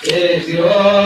እግዚኦ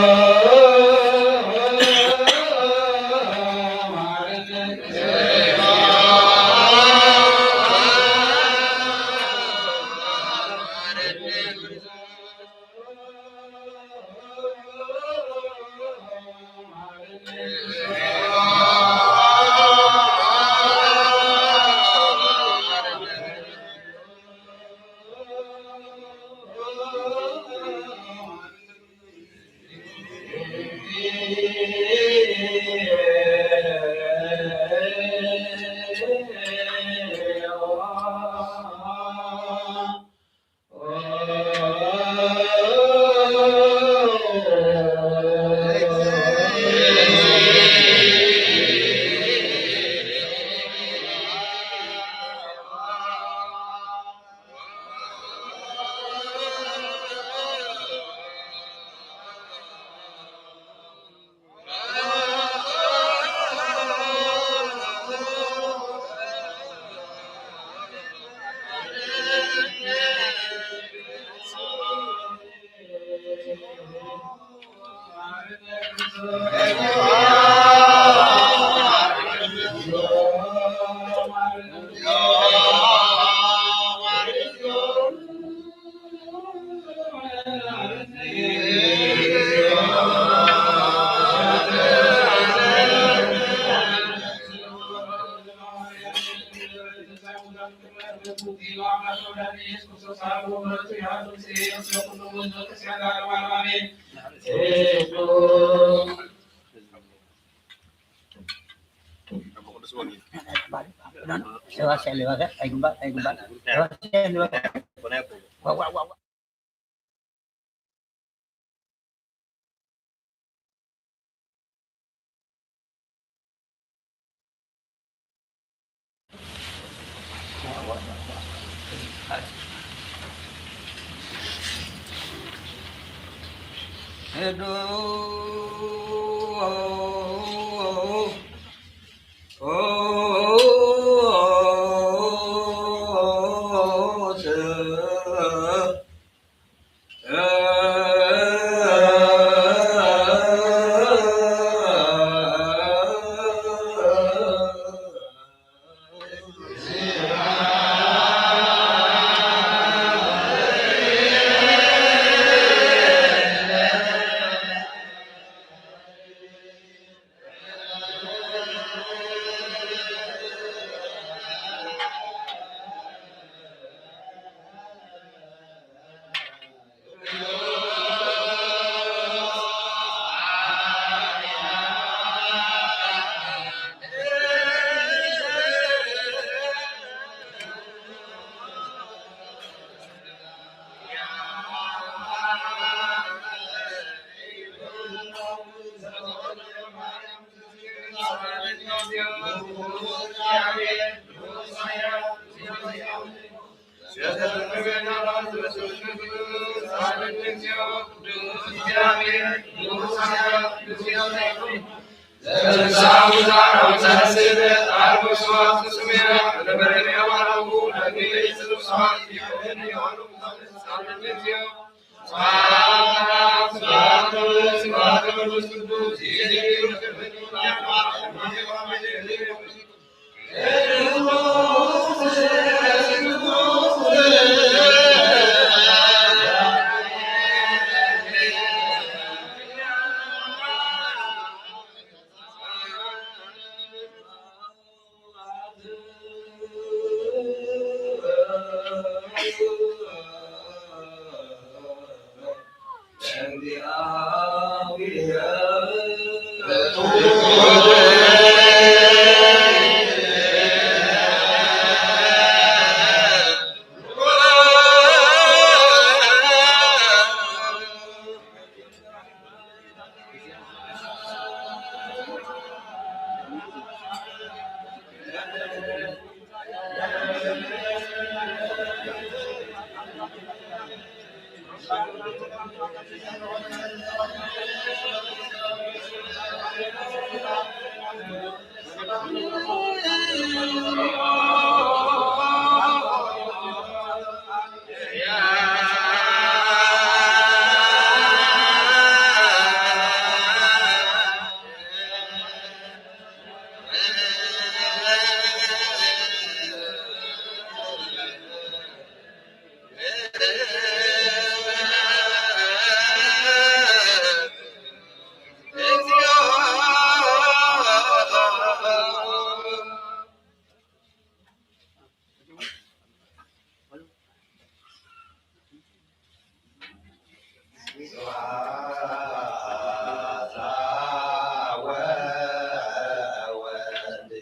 ወወልድ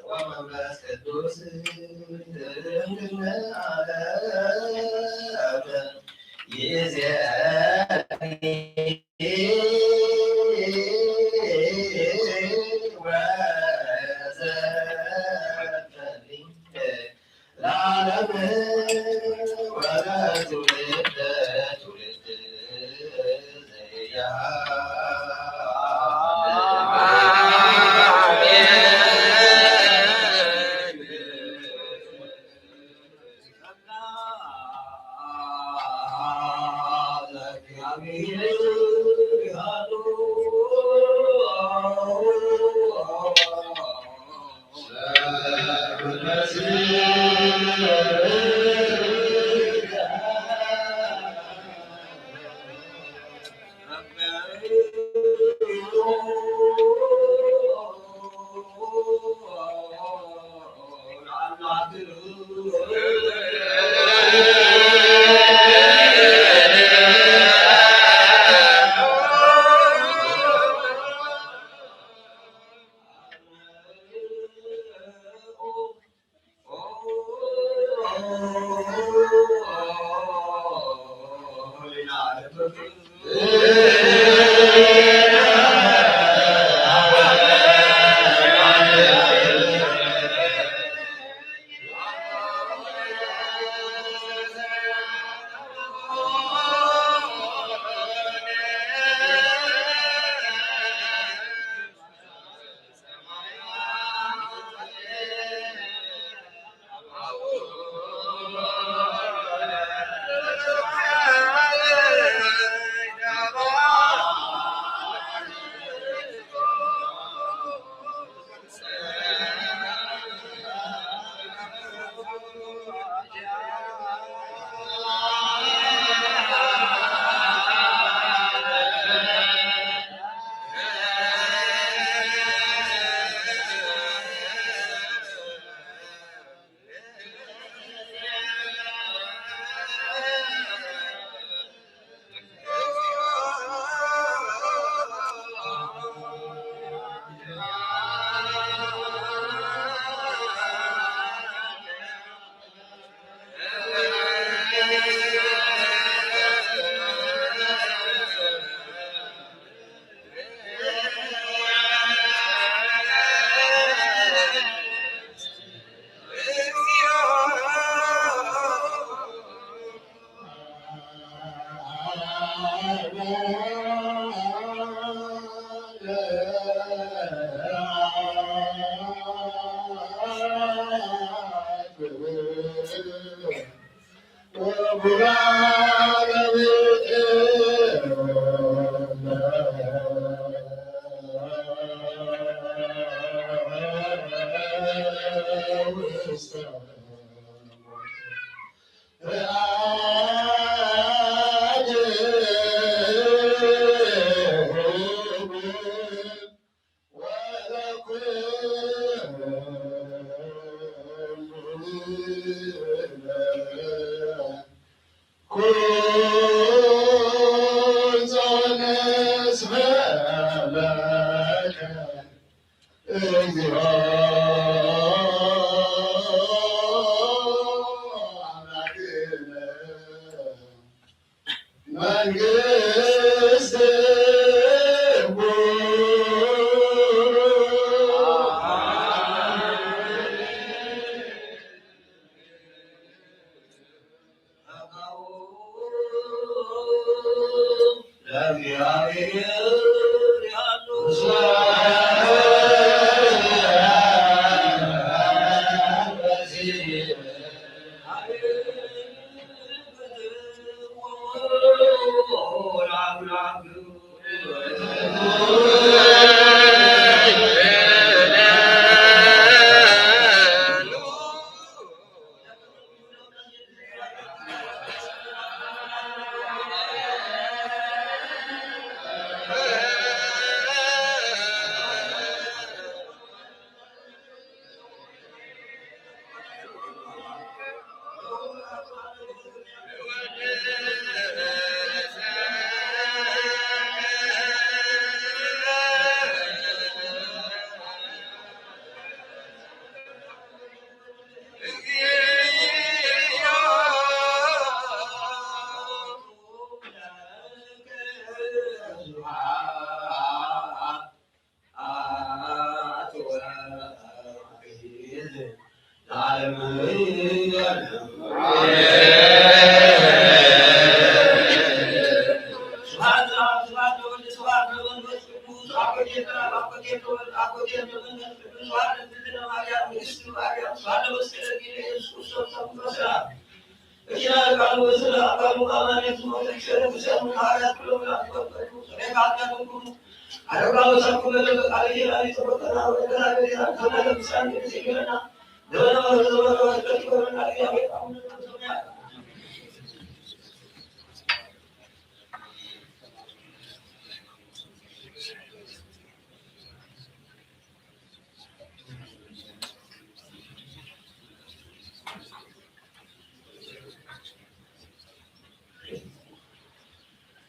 ወመንፈስ ቅዱስ እምድነ ዓለም ይእዜኒ ወዘልፈኒ ለዓለም ወለትውልደ ትውልድ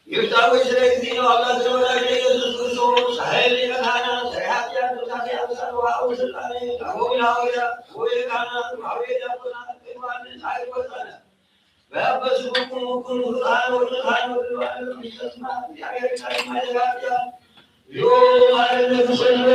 ይፍታዊ ስለ እግዚእነ አምላክ ዘወላዲተ ኢየሱስ ክርስቶስ ኃይል ሊቀ ካህናት ሪሃት ያንዱታን ያንሳን ወአቡ ስልጣኔ አቡ ላውያ ወየ ካህናት ወአቡ ዲያቆናት ቅዱሳን ጻድቅ ወጻነ በአበሱ ኩኑ ኩኑ ፍቃን ወልቃን ወልዋን ተስማ እግዚአብሔር ቃል ማደጋያ ዮ ማረነ ሰለ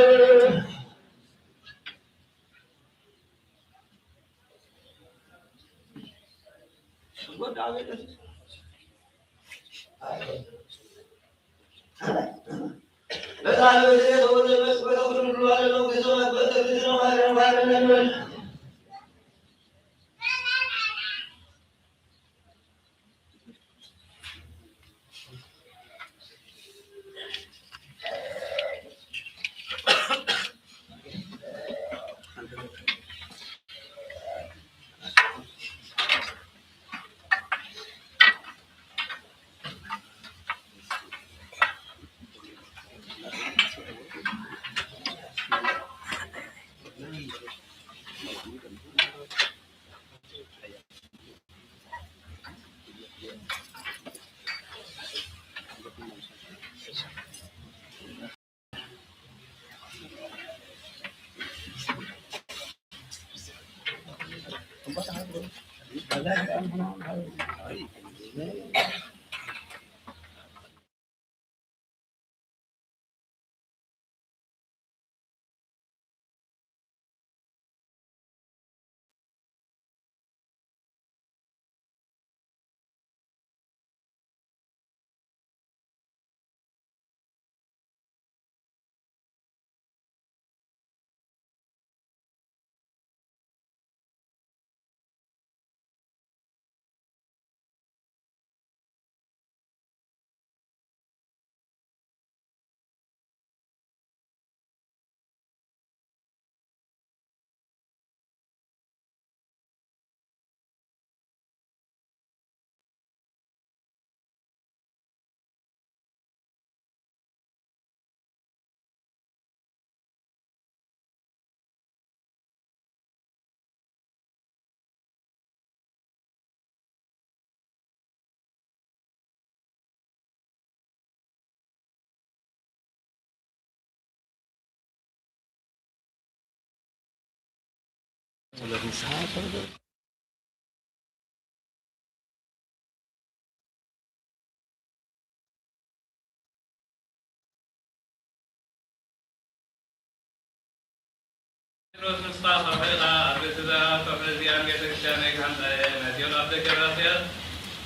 ጴጥሮስ ንስኻ ከውሒ ኢኻ፣ ኣብ ቤት እዛ ከውሒ እዚኣን ቤተ ክርስቲያነይ ክሃንጻ እየ። ነቲ ወልዓል ዘኪራስያስ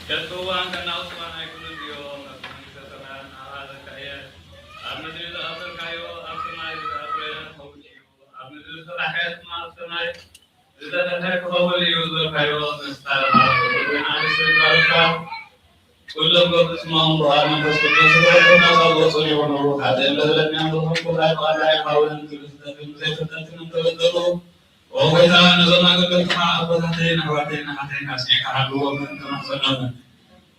ከጥፍእዋ እንከለዉ እዋን ኣይኩኑን እዮም። ነቲ መንግስተ ሰማያት ንዓኻ ዘካ እየ። ኣብ ምድሪ ዝኣሰርካዮ ኣብ ሰማይ ዝተኣስረ ክኸውን እዩ። ኣብ ምድሪ ዝፈታሕካዮ ድማ ኣብ ሰማይ ዝተፈትሐ ክኸውን እዩ ዝበልካዮ ንስኻ ኢኻ። ኣንስቲ ባርካ ኩሎም በብስሞም ብኣብ መንፈስ ቅዱስ ዝረከብና ካብ ወፁ ይኹኑ። ሓጢአን በደለኛን ዝኾንኩ ብራይ ብቐዳይ ሓውን ትብል ዘብል ዘይፍልጠትን እንተበደሉ፣ ኦ ጎይታ፣ ነዞም ኣገልገልትኻ ኣቦታተይን ኣሕዋተይን ኣሓተይን ኣስሚዕካ ሓልዎም ንማሕፀኖም።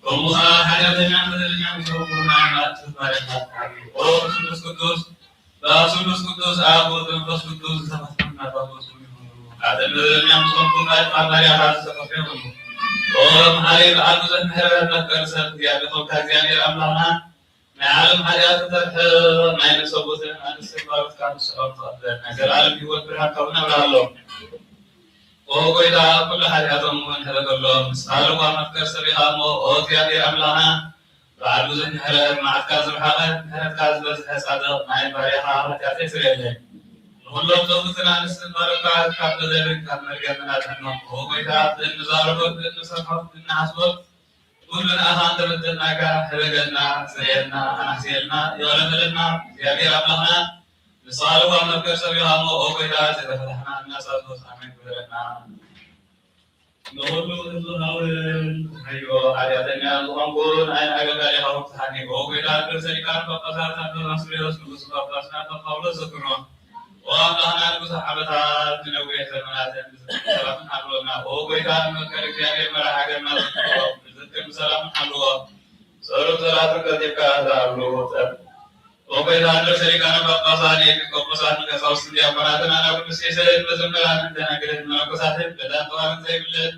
ከምኡ ኸዓ ሓጢኣተኛን በደለኛን ዝኾንኩ ንዓና ትባረኻ። ኦ ስሉስ ቅዱስ፣ በስሉስ ቅዱስ ኣብ ወልድ መንፈስ ቅዱስ ዝተፈጸመና በጎ ስም ይኹን። ኣብ እምነተኛ ምስ ኾንኩም ናይ ቃል ማርያም ዝተኸፍለ ይኹን። ኦ መሓሪ በዓል ብዙሕ ምሕረት መፍቀሪ ሰብ እግዚኣብሔር ኾንካ እግዚኣብሔር ኣምላኽና ናይ ዓለም ሓጢኣት ትተርሕቕ ናይ ነፍሰ ሞትን ኣንስቲ ባሮትካ ንስዖም ትቐበል ናይ ዘለኣለም ህይወት ብርሃን ካብኡ ነብርሃሎም። ኦ ጎይታ ኩሉ ሓጢኣቶም እውን ሕረገሎም። ንስኻ ልባ መፍቀር ሰብ ኢኻ እሞ ኦ እግዚኣብሔር ኣምላኽና በዓል ብዙሕ ምሕረት፣ መዓትካ ዝረሓቐ፣ ምሕረትካ ዝበዝሐ ጻድቕ፣ ናይ ባርያኻ ሓጢኣተይ ስርየለይ። ንኹሎም ጸውትና ንስን ባረካ፣ ካብ በደልን ካብ መርገምን ኣድሕኖም። ኦ ጎይታ፣ ብእንዛረቦ፣ ብእንሰርሖ፣ ብእንሓስቦ፣ ኩሉ ንኣኻ እንተበደልናካ፣ ሕደገልና፣ ስርየልና፣ ኣናሕስየልና፣ ይቕረ በለልና። እግዚኣብሔር ኣምላኽና፣ ንስኻ ልባ መፍቀር ሰብ ኢኻ እሞ፣ ኦ ጎይታ፣ ዝተፈታሕና እናሳዝኖ ኣሜን ግበረልና። ንኹሉ ህዝቢ ሃውን ሃዮ ሓጢኣተኛ ዝኾንኩ ንዓይን ኣገልጋሊኻ ፍትሓኒ። ኦ ጎይታ፣ ርእሰ ሊቃነ ጳጳሳት ኣባ ባስልዮስ ንጉስ ጳጳስና ኣባ ጳውሎስ ዘክሮ። ኦ ኣምላኽና ንብዙሕ ዓመታት ንነዊሕ ዘመናትን ብዝክር ሰላምን ሓልወና። ኦ ጎይታ፣ ንመትከል እግዚኣብሔር መራሕ ሃገርና ዘክሮ። ብዝክር ብሰላምን ሓልዎ። ጸሎት ጸላትን ቀልጢፍካ ዝሃብሉ ጸብ ኦ ጎይታ፣ ንርእሰ ሊቃነ ጳጳሳት፣ ንኤጲስቆጶሳት፣ ንቀሳውስትን ዲያቆናትን፣ ኣናብስትን ቄስን፣ መዘምራንን ደናግልን መነኮሳትን፣ በዳን ጠዋርን ዘይብለን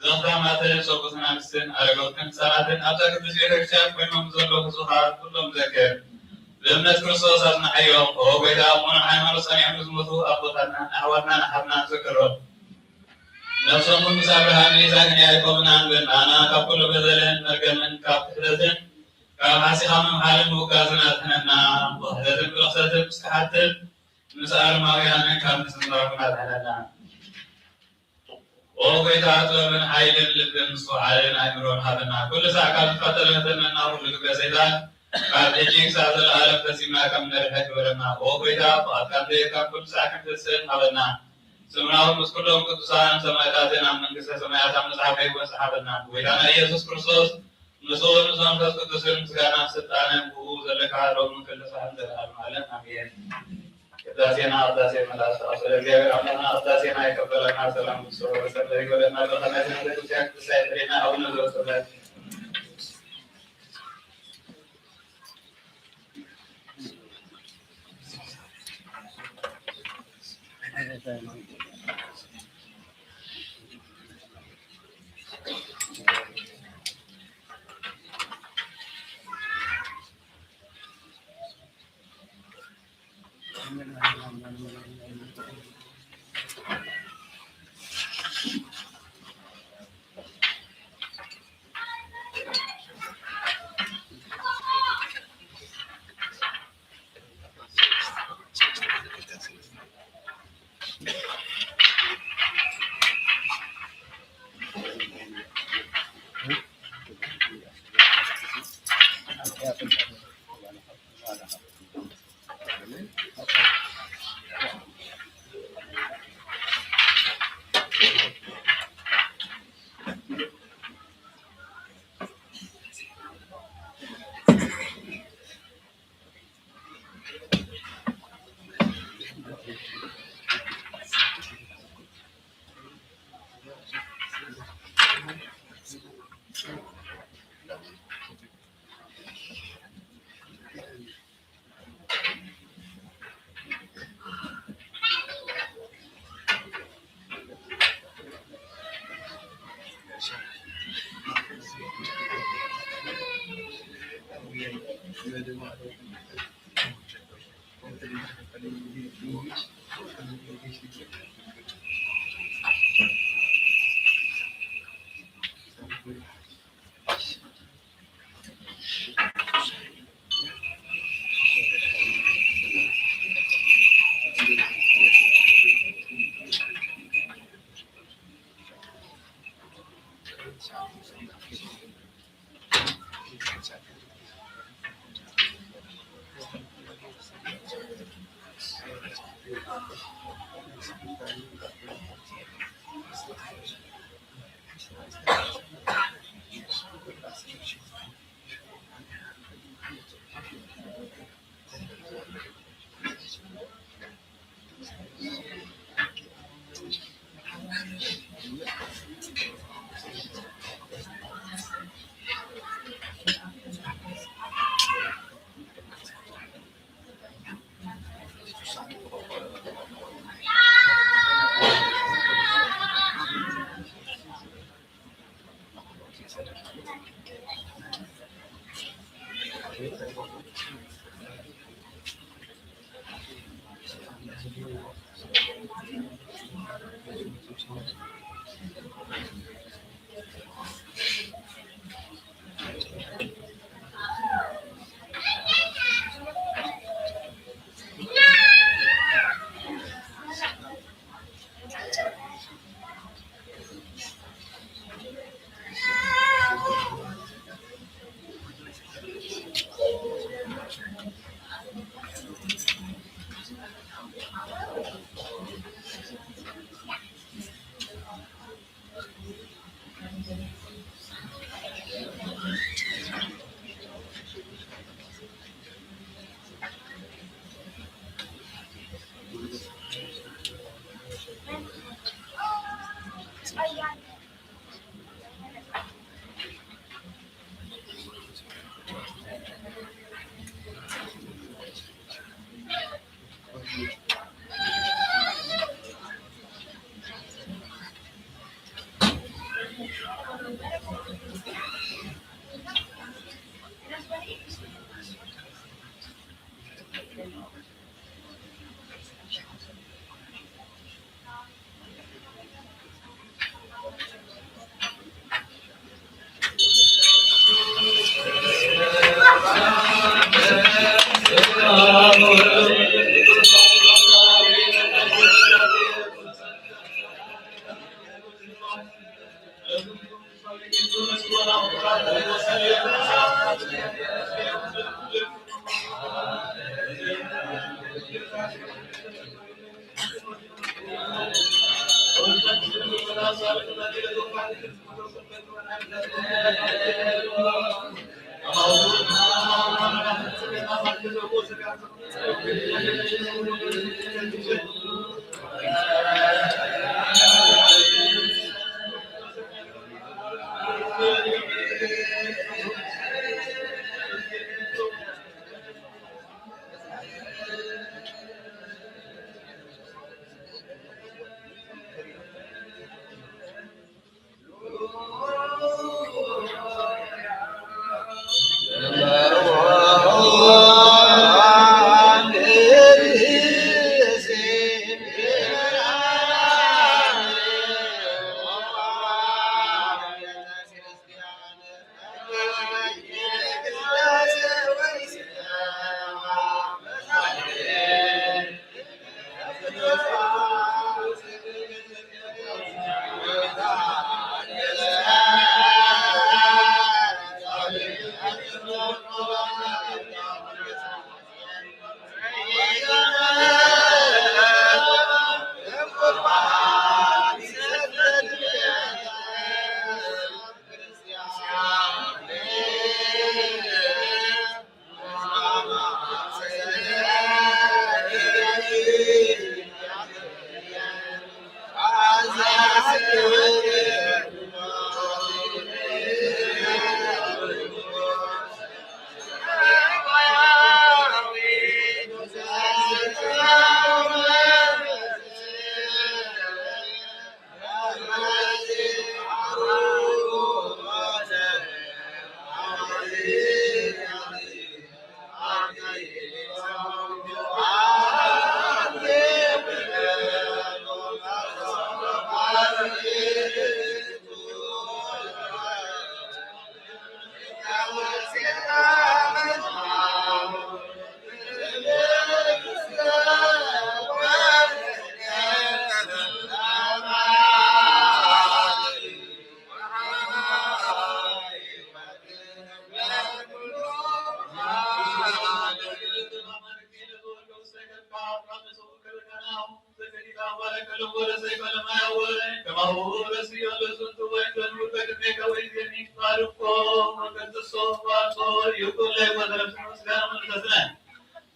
ዘኽታማትን ሰብኡትን ኣንስትን ኣረጋውትን ህጻናትን ኣብዛ ቅድስት ቤተ ክርስቲያን ኮይኖም ዘለዉ ህዝብኻ ኩሎም ዘክር። ብእምነት ክርስቶስ ኣጽንዓዮም። ኦ ጎይታ፣ እሙን ሃይማኖት ጸኒዖም ንዝሞቱ ኣቦታትናን ኣሕዋትናን ኣሓትናን ዘክሮም። ነፍሶም እውን ምስ ኣብርሃም፣ ይስሐቅን ያዕቆብን ኣንብር። ንኣና ካብ ኩሉ በደልን መርገምን ካብ ክሕደትን ካብ ሓሲኻ ምምሓልን ምውጋዝን ኣድሕነና። ብኽሕደትን ብርኽሰትን ምስ ከሓድትን ምስ ኣረማውያንን ካብ ምጽንባርን ኣድሕነና። ኦ ጎይታ፣ ጥበብን ሓይልን ልብን ምስትውዓልን ኣእምሮን ሃበና። ኩሉ ሳዕ ካብ ዝፈተነ ፈተነና ኩሉ ግብረ ሰይጣን ካብ ሕጂ ክሳብ ዘለኣለም ፈጺምና ከም ንርሕቅ ግበረና። ኦ ጎይታ፣ ፍቓድካ እንተጌርካ ኩሉ ሳዕ ክንፍጽም ሃበና። ስምና እውን ምስ ኩሎም ቅዱሳን ሰማዕታትን ኣብ መንግስተ ሰማያት ኣብ መጽሓፈ ይወጽእ ሃበና። ጎይታና ኢየሱስ ክርስቶስ ምስኡ ምስ መንፈስ ቅዱስን ምስጋናን ስልጣንን ብኡ ዘለካ ሎምን ክልሳን ዘለዓለም ዓለም ኣሜን። ቅዳሴና ቅዳሴ መላእክት ኣብ ስለ እግዚኣብሔር ኣምላኽና ቅዳሴና ይቀበለና። ሰላም ብዝሰወረ ሰንበት ይበለና። ብኸመይ ቤተክርስቲያን ቅድስት ይሕልየና። ኣቡነ ዘበሰማያት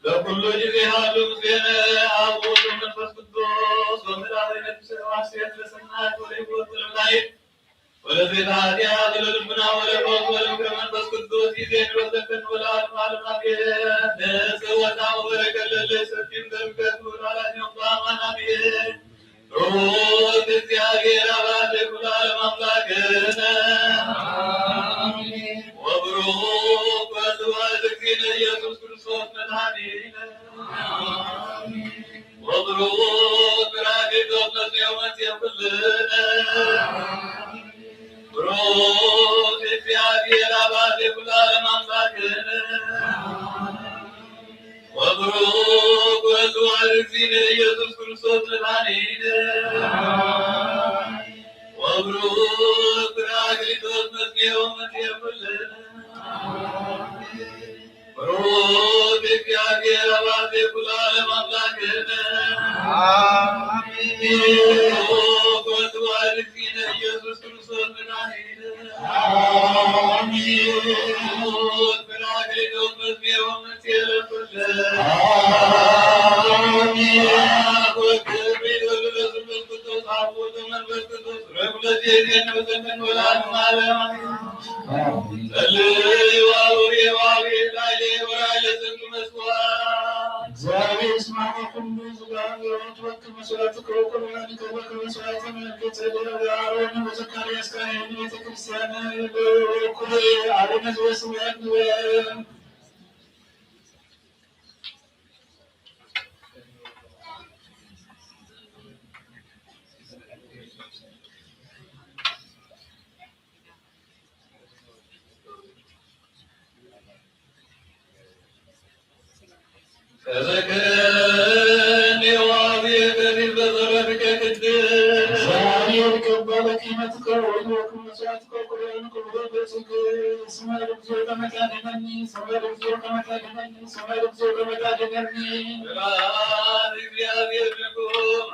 ለኩሉ ጊዜ ሃሉ ምስሌነ አብ ወወልድ ወመንፈስ ቅዱስ ወመድኃኒነ ኢየሱስ ክርስቶስ ለሰናይ ወለይኩን ለመድኃኒት ወለዘይተ ኃጢአት ወለልቡና ወለፈውስ ወለምክረ መንፈስ ቅዱስ ይዜን ወዘከን ወለዓለመ ዓለም አሜን። ንጽወታ ወበረከት ለለይሰቲም በምክንያት ወለዓለመ ዓለም አሜን። ብሩክ እግዚአብሔር አብ ለኩሉ ዓለም አምላክነ ወብሩክ ወስብሐት እግዚእነ ኢየሱስ ክርስቶስ መድኃኒነ። ወብሩክ ራዲቶ መጽዮ መጽዮ ኩልነ። ብሩክ እግዚአብሔር አባዜ ኩሉ ዓለም አምላክነ። ወብሩክ ወስብሐት እግዚእነ ኢየሱስ ክርስቶስ መድኃኒነ። ወብሩክ ራዲቶ መጽዮ መጽዮ ኩልነ። ብሩክ እግዚአብሔር አባዜ ኩሉ ዓለም አምላክነ። አሜን። ብሩክ ወስብሐት እግዚእነ ኢየሱስ ክርስቶስ መድኃኒነ። አሜን። ብሩክ ራዲቶ መጽዮ መጽዮ ኩልነ። አሜን። አብ ወወልድ ወመንፈስ ቅዱስ አብ ወወልድ ወመንፈስ ቅዱስ ርኩለት የዜን ወዘመን ወለዓለመ ዓለም አሜን። ጸልዩ አቡየ ወአቡየ ላዕሌ ወላዕሌ ዘንቱ መስዋዕት። እግዚአብሔር ይስማዕ ኩሉ ዝጋን የሆኑት ወክ መስዋዕት ከወኩሉ ከወክ መስዋዕት መልክ ጸደረ አሮን ወዘካርያስ ካህን ቤተ ክርስቲያን በኩል አቡነ ዘበሰማያት ንበል። ተዘክረኒ ዋዜ ተሪር በጸሎትከ ቅድስ። እግዚአብሔር ይቀበለኪ መትከ ወይወክም መስዋዕትከ ኩለን ክብሩ በጽግ። ስመር እግዚኦ ከመ ታድነኒ፣ ስመር እግዚኦ ከመ ታድነኒ፣ ስመር እግዚኦ ከመ ታድነኒ። ስብሐት እግዚአብሔር ንጉሥ።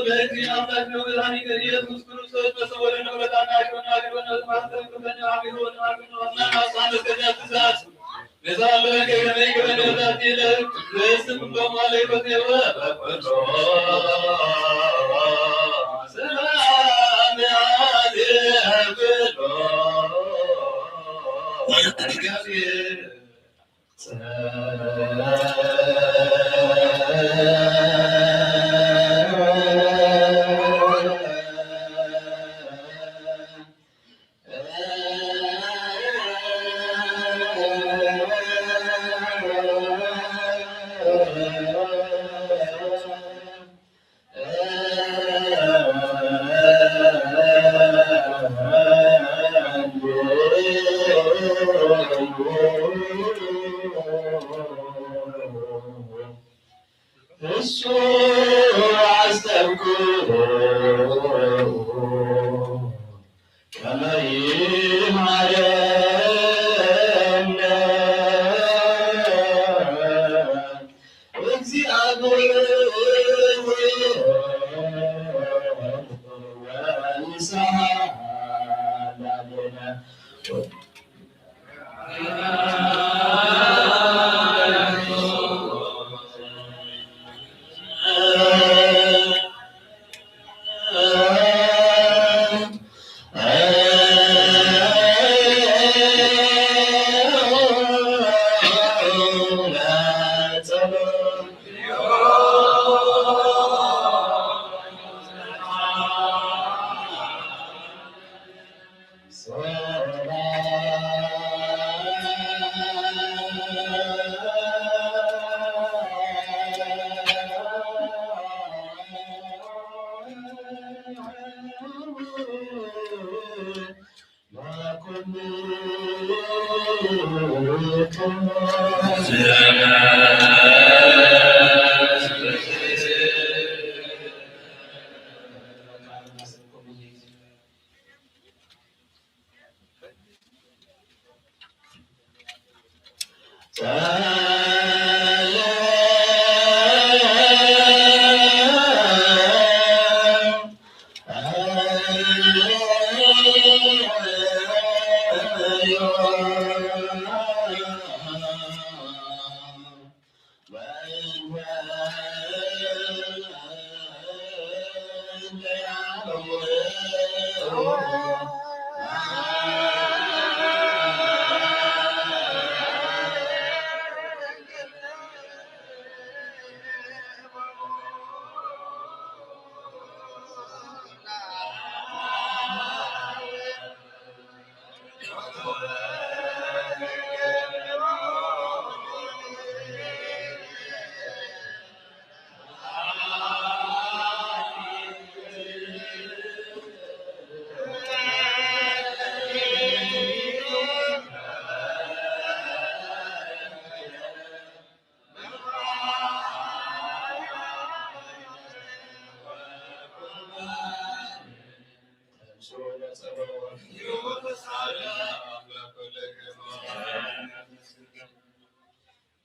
ለእግዚእ አምላክ ነው መድኃኒነ ኢየሱስ ክርስቶስ በሰው ወደ ንብረታና ሽወና ግበነ ማስተር ክበነ አሚሮ ወናግነ ወና ማሳነ ከዛ ትእዛዝ ነዛ አለ ከገነ ግበነ ዛት ይለ ለስም በማለ ይፈቴወ በኩሎ ሰላም ያዜ ብሎ እግዚአብሔር እሱ አስተብክሮ ከመ ይምሃረነ እግዚአብሔር ወንስሐ ላዕሌነ።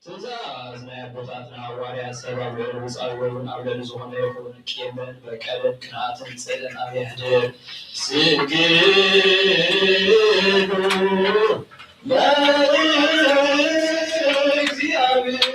ትእዛዝ ናይ ኣቦታትና ሃዋርያት ሰብ ኣብ ልዕሊ ውጻኢ ወይ እውን ኣብ ልዕሊ ዝኾነ ይኹን ቂምን በቀልን ቅንኣትን ጽልእን ኣብ የሕድር። ስግዱ ለእግዚአብሔር።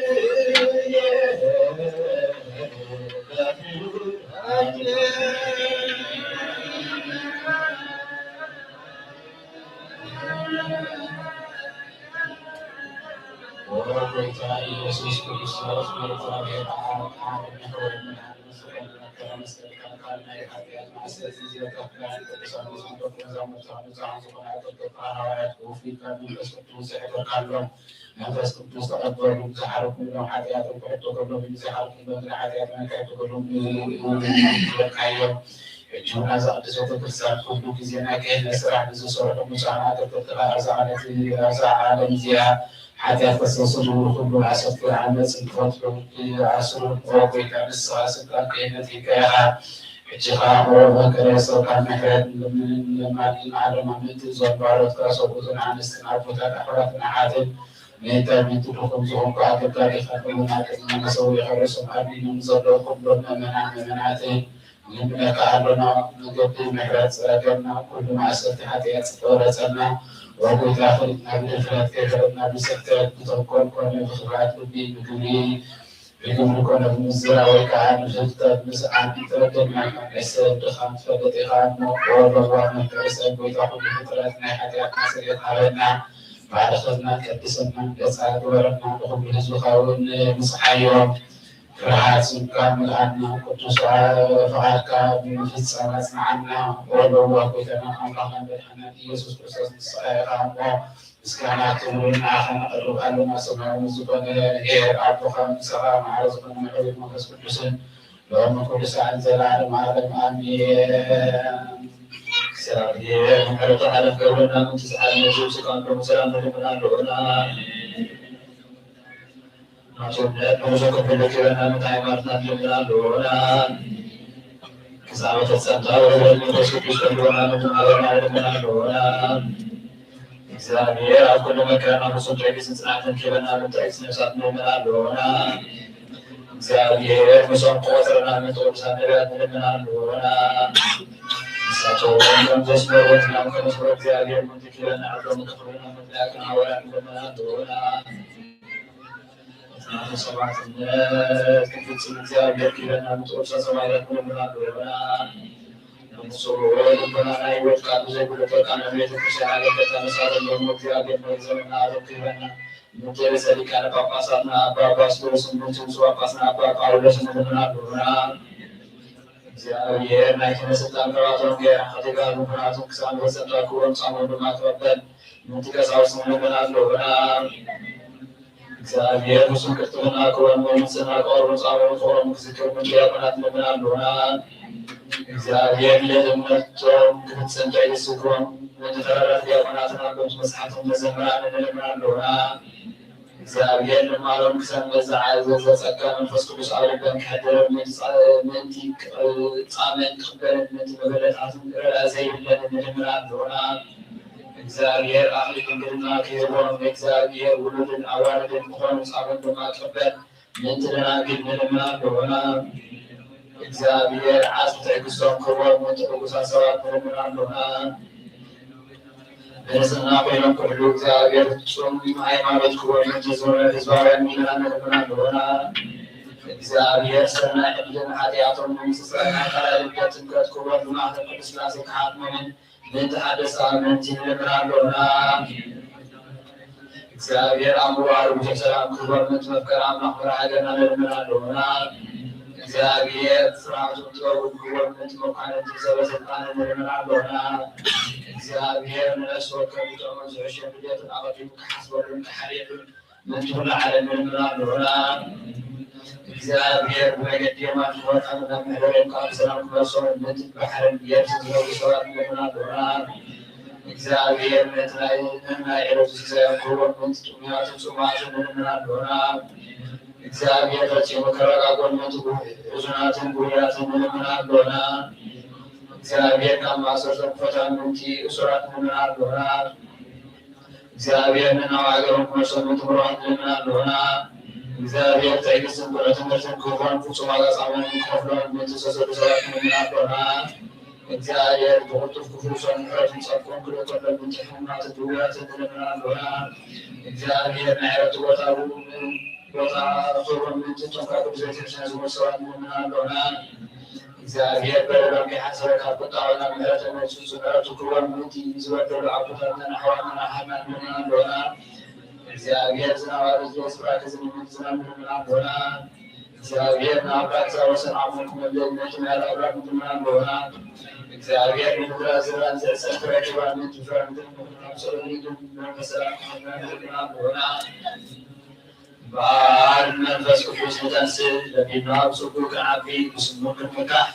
ጎይታ ኢየሱስ ክርስቶስ፣ ናይ እግዚኣብሔር ቃል፣ ቃል ንኽብርን ንሓድን ስለ መከራ መስቀልካ፣ ካብ ናይ ሓጢኣት ማእሰርቲ ዘውጸኣና፣ ቅዱሳን መዛሙርትኻ ንጹሃን ዝኾኑ ኣገልገልትኻ ሃዋርያት ከውፍዩካ መንፈስ ቅዱስ የሕድረካሎም። መንፈስ ቅዱስ ተቐበሉ። ዝሓረኩም ኢሎም ሓጢኣቶም ክሕቶ ከሎም፣ ዝሓረኩም ኢሎም ሓጢኣቶም ኣይክሕቶ ከሎም፣ ዝበልካዮም። ሕጂ እውን ኣብዛ ቅድስት ቤተክርስትያን ኩሉ ግዜ ናይ ክህነት ስራሕ ንዝሰርሑ ብፁዓን ኣገልገልትኻ ኣብዛ ዓለት፣ ኣብዛ ዓለም እዚኣ ሓጢኣት ከስተስርዩ ኩሉ ኣሰርቲ ዓመፅን ክፈትሑ ይኣስሩ። ኦ ጎይታ፣ ንስኻ ስልጣን ክህነት ሂብካ ኢኻ። ሕጂ ኸኣ ኦ መከረ ሰብካ ምሕረት ንለምን፣ ንለማንን ዓለማ ምእንቲ እዞን ባሮትካ ሰብኡትን ኣንስትን ኣቦታት ኣሕዋትን ኣሓትን ምእንታይ ምእንቲ ድኹም ዝኾንኩ ኣገልጋሊኻ እውን ኣብ ቅድሚ መሰውኢኻ ርእሶም ኣድኒኖም ዘለዉ ኩሎም ምእመናን ምእመናትን ንልምነካ ኣሎና፣ መገዲ ምሕረት ጽረገልና፣ ኩሉ ማእሰርቲ ሓጢኣት ጸወረጸና። ወጎይታ ፍልጥ ናብ ድፍረት ከይፈለጥና ብስሕተት ብተንኮል ኮነ ብኽፍኣት ልቢ ብግብሪ ብግብሪ ኮነ ብምዝራ ወይ ከዓ ንፍልጠት ምስኣን ይትረገልና። መዕሰብ ድኻም ትፈልጥ ኢኻ እሞ፣ ወለዋ መፍቀሪ ሰብ ጎይታ ኩሉ ፍጥረት ናይ ሓጢኣትና ስርየት ሃበና። ባርኸልና፣ ቀድሰና፣ ነጻ ግበረና፣ ንኹሉ ህዝብኻ እውን ንጽሓዮ። ፍርሃት ስምካ ምልኣና፣ ቅዱስ ፍቓድካ ብምፍጻም ኣጽንዓና። ወለዋ ጎይታና ኣምላኽና መድሓና ኢየሱስ ክርስቶስ ንስኻ ኢኻ እሞ፣ ምስጋና ክብሪ ንዓኻ ነቕርብ ኣለና። ሰማያዊ ዝኾነ ሄር ኣቦኻ ምሳኻ ማዕረ ዝኾነ ምሕረት መንፈስ ቅዱስን ሎሚ ኩሉ ሰዓት ዘለዓለም ዓለም ኣሜን። እግዚኣብሔር ምሕረቱ ሓለፍ ገብረና ምንቲ ዝሓል ነዚ ስጋን ደሙ ሰላም ንልምን ኣለና። ናቶም ነጥብ ብዙ ክፍል ኪበና ምንታይ ሃይማኖትና ንልምን ኣለና። ክሳብ ተጸምታ ወረድ መንፈስ ቅዱስ ከልወና ምንትን ሃበና ንልምን ኣለና። እግዚኣብሔር ኣብ ኩሉ መከራና ፍጹም ትዕግስትን ጽንዓትን ኪበና ምንታይ ነፍሳት ንልምን ኣለና። እግዚኣብሔር ምስኦም ቆጽረና ምንትን ቅዱሳን ነቢያት ንልምን ኣለና። ንሳቶም ከም ዘስመሩት ናብ ከመስሎ እግዚኣብሔር ምንትን ኪበና ዕድሎም ክኽብርና ምንታይ ክንሃወራ ንልምን ኣለና። ሰማዕትነት ክንፍጽም እግዚኣብሔር ኪበና ምንትን ቅዱሳን ሰማዕታት ንልምን ኣለና። ንጹህ ልቦና ናይ ህይወት ቃል ብዘይጉድለት ወርቃነ ቤተ ክርስቲያን ኣገልገልታ መሳፍንት ሎሚ እግዚኣብሔር ናይ ዘመንና ኣረክበና። ምድር ሊቃነ ጳጳሳትና ኣባ ባስልዮስ፣ ምድር ብፁዕ ጳጳስና ኣባ ጳውሎስ ንልምን ኣለና። እግዚኣብሔር ናይ ክህነት ስልጣን ካብኣቶም ገይራ፣ ከቴድራል ምኹራትን ክሳብ መፈጸምታ ክብሮም ጻሞን ድማ ክቐበል። ምንቲ ቀሳውስት ንልምን ኣለና። እግዚኣብሔር ፍጹም ቅልጥፍና ክወን ወይ ንጽህና ክቐርቡ ጻውዒት ፍቕሮም ክዝክር ምንቲ ዲያቆናት ንልምን ኣለና። እግዚኣብሔር ልዕልነቶም ክፍጽም ትዕግስቲ ክወን ምንቲ ተረዳት ዲያቆናትን ኣበምቲ መጽሓፍትን መዘምራን ንልምን ኣለና። እግዚኣብሔር ልማሎም ክሰምዕ ዝዓዘዘ ጸጋ መንፈስ ቅዱስ ኣብ ልበን ክሕድርን ምንቲ ጻ-፣ ምንቲ ክጻመን ክቕበልን ምንቲ መበለታትን ረድኣ ዘይብለን ንልምን ኣለና። እግዚኣብሔር ኣኽሊል ድንግልና ክህቦም፣ ንእግዚኣብሔር ውሉድን ኣዋልድን ክኾኑ ጻሞን ድማ ቅበል ምንቲ ደናግል ንልምን ኣለና። እግዚኣብሔር ዓጽሚ ትዕግስቶም ክህቦም ምንቲ ዕጉሳት ሰባት ንልምን ኣለና። ብንጽህና ኮይኖም ክሕሉ እግዚኣብሔር ፍጹም ሃይማኖት ክህቦም ምንቲ ዝኖረ ህዝባውያን ሚእመናን ንልምን ኣለና። እግዚኣብሔር ሰናይ ዕድልን ሓጢኣቶም ንምስጻይ ናይ ካልኣይ ልደት ጥምቀት ክህቦም ብማሕተም ቅዱስ ሥላሴ ክሓትሞምን ምእንቲ ሓደስቲ ኣመንቲ ንልምን ኣሎና። እግዚኣብሔር ኣእምሮ ኣርጉቶ ሰላም ክህቦም ምእንቲ መፍቀሪ ኣምላኽ መርሒ ሃገርና ንልምን ኣሎና። እግዚኣብሔር ስራሕቱን ጥበቡን ክህቦም ምእንቲ መኳንንትን ሰበ ስልጣንን ንልምን ኣሎና። እግዚኣብሔር ንነፍሲ ወከፍ ዝጥዕሞን ዝሕሸን ድሌትን ኣቐዲሙ ክሓስበሉን ክሓልየሉን ምእንቲ ኩሉ ዓለም ንልምን ኣሎና። እግዚኣብሔር ብመገዲ የማን ክወጣ ናብ መሕደሪኦም ከዓ ብሰላም ክመልሶም ምእንቲ ባሕርን የብስን ዝነብሩ ሰባት ንልምን ኣሎና። እግዚኣብሔር ምእንቲ ናይ ነናይ ዕለቱ ሲሳዮም ክህቦም ምእንቲ ጥሙያትን ጽሙኣትን ንልምን ኣሎና። እግዚኣብሔር ፈጺሙ ከረጋጎም ምእንቲ ሕዙናትን ጉህያትን ንልምን ኣሎና። እግዚኣብሔር ካብ ማእሰርቶም ክፈትሖም ምእንቲ እሱራት ንልምን ኣሎና። እግዚኣብሔር ንናብ ሃገሮም ክመልሶም ምእንቲ ምሩኻት ንልምን ኣሎና። እግዚኣብሔር ትዕግስትን ብዑ ትምህርትን ክህቦም ፍጹም ዋጋ ጻማኦም ክኸፍሎም ምእንቲ ዝተሰዱ ሰባት ንልምን ኣሎና። እግዚኣብሔር ብቕልጡፍ ክፍውሶም ምሕረቱን ጸድቁን ክልእከሎም ምእንቲ ሕሙማትን ድውያትን ንልምን ኣሎና። እግዚኣብሔር ናይ ዕረፍቲ ቦታ ቦታ ክህቦም ምእንቲ እቶም ካብ ቅዱስ ቤተክርስትያን ዝሞቱ ሰባት ንልምን ኣሎና። እግዚኣብሔር በደሎም ከይሓሰበ ካብ ቁጣ ናብ ምሕረት ተመሊሱ ጽንዓቱ ክህቦም ምእንቲ ዝበደሉ ኣቦታትናን ኣሕዋትናን ኣሓትናን ንልምን ኣሎና። እግዚኣብሔር ዝናብ ኣብ እዝጊ ስፍራ ክዝንብ ምእንቲ ዝናብ ንልምን ኣሎና። እግዚኣብሔር ንኣምላክ እዛ ወሰን ዓቕሞም ክመልእ ምእንቲ ምሕረት ኣምላክ ንልምን ኣሎና። እግዚኣብሔር ንምድራ ዝራእን ዘርእሰን ፍረ ክህባ ምእንቲ ፍረ ምድሪ ምኽንያት ኣብ ጸሎት ምእንቲ መንፈስ ሰላም ክህበና ንልምን ኣሎና። በዓል መንፈስ ቅዱስ ንተንስእ፣ ለቢብና ብጽቡቕ ክንዓቢ፣ ብስሙር ክንምካሕ፣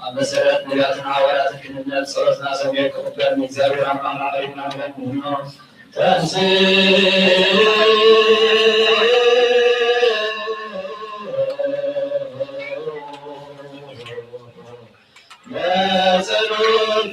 ኣብ መሰረት ነቢያትን ሃዋርያትን ክንነብ፣ ጸሎትና ሰሚዑ ክቕበል ንእግዚኣብሔር ኣምላኽና ቀሪብና ንለምኖ። ተንስእ ለጸሎት።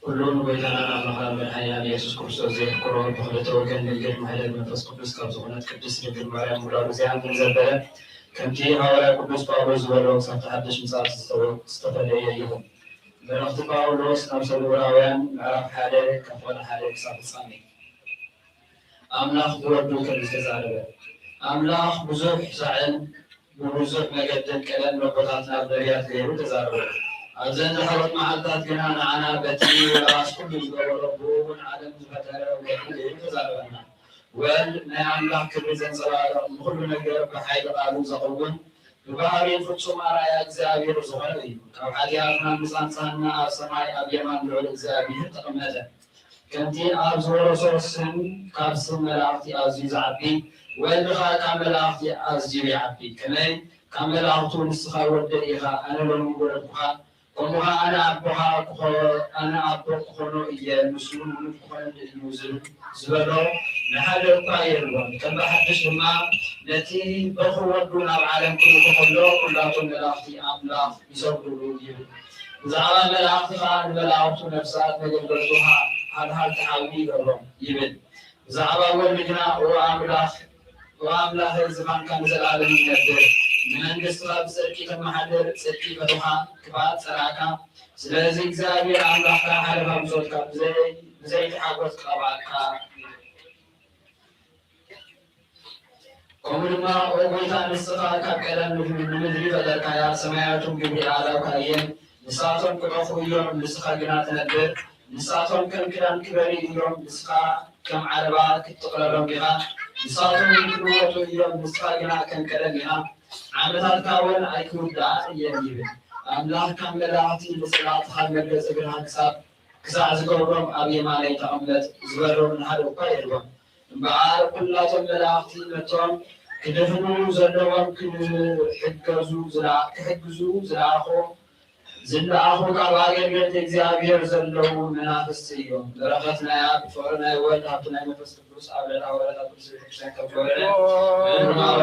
ኩሉ ንጎይታናን ኣምላኽናን መድሓኒናን ኢየሱስ ክርስቶስ ዘየፍቅሮ፣ ብኽልተ ወገን ድንግል ማሕደር መንፈስ ቅዱስ ካብ ዝኾነት ቅድስት ድንግል ማርያም ውላዱ ዘያንግል ዘበለ፣ ከምቲ ሃዋርያ ቅዱስ ጳውሎስ ዝበሎ፣ ክሳብ እቲ ሓድሽ ምጽኣት ዝተወ-፣ ዝተፈለየ ይኹን። መልእኽቲ ጳውሎስ ናብ ሰሉራውያን ምዕራፍ ሓደ ካብ ፍቕዲ ሓደ ክሳብ ፍጻሜ። ኣምላኽ ብወዱ ከምዚ ተዛረበ። ኣምላኽ ብዙሕ ሳዕን ብብዙሕ መገድን ቀደም ነቦታትና ብነቢያት ገይሩ ተዛረበ። ኣብዘን ዝሓለፉ መዓልታት ግና ንዓና በቲ ወራስ ኩሉ ዝገበሮ ብኡ እውን ዓለም ዝፈጠረ ወዱ ገይሩ ተዛረበና። ወልድ ናይ ኣምላኽ ክብሪ ዘንጸባርቕ፣ ንኹሉ ነገር ብሓይሊ ቃሉ ዘቕውም፣ ብባህሪኡ ፍጹም ኣርኣያ እግዚኣብሔር ዝኾነ እዩ። ካብ ሓጢኣትና ምስ ኣንጽሃና ኣብ ሰማይ ኣብ የማን ልዑል እግዚኣብሔር ተቐመጠ። ከምቲ ኣብ ዝወረሶ ስም ካብ ስም መላእኽቲ ኣዝዩ ዝዓቢ፣ ወልድ ኸኣ ካብ መላእኽቲ ኣዝዩ ይዓቢ። ከመይ ካብ መላእኽቱ ንስኻ ወደይ ኢኻ፣ ኣነ ሎሚ ወለድኩኻ፣ ከምኡ ኸኣ ኣነ ኣቦኻ ክኾ-፣ ኣነ ኣቦ ክኾኖ እየ፣ ንሱ ውሉድ ክኾነኒ እዩ ዝብል ዝበሎ ንሓደ እኳ የልቦን። ከም ብሓድሽ ድማ ነቲ በኹር ወዱ ናብ ዓለም ክልእኮ ከሎ፣ ኩላቶም መላእኽቲ ኣምላኽ ይሰግዱሉ ይብል። ብዛዕባ መላእኽቲ ኸኣ ንመላእኽቱ ነፍሳት መገልገልቱ ሃ-፣ ሃልሃልቲ ሓዊ ይገብሮም ይብል። ብዛዕባ ወልድ ግና፣ ኦ ኣምላኽ፣ ኦ ኣምላኸይ፣ ዝፋንካ ንዘለኣለም ይነብር። ንመንግስትኻ ብጽድቂ ተመሓድር፣ ጽድቂ ፈቲኻ ክፍኣት ጸላእካ። ስለዚ እግዚኣብሔር ኣምላኽካ ሓለፋ ብጾትካ ብዘይ-፣ ብዘይቲ ሓጎስ ክቐብኣካ። ከምኡ ድማ፣ ኦ ጎይታ፣ ንስኻ ካብ ቀደም ንምድሪ ፈጠርካያ፣ ሰማያት እውን ግብሪ ኣእዳውካ እየን። ንሳቶም ክጠፍኡ እዮም፣ ንስኻ ግና ትነብር። ንሳቶም ከም ክዳን ክበርዩ እዮም፣ ንስኻ ከም ዓለባ ክትጥቕለሎም ኢኻ። ንሳቶም እውን ክልወጡ እዮም፣ ንስኻ ግና ከም ቀደም ኢኻ። ዓመታትካ እውን ኣይክውድኣ እየን ይብል። ኣምላኽ ካብ መላእኽቲ ንጽላእትኻ መርገጺ ብርሃን ክሳብ ክሳዕ ዝገብሮም ኣብ የማነይ ተቐመጥ፣ ዝበሮም ንሓደ እኳ የልቦን። እምበኣር ኩላቶም መላእኽቲ ነቶም ክድህኑ ዘለዎም ክሕገዙ ዝለኣ-፣ ክሕግዙ ዝለኣኹ፣ ዝለኣኹ ካብ ኣገልገልቲ እግዚኣብሔር ዘለዉ መናፍስቲ እዮም። በረኸት ናይ ኣብ፣ ፍቕሪ ናይ ወልድ፣ ሃብቲ ናይ መንፈስ ቅዱስ ኣብ ልዕሊ ሃዋርያት ኣብ ቅድስት ቤተክርስትያን ከም ዝወረደ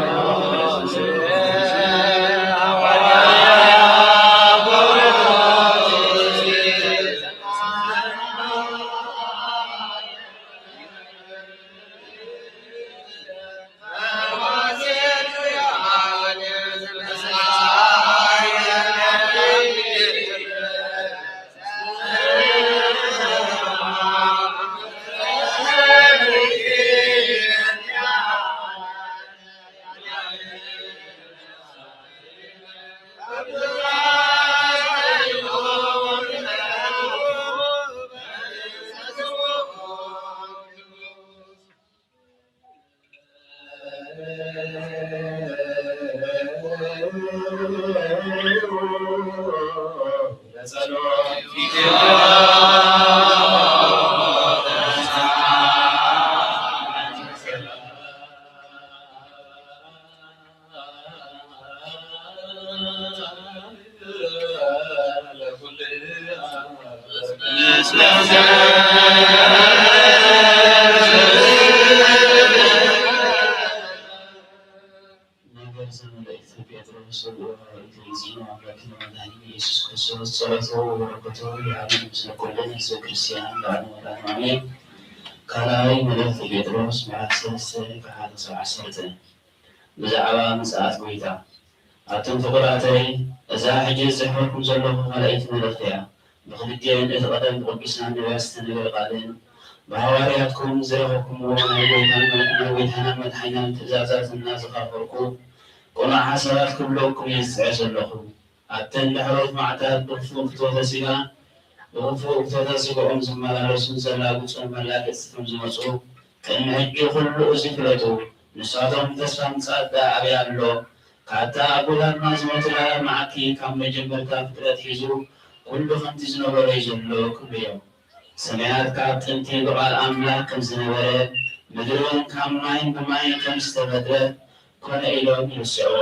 ነገር ዘመልእቲ ጴጥሮስ ወልወሃበ እግዚእነ ኣምላክነ መድኃኒነ ኢየሱስ ክርስቶስ ጸሎቱ ወበረከቱ ይሃበነ ምስለ ኩልነ ህዝበ ክርስቲያን ለዓለመ ዓለም ኣሜን። ካልኣይ መልእኽቲ ጴጥሮስ ምዕራፍ ሰለስተ ካብ ሓደ ክሳብ ዓሰርተ። ብዛዕባ ምጽኣት ጐይታ። ኣቱም ፍቑራተይ፣ እዛ ሕጂ ዝጽሕፈልኩም ዘለኹ ካልኣይቲ መልእኽቲ እያ። ብኽልቲኤን እቲ ቀደም ብቅዱሳን ነቢያት ዝተነገረ ቃልን ብሃዋርያትኩም ዝረኸብኩምዎ ናይ ጐይታን፣ ናይ ጐይታናን መድሓኒናን ትእዛዛት እናዘኻኸርኩ ቅኑዕ ሓሳባት ክብለኩም እየ ዝጽዕር ዘለኹ። ኣብተን ዳሕሮት መዓልታት ብኽፉእ ፍትወተ ሥጋ፣ ብኽፉእ ፍትወተ ሥጋኦም ዝመላለሱን ዘላግጹን መላገጽቲ ከም ዝመጹ ቅድሚ ሕጂ ኩሉ እዚ ፍለጡ። ንሳቶም ተስፋ ምጽኣት ደኣ ኣበይ ኣሎ? ካብታ ኣቦታትና ዝሞቱላ መዓልቲ ካብ መጀመርታ ፍጥረት ሒዙ ኩሉ ከምቲ ዝነበሮ እዩ ዘሎ ክብሉ እዮም። ሰማያት ካብ ጥንቲ ብቓል ኣምላኽ ከም ዝነበረ፣ ምድሪ እውን ካብ ማይን ብማይን ከም ዝተፈጥረት ኮነ ኢሎም ይርስዕዎ።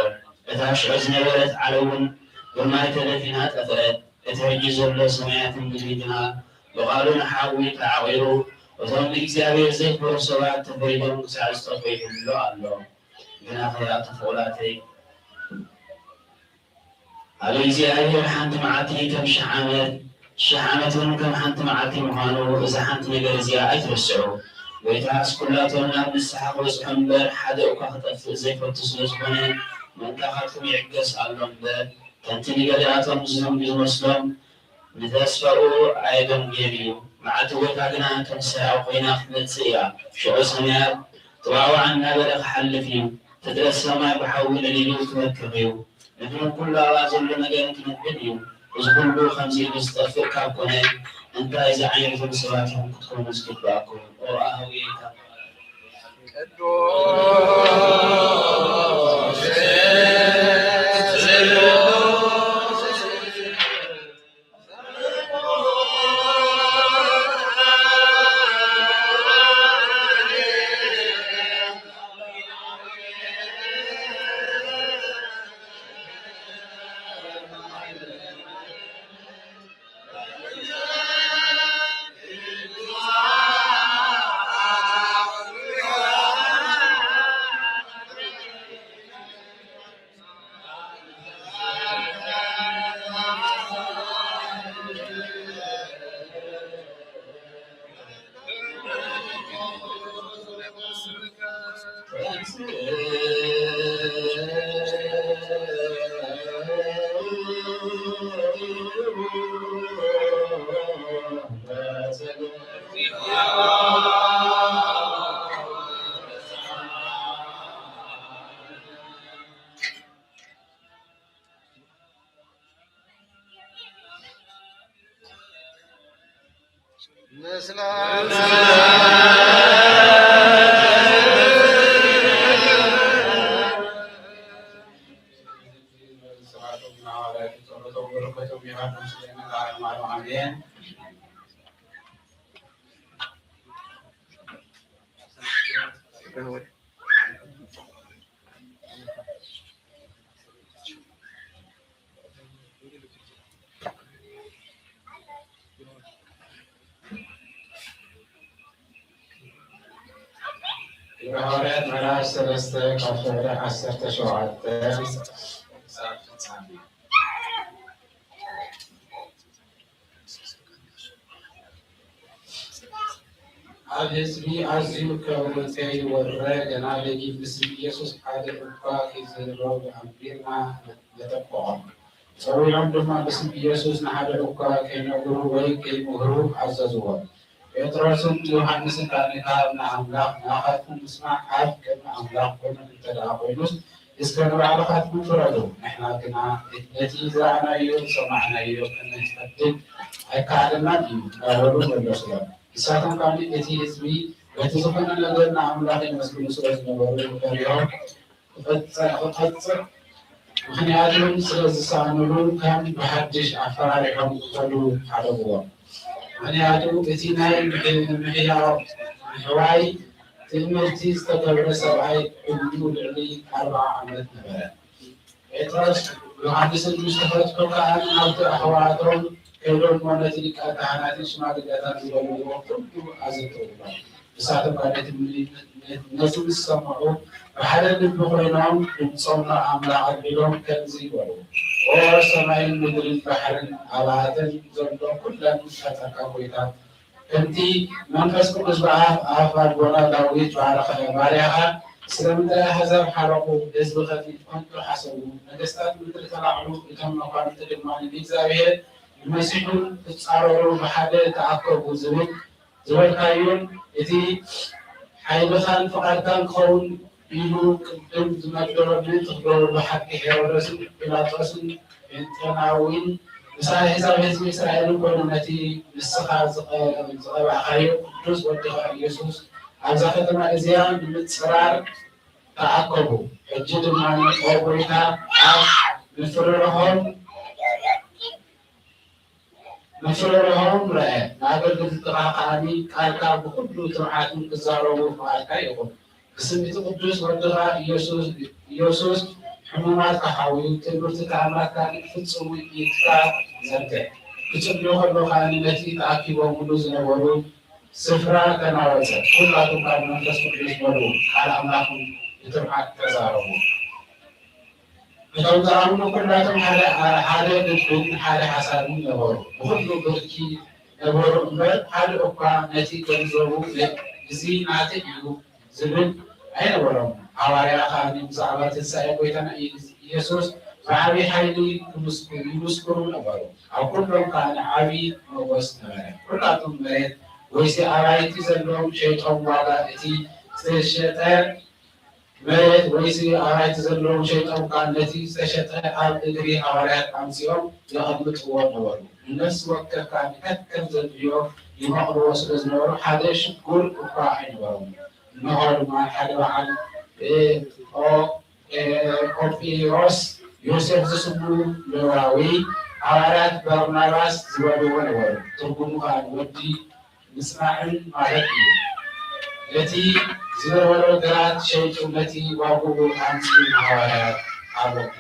እታ ሽዑ ዝነበረት ዓለም እውን ብማይ ተደፊና ጠፍአት። እቲ ሕጂ ዘሎ ሰማያትን ምድሪ ግና ብቓሉ ንሓዊ ተዓቒሩ፣ እቶም ንእግዚኣብሔር ዘይፈርሁ ሰባት ተፈሪዶም ክሳዕ ዝጠፍኡ ይሕሎ ኣሎ። ግናኸ ኣቱም ፍቑራተይ፣ ኣብ እግዚኣብሔር ሓንቲ መዓልቲ ከም ሽሕ ዓመት፣ ሽሕ ዓመት እውን ከም ሓንቲ መዓልቲ ምዃኑ፣ እዛ ሓንቲ ነገር እዚኣ ኣይትረስዑ። ጐይታስ ኵላቶም ናብ ንስሓ ክበጽሑ እምበር፣ ሓደ እኳ ክጠፍእ ዘይፈቱ ስለ ዝኾነ፣ ምእንታኻትኩም ይዕገስ ኣሎ እምበር፣ ከምቲ ንገሊኣቶም ዝዝም-፣ ዝመስሎም፣ ንተስፋኡ ኣየደንጉየን እዩ። መዓልቲ ጐይታ ግና ከም ሰራዊ ኰይና ክትመጽእ እያ። ሽዑ ሰማያት ጥዋዕዋዕ እናበለ ክሓልፍ እዩ። ፍጥረት ሰማይ ብሓዊ ነዲዱ ክበክኽ እዩ። ምድርን ኩሉ ኣብኣ ዘሎ ነገርን ክነድድ እዩ። እዚ ኩሉ ከምዚ ኢሉ ዝጠፍእ ካብ ኮነ፣ እንታይ ዝዓይነቶም ሰባት ኢኹም ክትኮኑ ዝግብኣኩም? ኦ ኣሃዊኤ፣ ቅዱስ ግብረ ሃዋርያት ምዕራፍ ሰለስተ ካብ ፍቕዲ ዓሰርተ ሸውዓተ ክሳብ ፍጻሜ። ኣብ ህዝቢ ኣዝዩ ከብሩ ከይወረ ገና ደጊፍ ብስም ኢየሱስ ሓደ እኳ ከይዝረብ ኣንቢርና ነጠቆቖም። ጸዊዖም ድማ ብስም ኢየሱስ ንሓደ እኳ ከይነግሩ ወይ ከይምህሩ ኣዘዝዎም። ጴጥሮስን ዮሃንስን ከኣ ንካብ ንኣምላኽ ንኣኻትኩም ምስማዕ ኣብ ቅድሚ ኣምላኽ ቁኑዕ እንተ ደኣ ኮይኑስ፣ እስከ ንባዕልኻትኩም ፍረዱ። ንሕና ግና ነቲ ዝረኣናዮ ዝሰማዕናዮ ከነሕድግ ኣይከኣለናን እዩ እናበሉ መለሱሎም። ንሳቶም ከኣ እቲ ህዝቢ በቲ ዝኾነ ነገር ንኣምላኽ የመስግኑ ስለ ዝነበሩ ፈሪሆም ክቐጽዕ፣ ክቐጽዕ ምኽንያት እውን ስለ ዝሰኣኑሉ ከም ብሓድሽ ኣፈራሪሖም ክኸዱ ሓደግዎም። ምኽንያቱ እቲ ናይ ምሕ-፣ ምሕያው፣ ምሕዋይ ትእምርቲ ዝተገብረ ሰብኣይ ዕድሚኡ ልዕሊ ኣርብዓ ዓመት ነበረ። ጴጥሮስ ዮሃንስን ምስ ተፈትሑ ከኣ ናብቲ ኣሕዋቶም ከይዶም እሞ ነቲ ሊቀ ካህናትን ሽማግለታትን ዝበልዎ ኩሉ ኣዘንትውሎም። ንሳቶም ከኣ ነቲ ም-፣ ነቲ ምስ ሰምዑ ብሓደ ልቢ ኮይኖም ድምጾም ናብ ኣምላኽ ኣልዒሎም ከምዚ በሉ፣ ኦ ሰማይን ምድርን ባሕርን ኣብኣተን ዘሎ ኩለን ዝፈጠርካ ጐይታ፣ ከምቲ መንፈስ ቅዱስ ብኣፍ ኣፍ ኣቦና ዳዊት ባረኸ ባርያኻ፣ ስለምንታይ ኣህዛብ ሓረቑ፣ ህዝቢ ኸፊት ከንቱ ሓሰቡ፣ ነገስታት ምድሪ ተላዕሉ፣ እቶም መኳንንቲ ድማ ንእግዚኣብሔር ንመሲሑን ክጻረሩ ብሓደ ተኣከቡ ዝብል ዝበልካዮን እቲ ሓይልኻን ፍቓድካን ክኸውን ኢሉ ቅድም ዝመደበ ምእንቲ ክገብሩ ብሓቂ ሄሮደስን ጲላጦስን ጴንጤናዊን ምስ ኣህዛብ ህዝቢ እስራኤልን ኮይኑ ነቲ ንስኻ ዝቐ-፣ ዝቐባእካዮ ቅዱስ ወድኻ ኢየሱስ ኣብዛ ከተማ እዚኣ ንምጽራር ተኣከቡ። ሕጂ ድማ ኦ ጐይታ ኣብ ምፍርራሆም መፍረርሆም ረአ፣ ንኣገልገልትኻ ከኣ ቃልካ ብኹሉ ትብዓትን ክዛረቡ ፍቓድካ ይኹን። ብስም እቲ ቅዱስ ወድኻ ኢየሱስ፣ ኢየሱስ ሕሙማት ክሓውዩ፣ ትእምርቲ ተኣምራት ካልእ ፍጹም ኢድካ ዘርግሕ። ክጽልዩ ከለዉ ከኣ ነቲ ተኣኪቦምሉ ዝነበሩ ስፍራ ተናወጸ። ኩላቶም ካብ መንፈስ ቅዱስ መልኡ፣ ቃል ኣምላኽን ብትብዓት ተዛረቡ። እቶም ዝኣምኑ ኩላቶም ሓደ፣ ሓደ ልብን ሓደ ሓሳብን ነበሩ። ብኹሉ ብርኪ ነበሩ እምበር፣ ሓደ እኳ ነቲ ገንዘቡ፣ እዚ ናተይ እዩ ዝብል ኣይነበሮም። ሃዋርያ ከኣ ብዛዕባ ትንሳኤ ጐይታና ኢየሱስ ብዓቢ ሓይሊ ክምስኩ-፣ ይምስክሩ ነበሩ። ኣብ ኩሎም ከኣ ዓቢ ሞገስ ነበረ። ኩላቶም መሬት ወይሲ ኣባይቲ ዘለዎም ሸይጦም ዋጋ እቲ ዝተሸጠ መሬት ወይሲ ኣባይቲ ዘለዎም ሸይጦም ከኣ ነቲ ዝተሸጠ ኣብ እግሪ ሃዋርያት ኣምጺኦም የቐምጥዎ ነበሩ። ንነፍሲ ወከፍ ከኣ ከከም ዘድልዮ ይመቕልዎ ስለ ዝነበሩ ሓደ ሽጉር እኳ ኣይነበሮምን። እንሆ ድማ ሓደ በዓል ጴ-፣ ጴ-፣ ጴንቆጲሮስ ዮሴፍ ዝስሙ ሌዋዊ ሃዋርያት በርናባስ ዝበልዎ ነበሩ። ትርጉሙ ከኣ ወዲ ምጽናዕን ማለት እዩ። ነቲ ዝነበሮ ግራት ሸይጡ ነቲ ዋግኡ ኣምጺኡ ንሃዋርያት ሃቦም።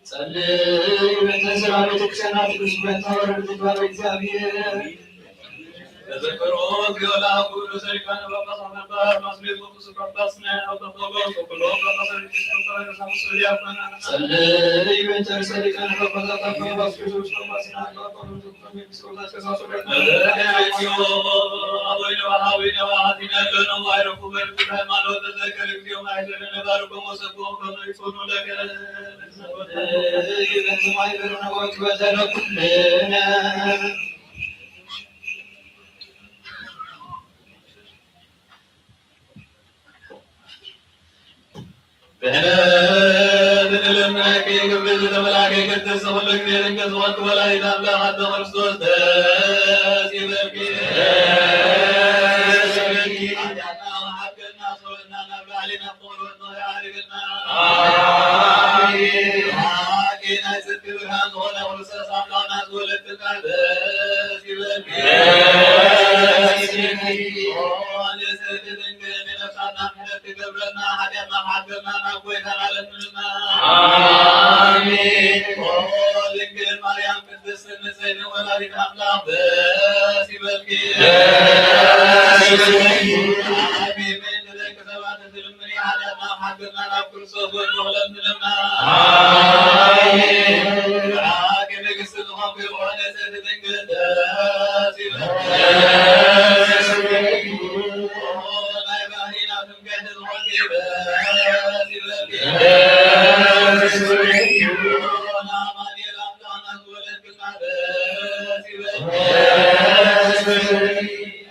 ጸልዩ በእንተ ስራ ቤተክርስቲያናት ቅዱስ በእንተ ወረድ ተግባር እግዚአብሔር። ተዘከሮ እግዚኦ ለአቡነ ሰሪፋን ጳጳስ ነበር ማስቤት ቅዱስ ጳጳስ ነ አውጠቆሎ ኩሎ ጳጳስ ሪኪስ ጳጳስ ዲያቆን። ጸልዩ በእንተ ርእሰ ሊቃነ ጳጳሳት አባ ጳስቅዮስ ጳጳስ ነ አባ ጳውሎስ ብሕነት ንልምነኪ ግብሪ ዝተመላእኪ ቅድስት ኩሉ ግዜ ድንግል ዝኾንኪ ወላዲተ ኣምላኽ ኣደ ክርስቶስ ደስ ይበልኪ። ደስ ይበልኪ። ሓጢኣትና ወሓቅና ሰውእና ናብ ላዕሊ ናብ ፍቕሪ ወድኺ ኣዕርግና። ኣሜን። ሓቂ ናይ ጽድቂ ብርሃን ዝኾነ ክርስቶስ ኣምላኽና ዝወለድክና ደስ ይበልኪ። ደስ ይበልኪ። ኦ ንጽሕቲ ድንግል ንነፍሳትና ምሕረት ትገብረልና፣ ሓጢኣትና ክሓድገልና ናብ ጎይታና ለምንና። ኣሜን። ኦ ድንግል ማርያም ቅድስት ንጽሕቲ ወላዲት ኣምላኽ ደስ ይበልኪ። ደስ ይበልኪ። ኣሜን። ንደቂ ሰባት ትልምኒ ሓጢኣትና ክሓድገልና ናብ ክርስቶስ ወድኺ ለምንና። ኣሜን። ብሓቂ ንግስቲ ዝኾንኪ ኦ ንጽሕቲ ድንግል ደስ ይበልኪ። ደስ ይበልኪ። ኦ ናይ ባህሪና ትምክሕቲ ዝኾንኪ ደስ ይበልኪ። ደስ ይበልኪ። ኦ ንኣማኑኤል ኣምላኽና ዝወለድክልና ደስ ይበልኪ። ደስ ይበልኪ።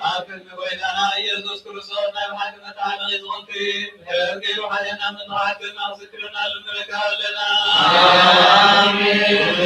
ኣብ ቅድሚ ጎይታና ኢየሱስ ክርስቶስ ናይ ብሓቂ መተዓለቒ ዝኾንኪ፣ ምሕረት ገይሩ ሓጢኣትና ምንዋሓት ገና ምስክርና ልምለካ ኣለና። ኣሜን።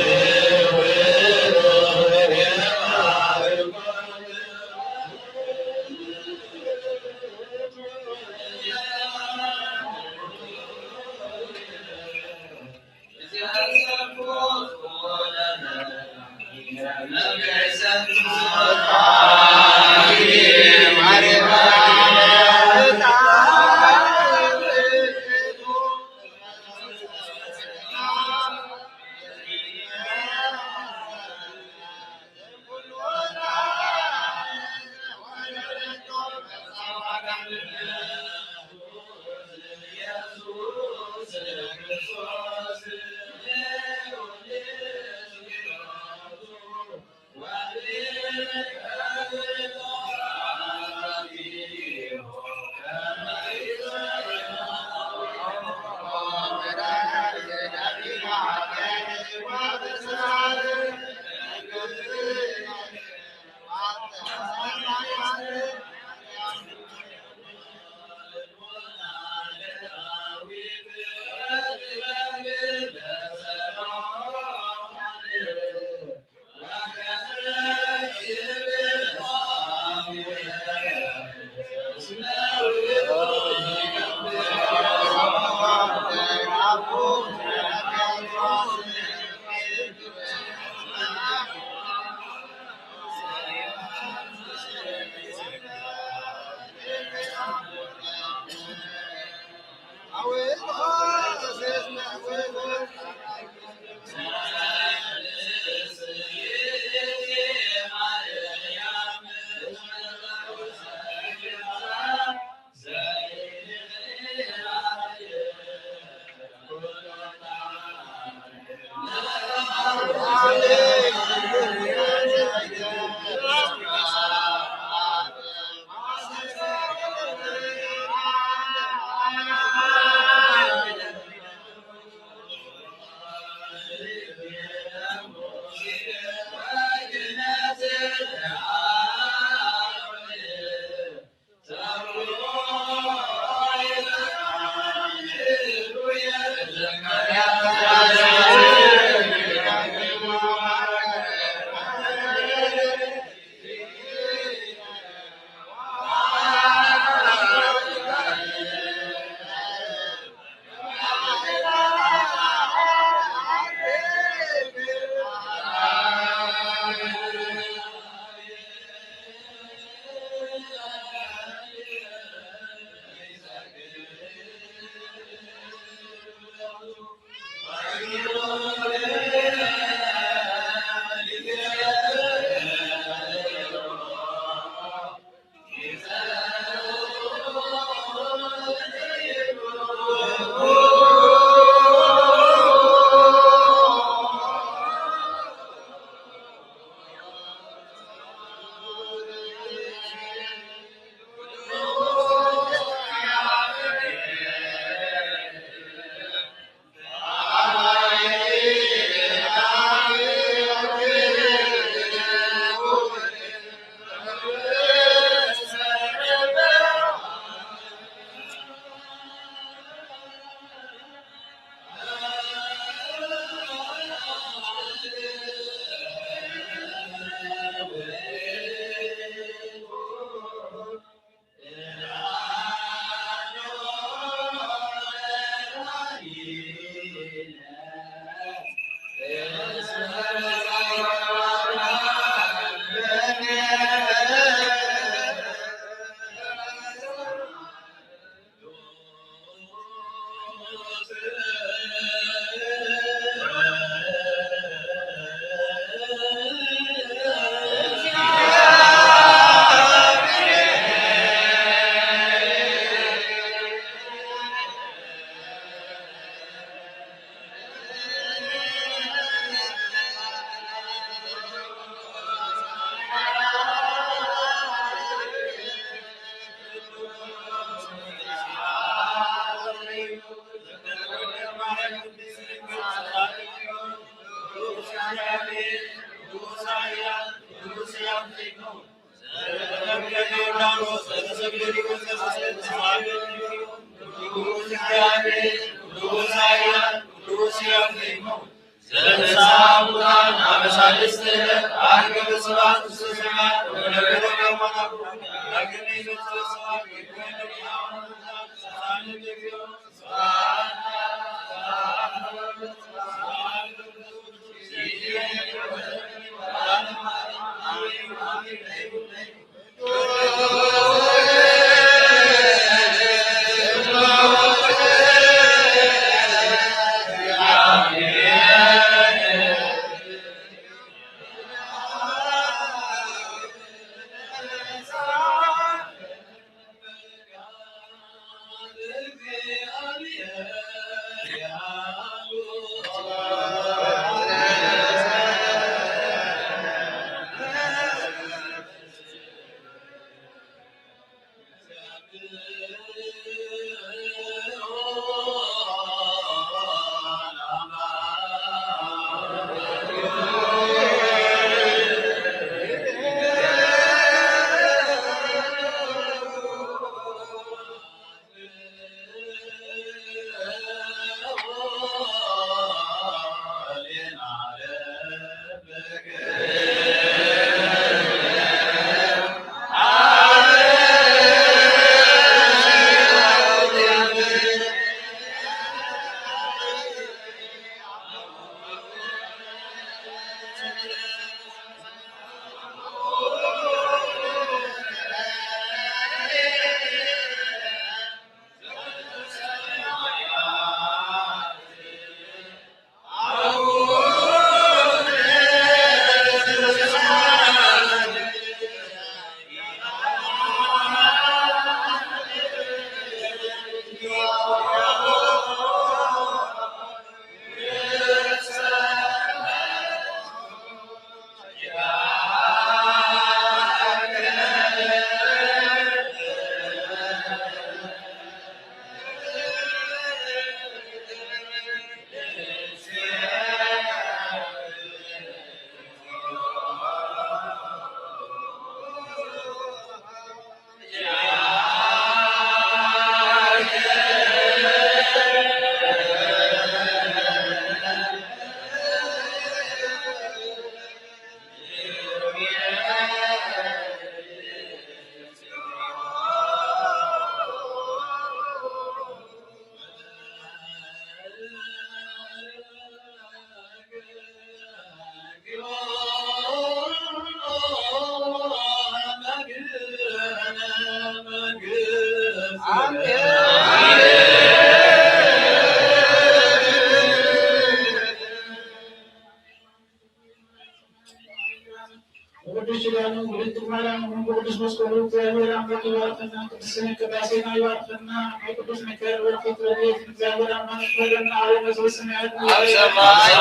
ብቅዱስ ኪዳኑ ብድንግል ማርያም ይኹን ብቅዱስ መስቀሉ እግዚኣብሔር ኣምላኽ ይባርኸና፣ ቅድስተ ቅዳሴና ይባርኸና። ናይ ቅዱስ ሚካኤል በረኸት ረድኤት እግዚኣብሔር ኣምላኽ ይኽፈለና። ኣቡነ ዘበሰማያት ኣብ ሰማይ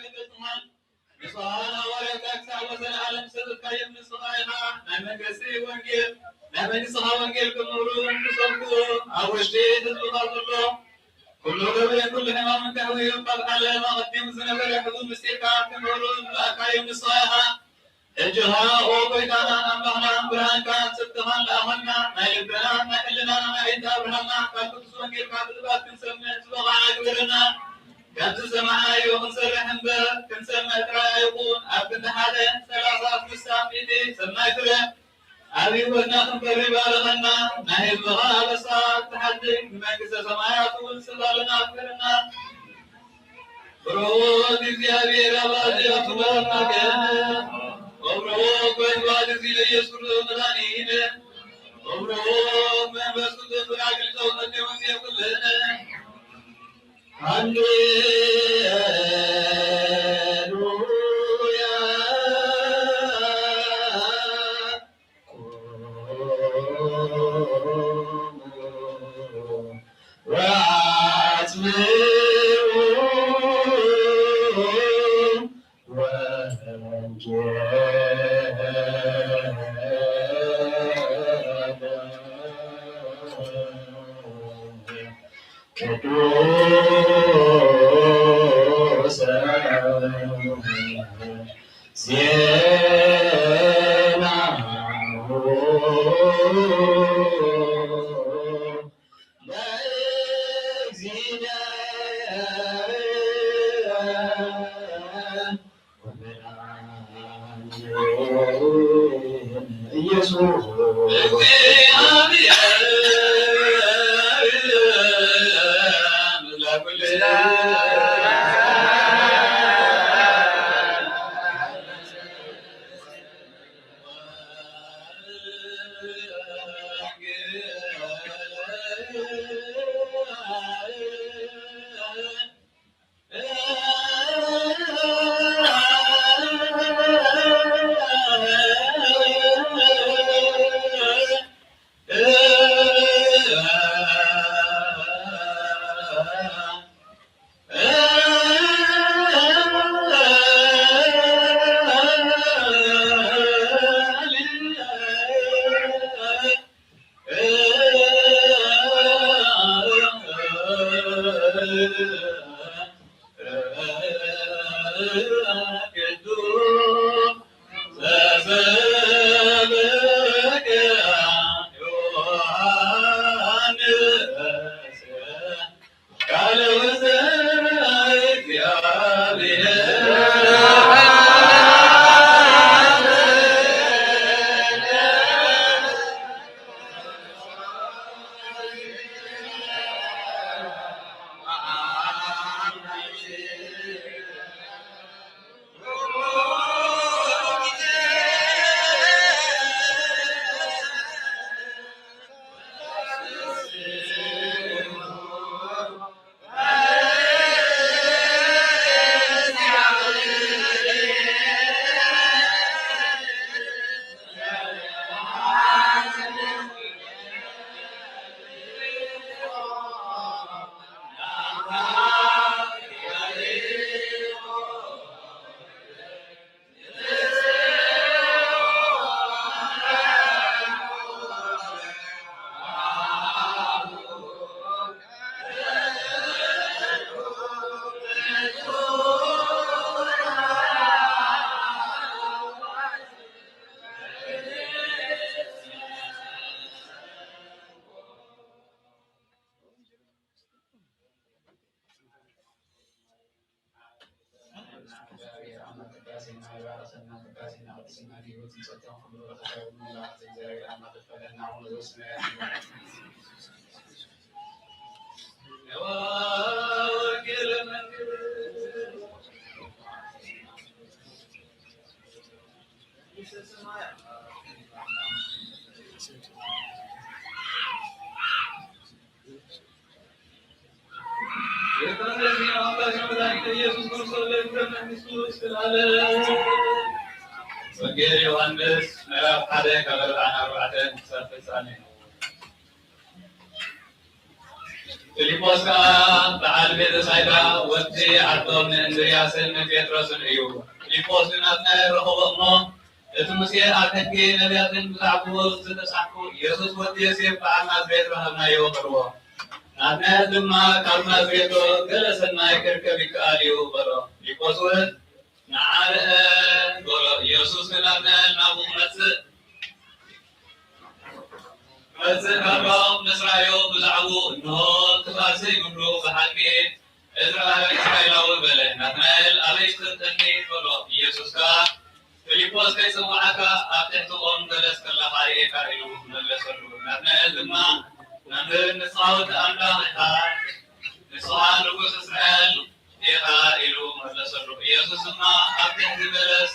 ንስኻ ንሃዋርያትካ ክሳብ ወሰን ዓለም ዝሰበካዮም ንስኻ ኢኻ። ናይ መንግስቲ ወንጌል፣ ናይ መንግስትኻ ወንጌል ክምህሩ፣ ክሰብኩ፣ ኣብ ውሽጢ ህዝብኻ ዘሎ ኩሉ ደዌን ኩሉ ሕማምን ከሕውዩ፣ ካብ ዓለም ኣቐዲሙ ዝነበረ ሕቡን ምስጢርካ ክምህሩ ዝለኣኽካዮም ንስኻ ኢኻ። ሕጂ ኸኣ፣ ኦ ጎይታናን ኣምላኽናን፣ ብርሃንካን ጽድቅኻን ለኣኸልና፣ ናይ ልብናን ናይ ሕልናናን ኣዒንቲ ኣብርሃልና፣ ካብ ቅዱስ ወንጌልካ ብንባብ ክንሰምዕ ዝበቓዕና ግበረና። ካብ ዝሰማዕናዮ ክንሰርሕ እምበር፣ ክንሰምዕ ጥራይ ኣይኹን፣ ኣብ ክንዲ ሓደ፣ ሰላሳ፣ ስልሳ፣ ሚእቲ ሰናይ ፍረ ኣብ ህይወትና ክንፈሪ ባርኸና። ናይ ህዝብኻ ኣበሳ ክትሓድግ፣ ንመንግስተ ሰማያት እውን ስላልና ፍቅርና። ብሩክ እግዚኣብሔር አባቴ አቡነ አምላክነ ወብሩክ ወይን ባል እግዚእነ ኢየሱስ ክርስቶስ መድኃኒነ ወብሩክ መንፈስ ቅዱስ ራግል ተውመቴ ወንጌ ኩልነ። ሃሌሉያ። ቅዱስ ዜናሁ ለእግዚእነ ኢየሱስ። ወንጌል ዮሃንስ ምዕራፍ ሓደ ካብ ኣርብዓን ኣርባዕተን ክሳብ ፍጻሜ። ፊልጶስ ከኣ በዓል ቤተሳይዳ ወዲ ዓዶም ንእንድርያስን ንጴጥሮስን እዩ። ፊልጶስ ንናትናኤል ረኸቦ እሞ፣ እቲ ሙሴ ኣብ ሕጊ ነቢያትን ብዛዕባኡ ዝተጻሕፉ፣ ኢየሱስ ወዲ ዮሴፍ በዓል ናዝሬት ረኸብናዮ በልዎ። ናትናኤል ድማ፣ ካብ ናዝሬት ዶ ገለ ሰናይ ክርከብ ይከኣል እዩ? በሎ። ፊልጶስ እውን፣ ንዓ ርአ በሎ። ኢየሱስ ንናትናኤል ናብኡ ክመጽእ ክመጽእ ከሎ ምስ ረኣዮ ብዛዕባኡ፣ እንሆ፣ እቲ ፋርሰይ ምድሩ ብሓቂ እዝራኤላዊ እስራኤላዊ በለ። ናትናኤል፣ ኣበይ ትፈልጠኒ? በሎ። ኢየሱስ ከኣ፣ ፊልጶስ ከይጸውዓካ ኣብ ትሕቲ ኦም በለስ ከለኻ ርኤካ ኢሉ መለሰሉ። ናትናኤል ድማ፣ መምህር፣ ንስኻ ወዲ ኣምላኽ ኢኻ፣ ንስኻ ንጉስ እስራኤል ኢኻ ኢሉ መለሰሉ። ኢየሱስ ድማ፣ ኣብ ትሕቲ በለስ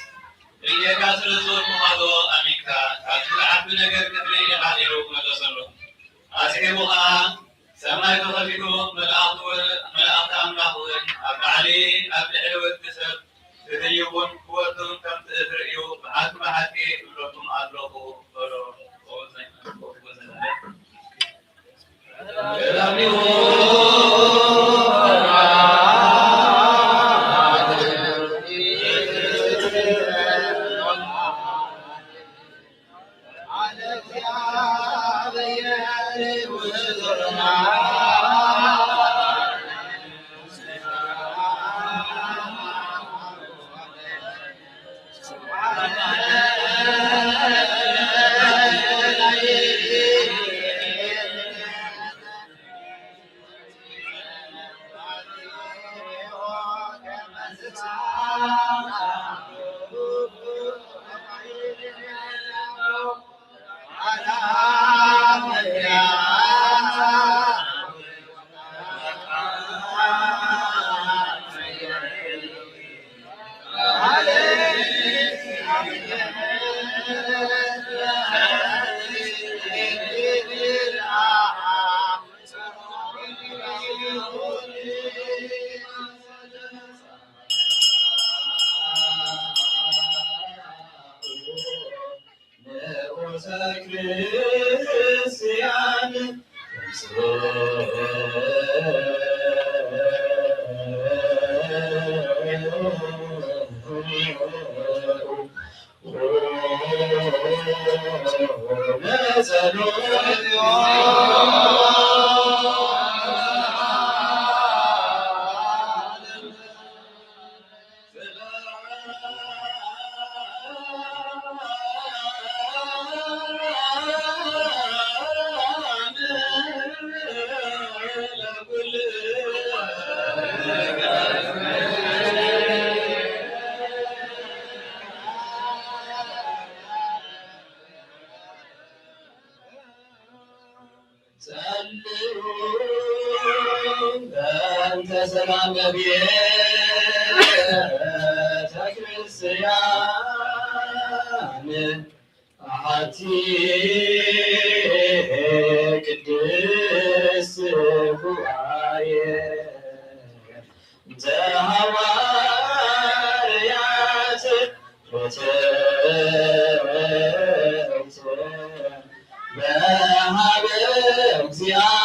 ርእየካ ስለ ዝበልኩኻ ዶ ኣሚንካ? ካብቲ ዝዓቢ ነገር ክትርኢ ኢኻ ኢሉ መለሰሉ። ኣስዒቡ ኸኣ፣ ሰማይ ተኸፊቱ፣ መላእኽቲ ወ-፣ መላእኽቲ ኣምላኽ እውን ኣብ ላዕሊ ኣብ ልዕሊ ወዲ ሰብ ክድይቡን ክወርዱን ከም ትርእዩ ብሓቂ ብሓቂ እብለኩም ኣለኹ በሎ። ንዑሰ ክርስቲያን ጸልዩ በእንተ ሰላም ነቢየ ቤተ ክርስቲያን ኣሐቲ ቅድስት ጉባኤ ዘሐዋርያት ርትዕት በሃበ እግዚአብሔር።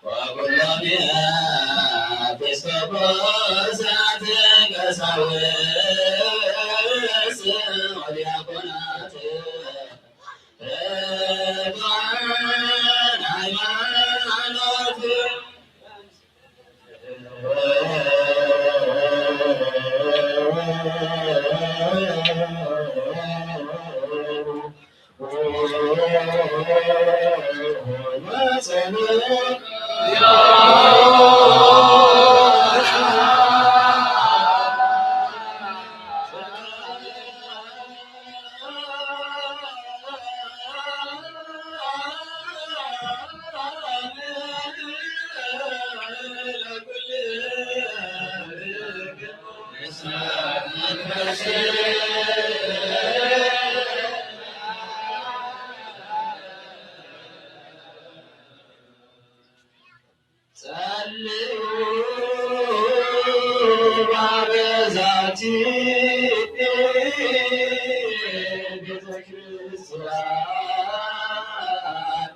ወኩሎም ኤጲስቆጶሳት ቀሳውስት ወዲያቆናት ርቱዓን ሃይማኖት ጸልዩ በዛቲ ቤተ ክርስቲያን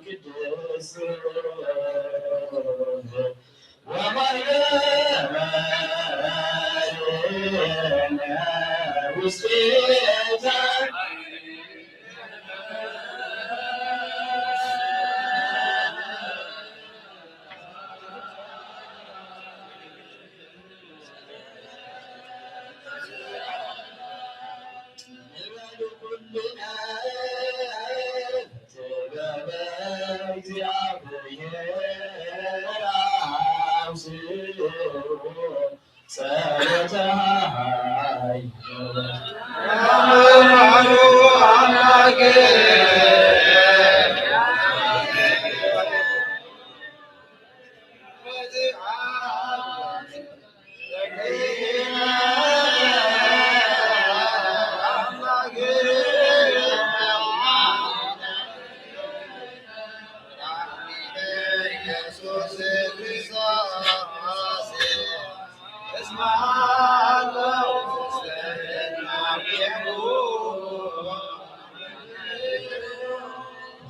ቅድስት ወማርያም ውስቴታ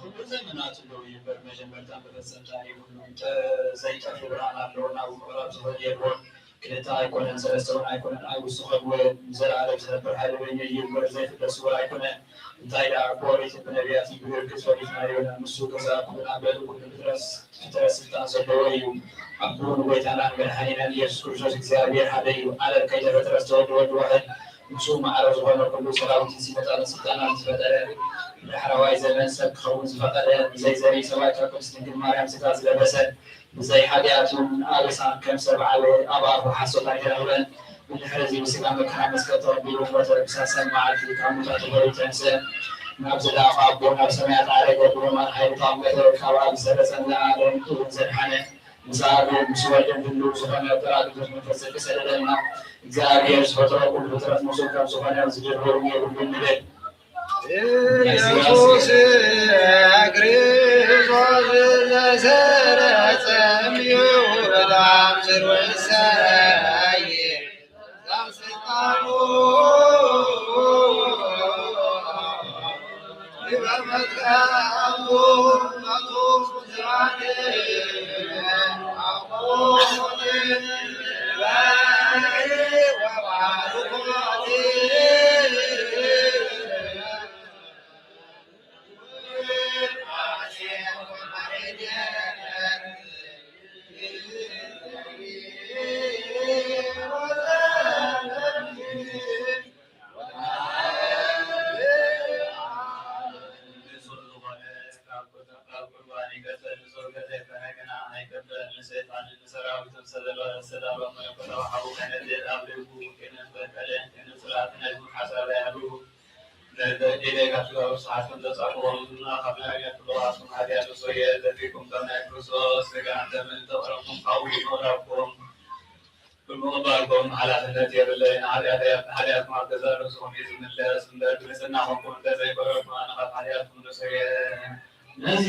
ኩሉ ዘመናት ኣለዉ እዩ እምበር፣ መጀመርታን መፈጸምታን እዩ። ኩሉ ጠ-፣ ዘይጠፍእ ብርሃን ኣለዎ። ናብ ምቕራብ ዝኽእል የልቦን። ክልተ ኣይኮነን፣ ሰለስተ እውን ኣይኮነን፣ ኣይውስኸሉ። ንዘለኣለም ዝነብር ሓይሊ በይኑ እዩ እምበር፣ ዘይፍለጥ ስውር ኣይኮነን። እንታይ ደኣ፣ ብኦሪትን ብነቢያትን ብጊዮርጊስ ፈሊጥናዮ ኢና። ንሱ ገዛእ ኩሉ፣ ኣብ ልዕሊ ኩሉ ፍጥረት፣ ፍጥረት ስልጣን ዘለዎ እዩ። ኣብ ክብሩ ንጎይታናን መድሓኒናን ኢየሱስ ክርስቶስ እግዚኣብሔር ሓደ እዩ። ዓለም ከይተፈጥረ ዝተወልደ ወልድ ዋሕድ፣ ንሱ ማዕረ ዝኾነ ኩሉ ሰራዊትን ሲመጣትን ስልጣናትን ዝፈጠረ፣ ብዳሕረዋይ ዘመን ሰብ ክኸውን ዝፈቐደ፣ ብዘይ ዘርኢ ሰብኣይ ካብ ቅድስት ድንግል ማርያም ስጋ ዝለበሰ፣ ብዘይ ሓጢኣትን ኣበሳን ከም ሰብ ዓበየ፣ ኣብ ኣፉ ሓሶት ኣይተረኽበን። ብድሕሪ እዚ ብስጋ መከራ መስቀል ተቐቢሉ ሞተ፣ ብሳልሳይ መዓልቲ ካብ ሙታን ተፈልዩ ተንስአ፣ ናብ ዝለኣኾ ኣቦ ናብ ሰማያት ዓረገ፣ ብየማን ሓይሊ ተቐመጠ፣ ካብ ኣብ ዝሰረጸ ንለዓለም እውን ዘድሓነ፣ ምስ ኣብ ምስ ወልድን ህልው ዝኾነ ጳራቅሊጦስ መንፈስ ጽድቂ ሰደደልና። እግዚኣብሔር ዝፈጠሮ ኩሉ ፍጥረት ምስኡ ከም ዝኾነ ዝድርብር የብሉን ንብል። ኢየሱስ ክርስቶስ ዘሰረጸ እምዩ ብላም ስርወሰይ ዛስልጣኑ ንጹር ዝኾነ ካብ ቁርባን ይቀበል፣ ንጹር ዘይኮነ ግና ኣይቀበል። ንሰይጣንን ንሰራዊቱን ሰለባ ሰላም መለኮታዊ ሓዉ ከነድል ኣብ ልቡ ቅንን ፈቀደን ቅንጹላት ናይ ሓሳብ ኣይሃልዉ። ኢሌ ካብ ስጋኡ ስብሓት ከም ዘጻእኩኹም፣ ካብ ናይ ኣርያት ኩሉ ኣስኩም ሓጢኣት እሱ እየ ዘልኩም፣ ከም ናይ ክርስቶስ ስጋን ደምን ተቐረብኩም፣ ካብኡ ይመውላኩም። ብምቕባልኩም ሓላፍነት የብለይን። ሓጢኣተይ ኣብ ሓጢኣትኩም ኣብ ገዛእ ርእስኹም እዩ ዝምለስ እምበር፣ ብንጽህና ኮንኩም እንተ ዘይቆረብኩም፣ ኣነ ካብ ሓጢኣትኩም ንጹህ እየ። ነዚ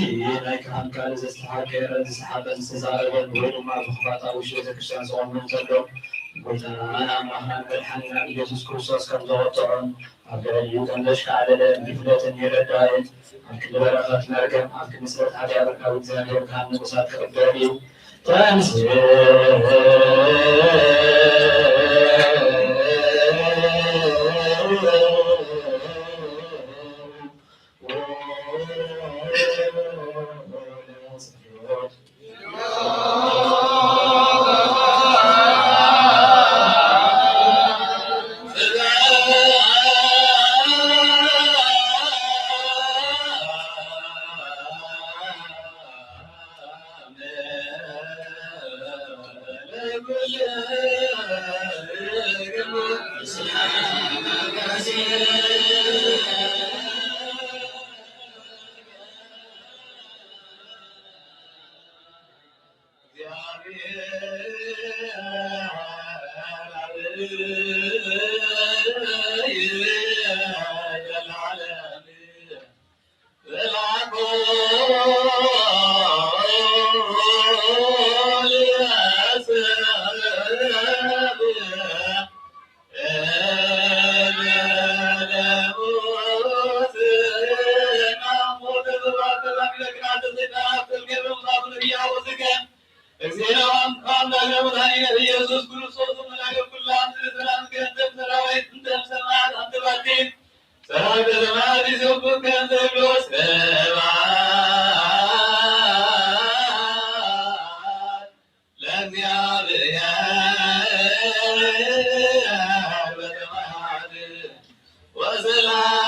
ናይ ካህን ቃል ዘስተሓቀረን ዝሰሓቐን ዝተዛረበን ወይ ድማ ብኽፋት ኣብ ውሽጢ ቤተ ክርስቲያን ዝቖመ እንተሎ፣ ጎይታናን ኣምላኽናን መድሓኒናን ኢየሱስ ክርስቶስ ከም ዘቐጥዖን ኣብ ልዕሊኡ ከም ዘሽካዕለለን ይፍለጥን ይረዳእን። ኣብ ክንዲ በረኸት መርገም፣ ኣብ ክንዲ ስእለት ሓጢኣት ካብ እግዚኣብሔር ካብ ንጉሳት ክቕበል እዩ። ተንሥእ። እግዚእነ አምላክነ መድኃኒነ ኢየሱስ ክርስቶስ፣ መላከ ኩሉ አምስል ሰላም ገንዘብ ሰራዊት እንተ ሰማያት አንተ ባቲ ሰራዊተ ሰማያት ይሰብሑከ እንተ ይብሎ፣ ስብሐት ለእግዚአብሔር በሰማያት ወሰላም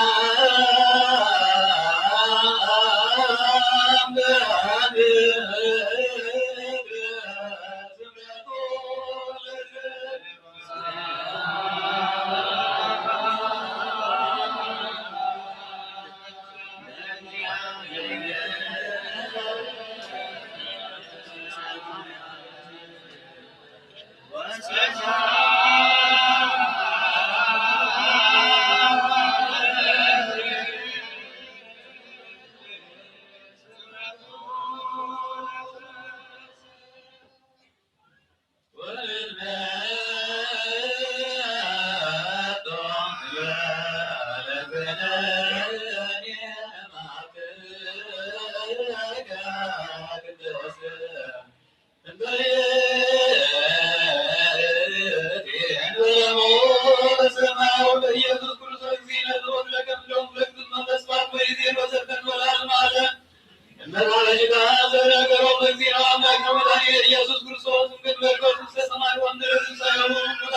በምድር።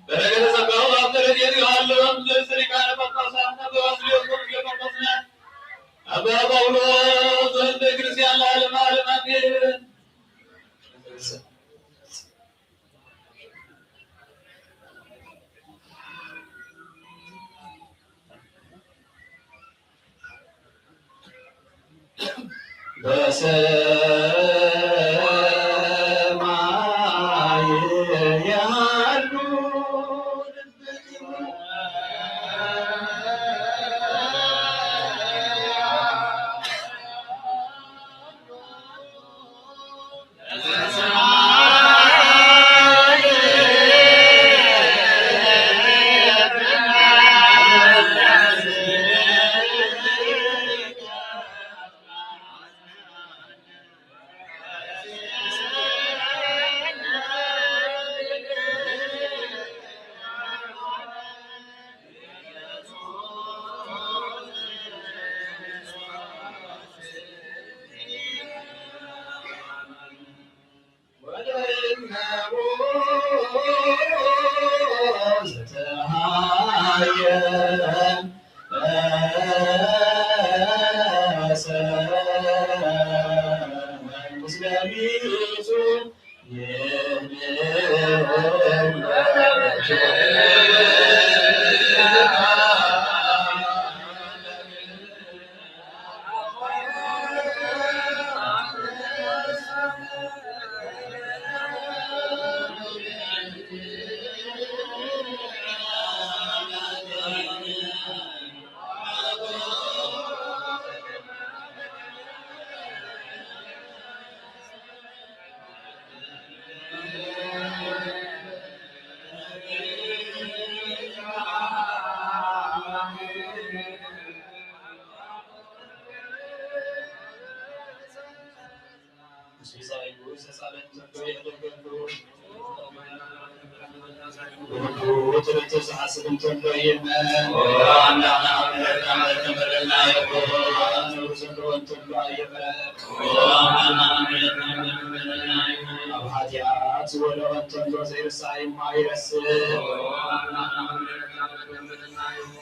በረከተ ጸጋው ኣብ ረድኤት ይሃሉ። ዘእስር ሊቃነ ጳጳሳት አባ ባስልዮስ ወቅዱስ ሊቀ ጳጳስና አባ ጳውሎስ ወሕዝበ ክርስቲያን ለዓለመ ዓለም አሜን። በሰማይ ያሉ ሱሳይ ዘሳለን ዘሎ የደገሉ። ብልቡ ትርቱ ዝሓስብ እንተሎ ይመን። ነውሪ ዘለዎ እንተሎ ኣይቕረብ። ኣብ ሓጢኣት ዝወደቐ እንተሎ ዘይርሳዕ እሞ ኣይረስዕ።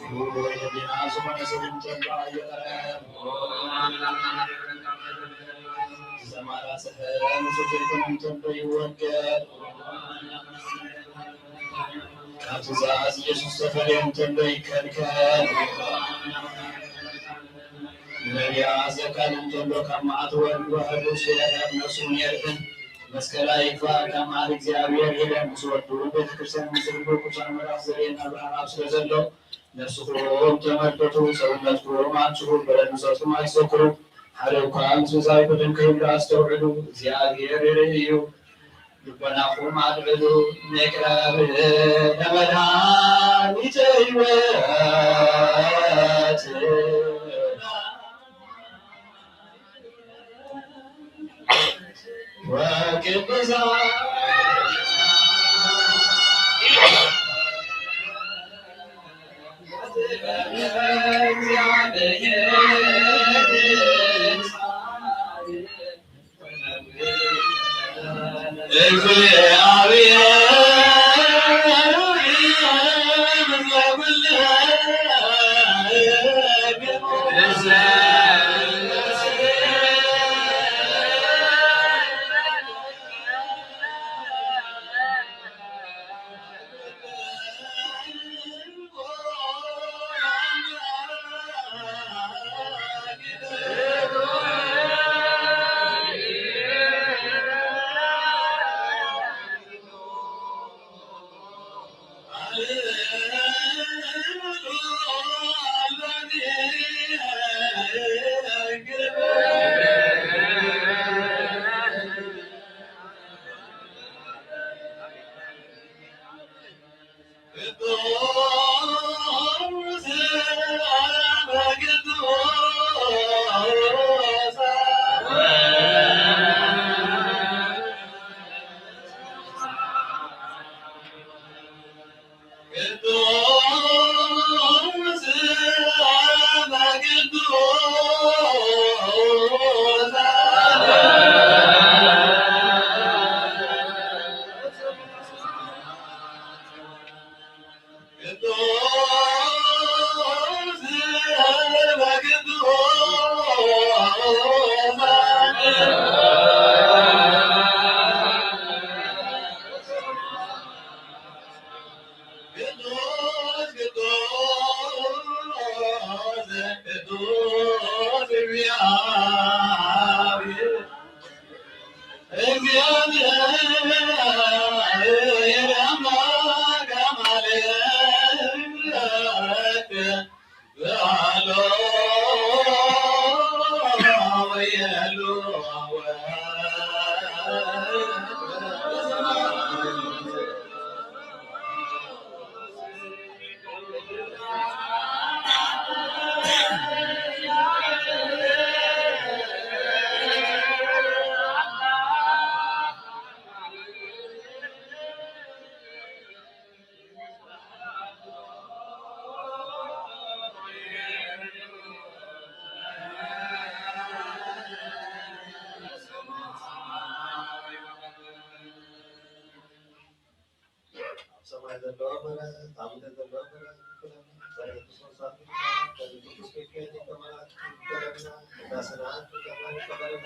ብውዑይ ህሊና ዝኾነ ሰብ እንተሎ ኣይቕረብ። ዝተማራስሐ ንጹህ ዘይኮነ እንተሎ ይወገድ። ካብ ትእዛዝ ኢየሱስ ዝተፈልየ እንተሎ ይከልከል። ነቢያት ዘቃልል እንተሎ ካብ መዓት ወልድ ዋህዱ ስለ ነፍሱን የድሕን። መስቀል ኣይግባእ ካብ መዓት እግዚኣብሔር ኢለን ምስ ወዱ ቤተ ክርስቲያን ምስ ዝህሉ ቅዱሳን መልኣክ ዘርእየና ብርሃን ኣብ ስለ ዘሎ ነፍስኹም ተመልከቱ፣ ሰውነትኩም ኣምጽኡ፣ በደል ብጾትኩም ኣይትዘክሩ። ሓደ እኳ ምስ መዛይኩትን ከይብሉ ኣስተውዕሉ፣ እግዚኣብሔር ይርኢ እዩ። ልቦናኹም ኣልዕሉ፣ ንቅረብ ንመድኃኒተ ሕይወት። ወቅዱሳን ኣብ ሰማይ ዘሎ ኣቦና፣ ኣብ ምድሪ ዘሎ ኣቦና፣ ይኹን ኣብ ምድሪ ዘሎ ኣቦና፣ ቅዱስ ሚካኤል ሊቀ መላእክት ይከተለና፣ ቅዳሴና፣ ቅዳሴና፣ ቅዳሴና፣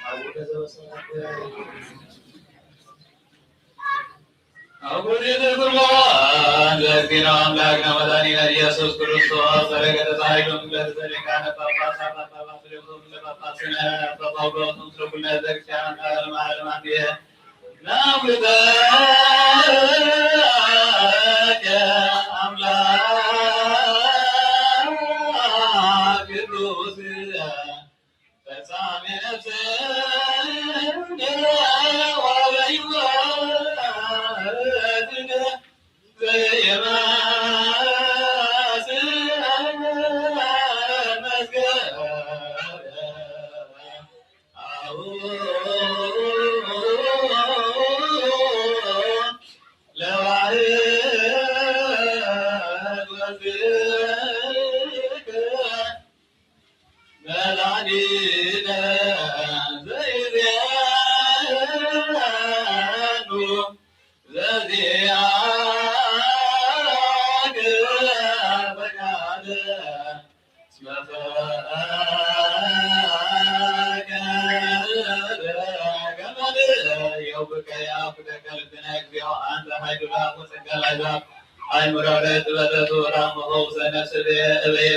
ኣቡነ ዘበሰማያት ይባርክ። አቡነ ዘበሰማያት ለእግዚእነ አምላክነ መድኃኒነ ኢየሱስ ክርስቶስ፣ በረከተ ጻድቃን ለተሰሊቃነ ጳጳሳት አባ ባስልዮስ ለጳጳስነ ጳጳውሎስ ምስለ ኩልነ ዘክርስቲያን ለዓለመ ዓለም አሜን። ናውተከ አምላክ ቅዱስ ፈጻሜ ነፍስነ ወበሕይወትነ ዘየማስን መዝገበ አቡነ ዘዚኣከ ፈቃደ እስመ ፈቀደ ገመድ የውብከ የአኩተከ ልብነ እግዚኦ አንተ ኃይሉላ ወጸጋ ላይዛ አእምሮ ለጥበበ ወላ መፈውሰ ነፍስ እበየ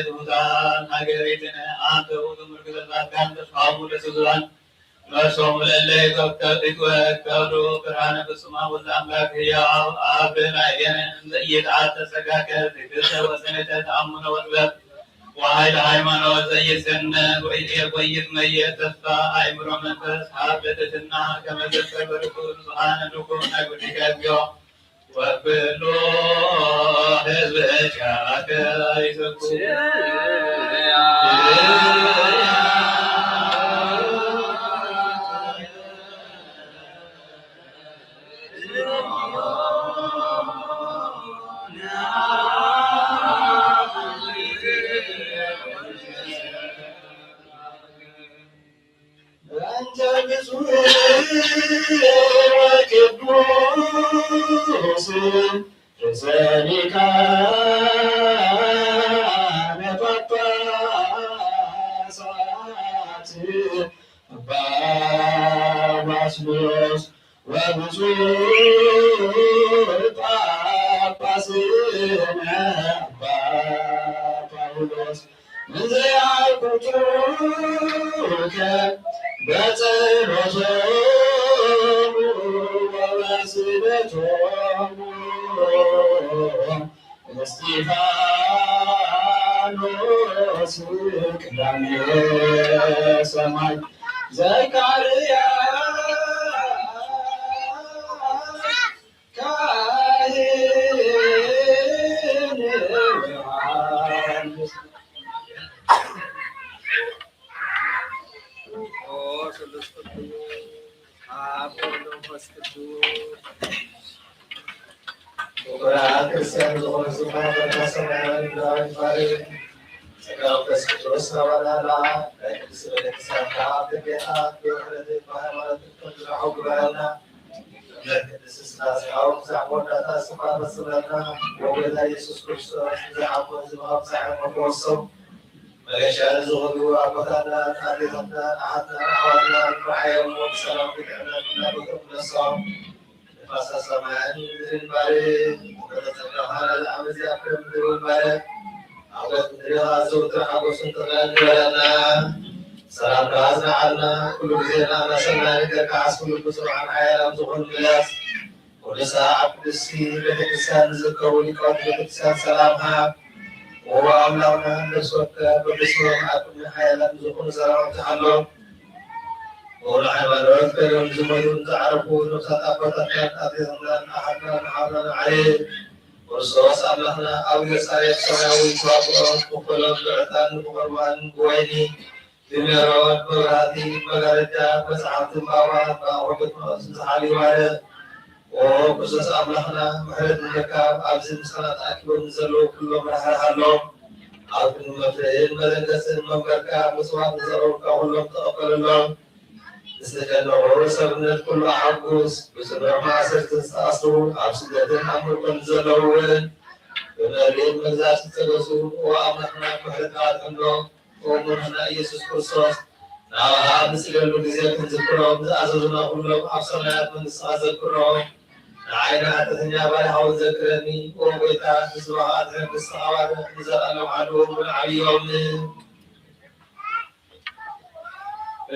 ትሑታን ሀገሪትን አንተ ውእቱ ምርኩዘ ጻድቃን ተስፋሙ ለስዙራን መሶሙ ለእለ ይትወከሉ ብርሃነ ፍጹማ ወልደ አምላክ ህያው አብ ላዕሌነ እንዘ ኢይትዓተ ጸጋከ ትግህተ ወሰኔተ ተአምኖ ወጥበብ ወኃይለ ሃይማኖት ዘይሰነ ወይትመየጥ ተስፋ አእምሮ መንፈስ ሀብ ለትሕትና ከመ ዘከረ በርኩ ብዙኃነ ንኩን ናይ ጉዲከ እግዚኦ ወኩሉ ህዝብ ጃከ ይሰኩ። እንተ ብፁዕ ወቅዱስ ርእሰ ሊቃነ ጳጳሳት አባ ባስልዮስ ወብፁዕ ጳጳስነ አባ ጳውሎስ እንዘ ያዕቁቱከ በጸሎቶሙ ወበስእለቶሙ እስጢፋኖስ ቀዳማዊ ሰማዕት ዘካርያስ ካህን ዮሐንስ ኦ ስሉስ ቅዱስ አብ ወወልድ ወመንፈስ ቅዱስ። ክቡራት ክርስቲያን ዝኾኑ ህዝብና፣ በረከት ሰማያዊ ምድራዊ ይባርክ። ጸጋ መንፈስ ቅዱስ ናባና፣ ናይ ቅድስት ቤተክርስቲያን ከዓ ኣብ ደገና ብሕብረት ብሃይማኖት ክንዝርዖ ግበረና። እምነት ቅድስት ሥላሴ ኣብ ብዛዕባ መወዳእታ እስትንፋስ ፈጽመና። ወጎይታ ኢየሱስ ክርስቶስ ብዛዕባ እዚ መኸብፃ መፈወሶም መገሻ ዝኾኑ ኣቦታትና፣ ኣዴታትና፣ ኣሓትና፣ ኣሕዋትና፣ ንዓዮም ብሰላም ብጥዕና እናቦቶም ነሶም። ንፋሳ ሰማይን ምድርን ባርክ። ወተጸጋኻ ለዓመዚ ኣብ ምድር ባርክ። ዓወት ምድሪ ኣዘውትር ሓጎስን ተድላን ግበረልና። ሰላምካ ኣጽንዓልና፣ ኩሉ ግዜ እናመሰልና ነገርካ ዓስቢ ልቡ ጽኑዓን ሓያላን ዝኾኑ ምልስ። ቅዱሳ ኣብ ቅድስቲ ቤተክርስትያን ዝርከቡ ሊቃውንቲ ቤተክርስትያን ሰላም ሃብ። ኦ ኣምላኽና፣ ነፍሲ ወከፍ ቅዱስ መርምዓት ሓያላን ዝኾኑ ሰላም ኣብዝሓሎም። ኦ ንሃይማኖት ከይዶም ዝሞቱ ንዝዓረፉ ነፍሳት ኣቦታትናን ኣዴታትናን ኣሓትናን ኣሕዋትናን ዓርዩ። ክርስቶስ ኣምላኽና ኣብ ኢየሩሳሌም ሰማያዊ ተዋግኦ ክኽፈሎም ብዕጣን ብቑርባን ብወይኒ ብሜሮን መብራህቲ መጋረጃ መጽሓፍቲ እምባባ ብኣቑሑት መቕደስ ዝሓሉ ይባርኽ። ኦ ክርስቶስ ኣምላኽና ምሕረት ንምርካብ ኣብዚ ምሳና ተኣኪቦም ንዘለዉ ኩሎም ራህራሃሎም። ኣብ ክንዲ መፍርህን መደንገጽን መንበርካ ምጽዋት ንዘቕረቡልካ ኩሎም ተቐበለሎም። ዝተጨነቑ ሰብነት ኩሉ ኣሐጉስ። ብጽኑዕ ማእሰርቲ ዝተኣስሩ ኣብ ስደትን ኣብ ምርኮን ዘለዉ እውን ብመሪር መግዛእቲ ዝተገዝኡ ኦ ኣምላኽና ምሕረትካ ኣጥዕምሎም። ኦ መድሓና ኢየሱስ ክርስቶስ ናባኻ ኣብ ንጽልየሉ ግዜ ክንዝክሮም ዝኣዘዙና ኩሎም ኣብ ሰማያት መንግስትኻ ዘክሮም። ንዓይ ንሓጢኣተኛ ባሪያኻ እውን ዘክረኒ። ኦ ጎይታ ንስምኻ ኣድሕን ንስኻ ባርኽ ንዘለኣለም ዓድዎም እውን ዓብዮም።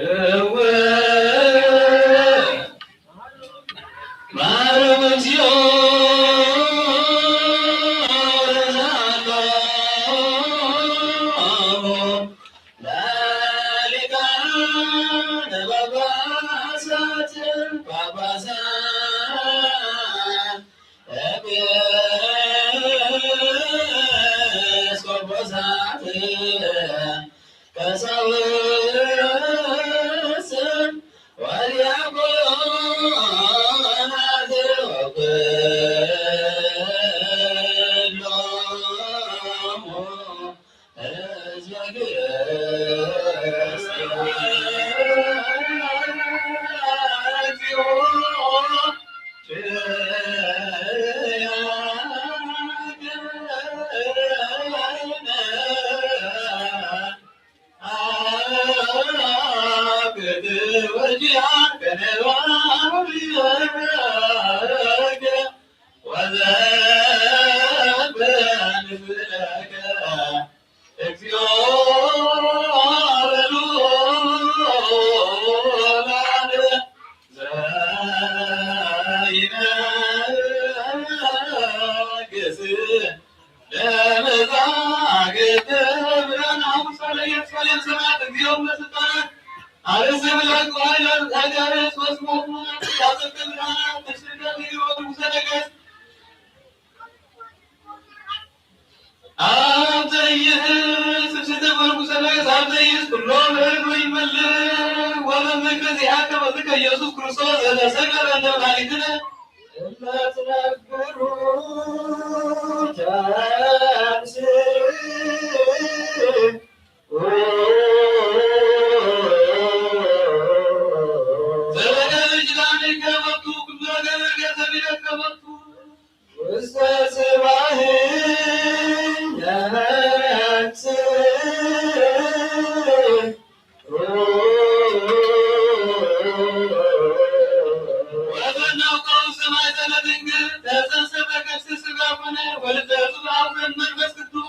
እወ ማረነ እግዚኦ ለዛሎ ለሊቃነ ጳጳሳት ጳጳሳት ኤጲስቆጶሳት ቀሳውስት ወዲያቆናት ወኩሎሙ ህዝበ ክርስቲያን ወዘንብለከ እግዚኦ በሉ ዘይነግስ ለመዛግብተ ብርሃን ሐሙስ ለኢየሩሳሌም ሰማያት እግዚኦ በስልጣናት አርስ ብለክ ዋይላት አጋርስ ወስሞት ሙናት ያጽድቅ ብርሃናት ትሽርገ ይወዱ ሰደቀስ አብ ዘይህስ ስብስተ ወርጉ ሰደቀስ አብ ዘይህስ ኩሎ ምዕድ ወይመልእ ወመምልክ ዚአከ በዝከ ኢየሱስ ክርስቶስ ዘተሰቀለ እንደ መድኃኒትነ እለ ትነግሩ ተንሥእ ዘበገር ኪዳን ይከፈቱ፣ ኩሎ ነገር ገንዘብ ይከፈቱ። ውስተ ጽባሕ ያንስ ወበነውቀው ሰማይ ዘለ ድንግል ተሰብሰበ ከርስ ስጋ ኮነ ወልደቱ አብ መንፈስ ቅዱስ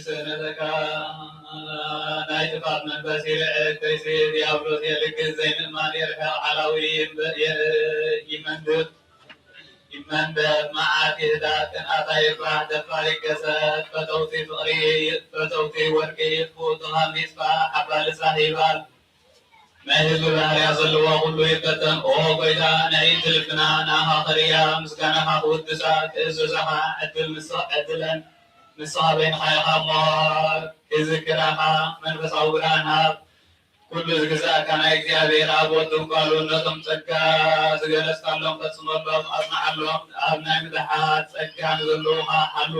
ሰነተካ ናይ ጥፋት መንፈስ ይርዕድ፣ ከይሲ ዲያብሎስ የልግስ፣ ዘይምእማን የርሕቕ፣ ሓላዊ ይንብ-፣ የ-፣ ይመንድብ፣ ይመንደብ፣ መዓት ይህዳእ፣ ቅንኣት ኣይርባሕ፣ ደፋር ይገሰጽ፣ ፈተውቲ ፍቕሪ፣ ፈተውቲ ወርቂ ይጥፉ፣ ትማም ይጥፋእ፣ ሓባ ልሳን ይባል። ናይ ህዝቢ ባህርያ ዘለዎ ኩሉ ይበተን። ኦ ጎይታ፣ ናይ እቲ ልብና ንኣኻ ክርእያ፣ ምስጋናኻ ክውድሳ፣ ክእዝዛኻ ዕድል ንስ-፣ ዕድለን ንስኻ በይንኻ ኢኻ እሞ፣ ክዝክራኻ መንፈሳዊ ብርሃን ሃብ። ኩሉ ዝግዛእካ ናይ እግዚኣብሔር ኣብ ወድን ጓሉን ነቶም ጸጋ ዝገለጽካሎም ፈጽመሎም፣ ኣጽንዓሎም። ኣብ ናይ ምድሓር ጸጋ ንዘለዉኻ ሓሉ።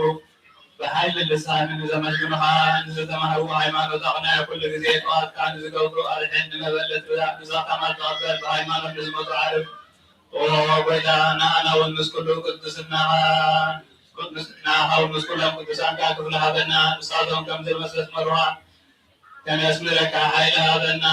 ብሓይሊ ልሳን ንዘመስግኑኻ፣ ንዝተማህቡ ሃይማኖት ኣቕንዕ፣ ኩሉ ግዜ ጥዋትካ ንዝገብሩ ኣድሕን፣ ንመበለት ብዛ-፣ ብዘኽታማት ተቐበል፣ ብሃይማኖት ንዝመቱ ዓርፍ። ኦ ጎይታ፣ ንኣና እውን ምስ ኩሉ ቅዱስናኻ፣ ምስ፣ ንኣኻ እውን ምስ ኩሎም ቅዱሳንካ ክፍሊ ሃበና፣ ንሳቶም ከም ዘመሰስመሩኻ ከነስምረካ ሓይሊ ሃበና።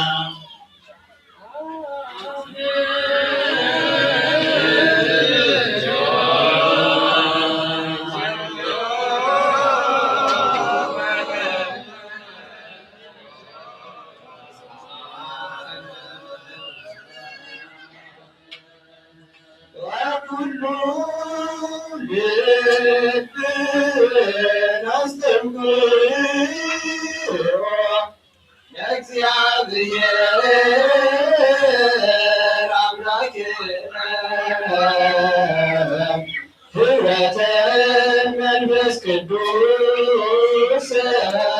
ወኩሉ ልብን ኣስተንክሮ ለእግዚኣብሔር ኣምላክነ። ህብረተ መንፈስ ቅዱስ ሰናየ።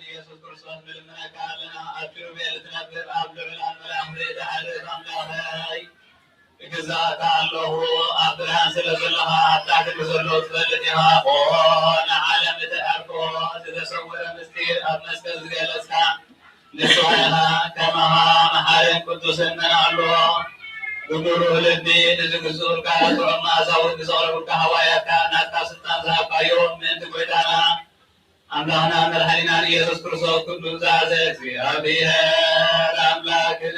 ኢየሱስ ክርስቶስ ንልምነካ ኣለና። ኣብ ኪሩቤል እትነብር ኣብ ልዑል ኣምላኽ ርእሲ ኣምላኸይ፣ እግዛእካ ኣለኹ። ኣብ ብርሃን ስለ ዘለኻ ኣብታ ክንዲ ዘሎ ትፈልጥ ኢኻ። ኦ ንዓለም እተዕርፎ ዝተሰወረ ምስጢር ኣብ መስቀል ዝገለጽካ ንስኻ ኢኻ። ከማኻ መሓርን ቅዱስን መን ኣሎ? ብብሩህ ልቢ ንዝግዝኡልካ ጥዑም መኣዛ እውን ንዘቕረቡልካ ሃዋርያትካ ናትካ ስልጣን ዝሃብካዮም ምእንቲ ጐይታና ኣምላኽና መድሓኒናን ኢየሱስ ክርስቶስ ኩሉ ዝሓዘ እግዚኣብሔር ኣምላክነ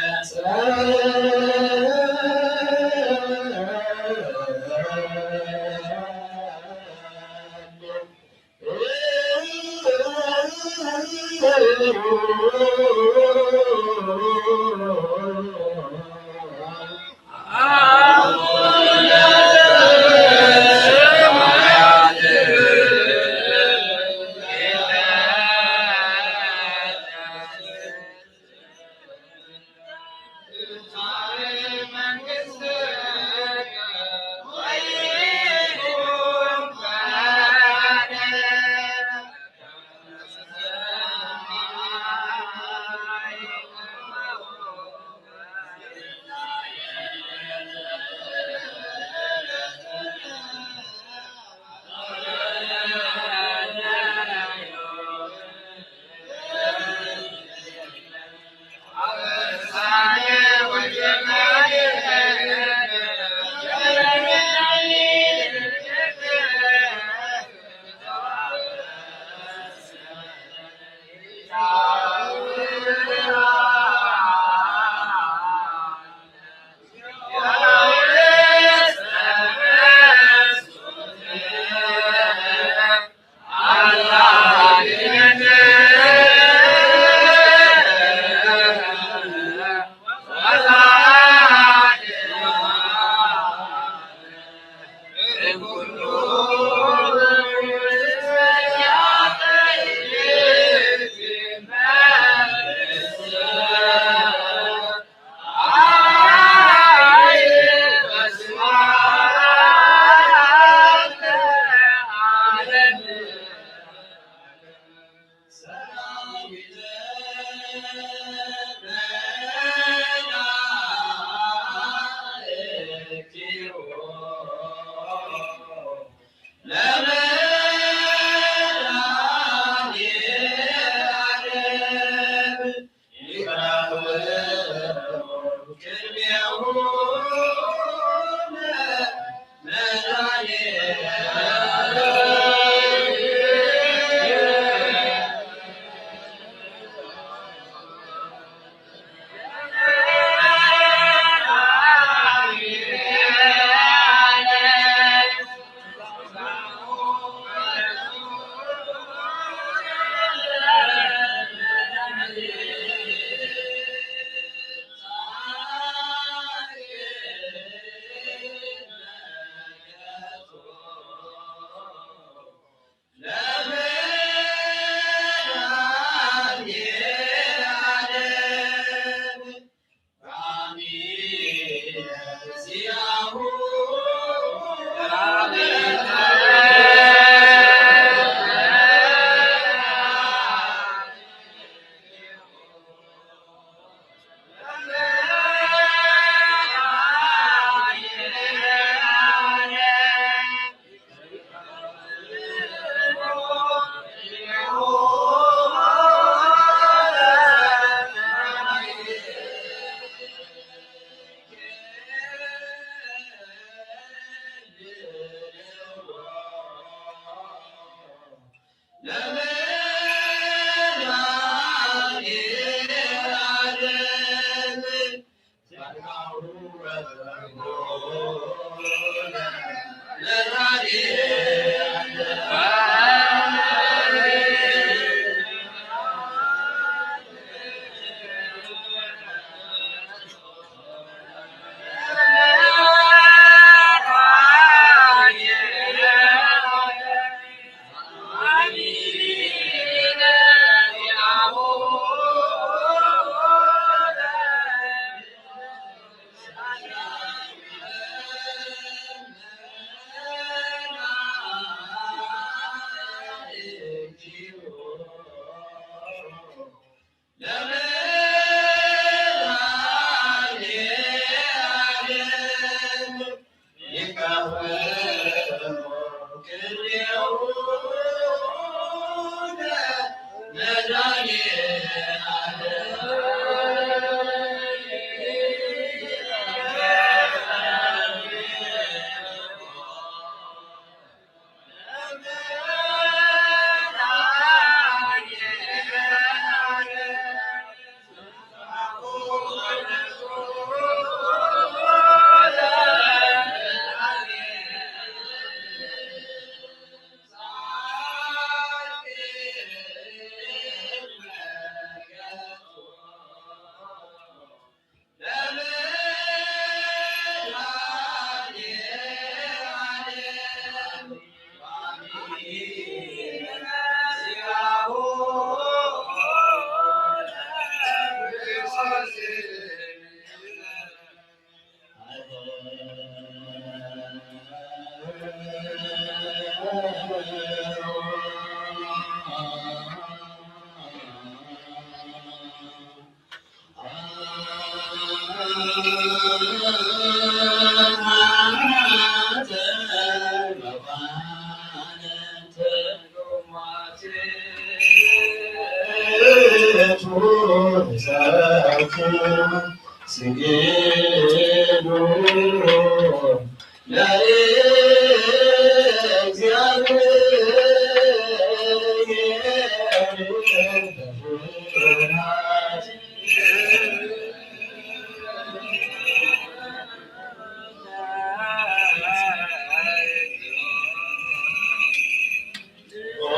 ኦ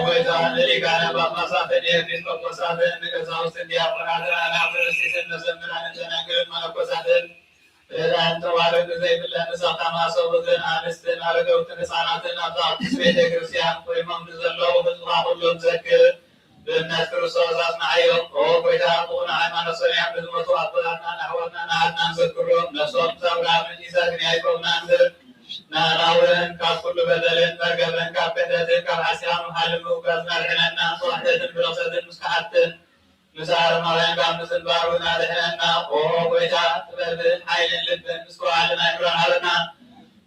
ጎይታ፣ ንሊቃነ ጳጳሳትን ኤጲስቆጶሳትን ንቀሳውስትን ዲያቆናትን ኣናብስትን ቀሲስን መዘምራንን ደናግልን መነኮሳትን ርዳን ተዋረድ ዘይብለን ንሰኻማ ሰብኡትን ኣንስትን ኣረገውትን ህፃናትን ኣብዛ ቅድስት ቤተ ክርስቲያን ቆይሞም ንዘለዉ ህዝብኻ ኩሎም ዘክር። ብእምነት ክርስቶስ ኣጽንዓዮም። ኦ ጎይታ፣ ብቕኑዕ ሃይማኖት ጸኒዖም ንዝሞቱ ኣቦታትናን ኣሕዋትናን ኣሓትናን ዘክሮም። ነፍሶም ምስ ኣብርሃምን ይስሐቅን ያዕቆብን ኣንብር። ንኣና እውን ካብ ኩሉ በደልን መርገምን ካብ ክሕደትን ካብ ሓሲያም ሓልን ምውጋዝን ኣድሕነና። ካብ ውሕደትን ብርኽሰትን ምስ ከሓድትን ምስ ኣረማውያን ካብ ምጽንባር እውን ኣድሕነና። ኦ ጎይታ፣ ጥበብን ሓይልን ልብን ምስትውዓልን ኣእምሮን ሃበና።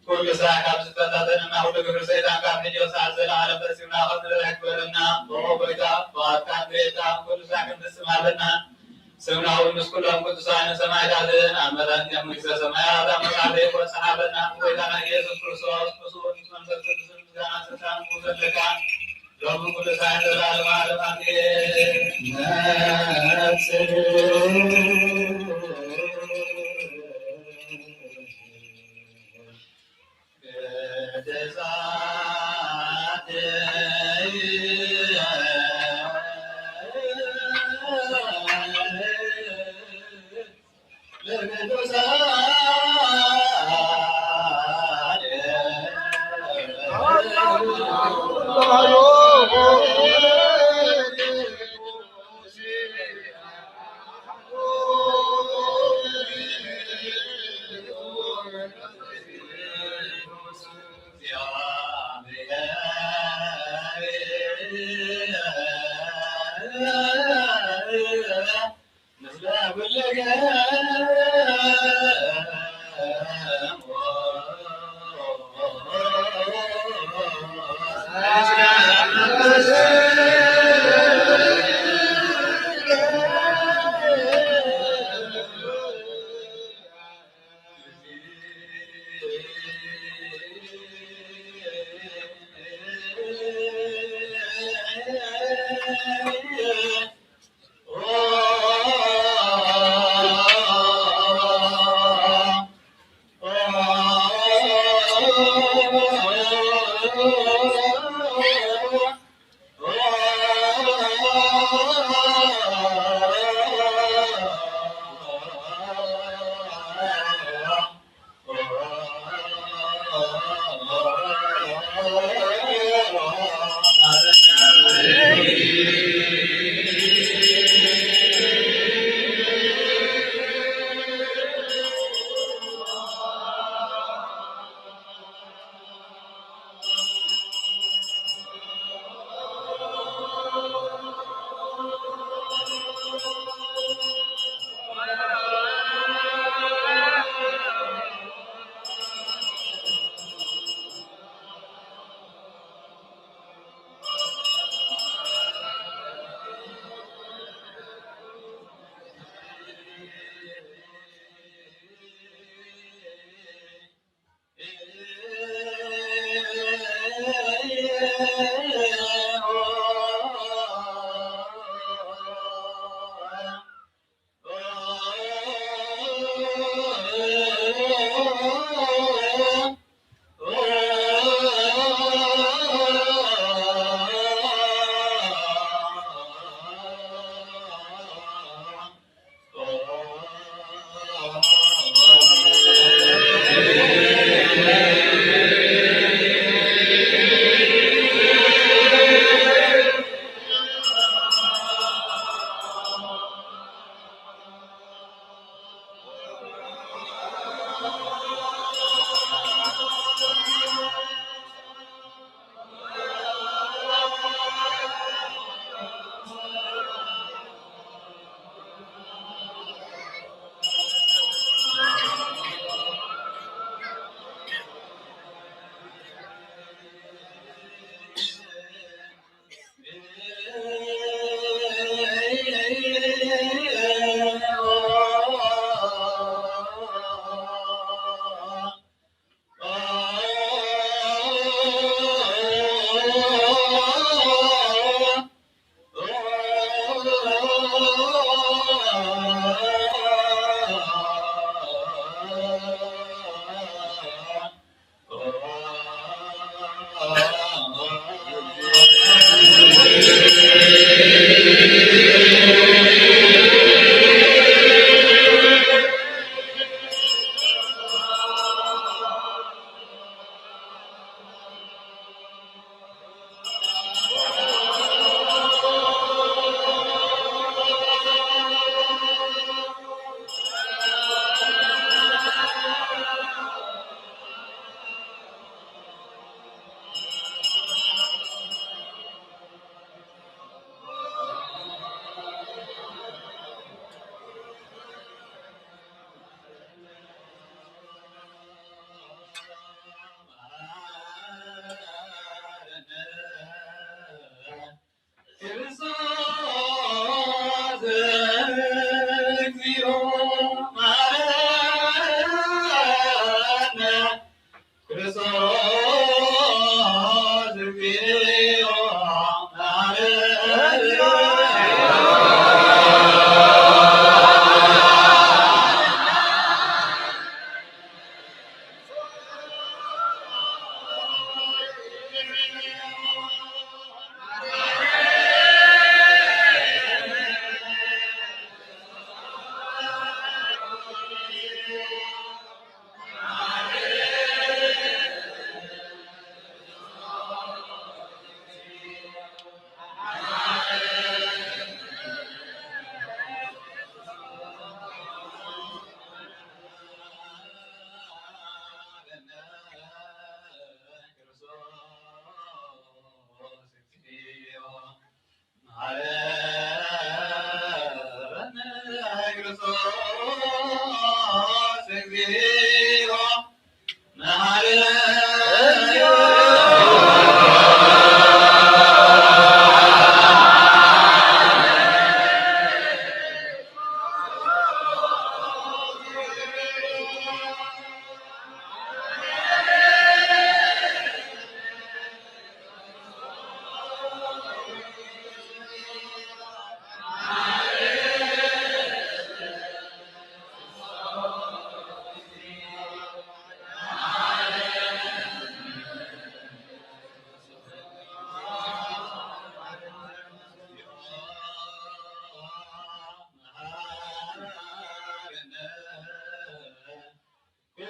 ኩሉ ስራሕ ካብ ዝፈታተነና፣ ኩሉ ግብሪ ሰይጣን ካብ ሕጂ ክሳዕ ዘለዓለም ፈጺምና ከም ንበርሕ ግበረና። ኦ ጎይታ፣ ፍቓድካን ምሬትካን ኩሉ ስራሕ ክንፍጽም ሃበና። ስምና እውን ምስ ኩሎም ቅዱሳንን ሰማዕታትን ኣብ መዛግብቲ መንግስተ ሰማያት ኣብ መጻሕፍቲ ይኹን፣ ጸሓፈና። ጎይታና ኢየሱስ ክርስቶስ፣ ምስኡ ምስ መንፈስ ቅዱስን ምስጋና ስልጣን ዘለካ፣ ሎሚ ኩሉ ሳዕ ዘለዓለመ ዓለም ኣሜን።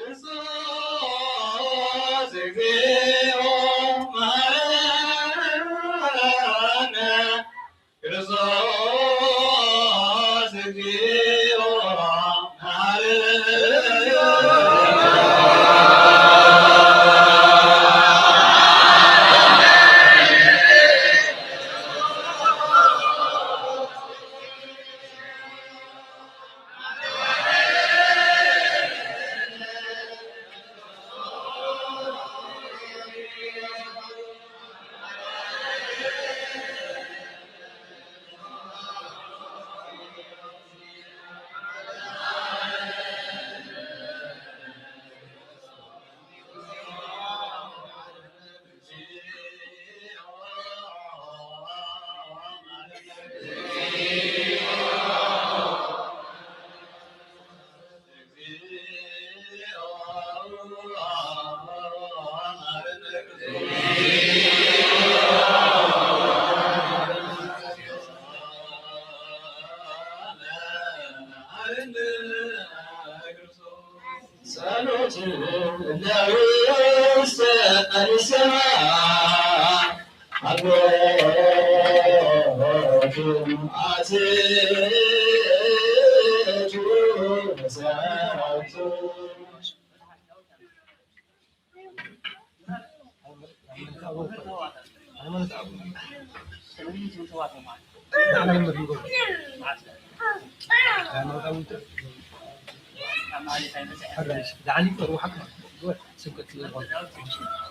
ክርስቶስ እግዚኦ መሐረነ። ክርስቶስ እግዚኦ መሐረነ።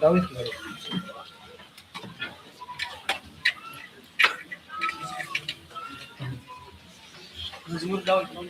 ዳዊት ግበሮ። መዝሙር ዳዊት ነው።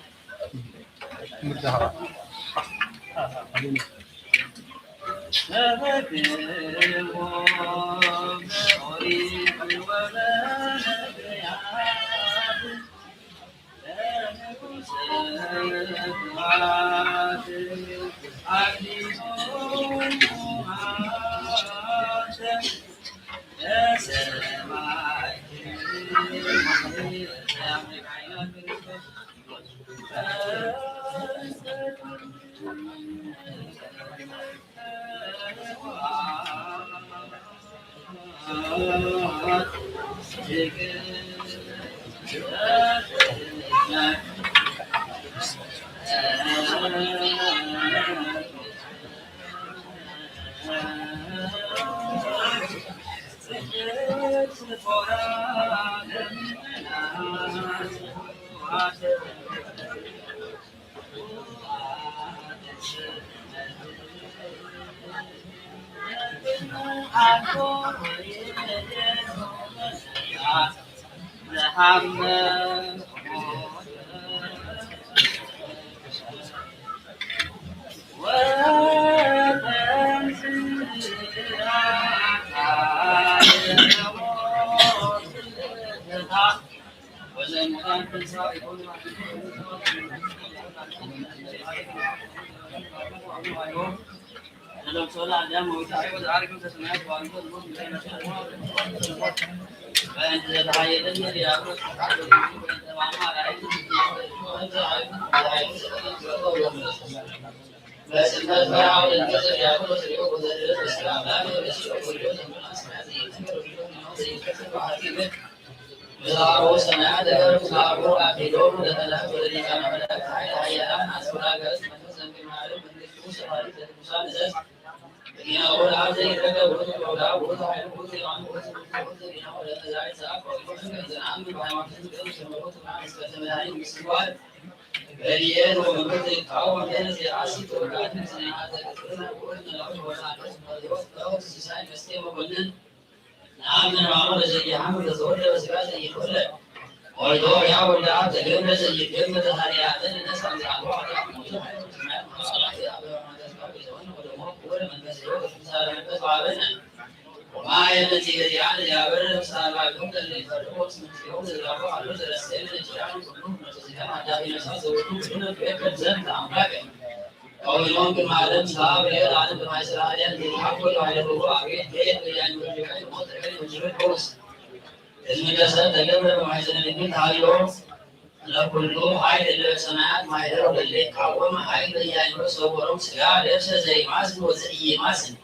ለኩሉ ኃይል ለሰማያት ማይደሮ ለይቃወም ኃይል ለያይመሮ ሰወሮም ሥጋ ለብሰ ዘይማስን ወዘኢይማስን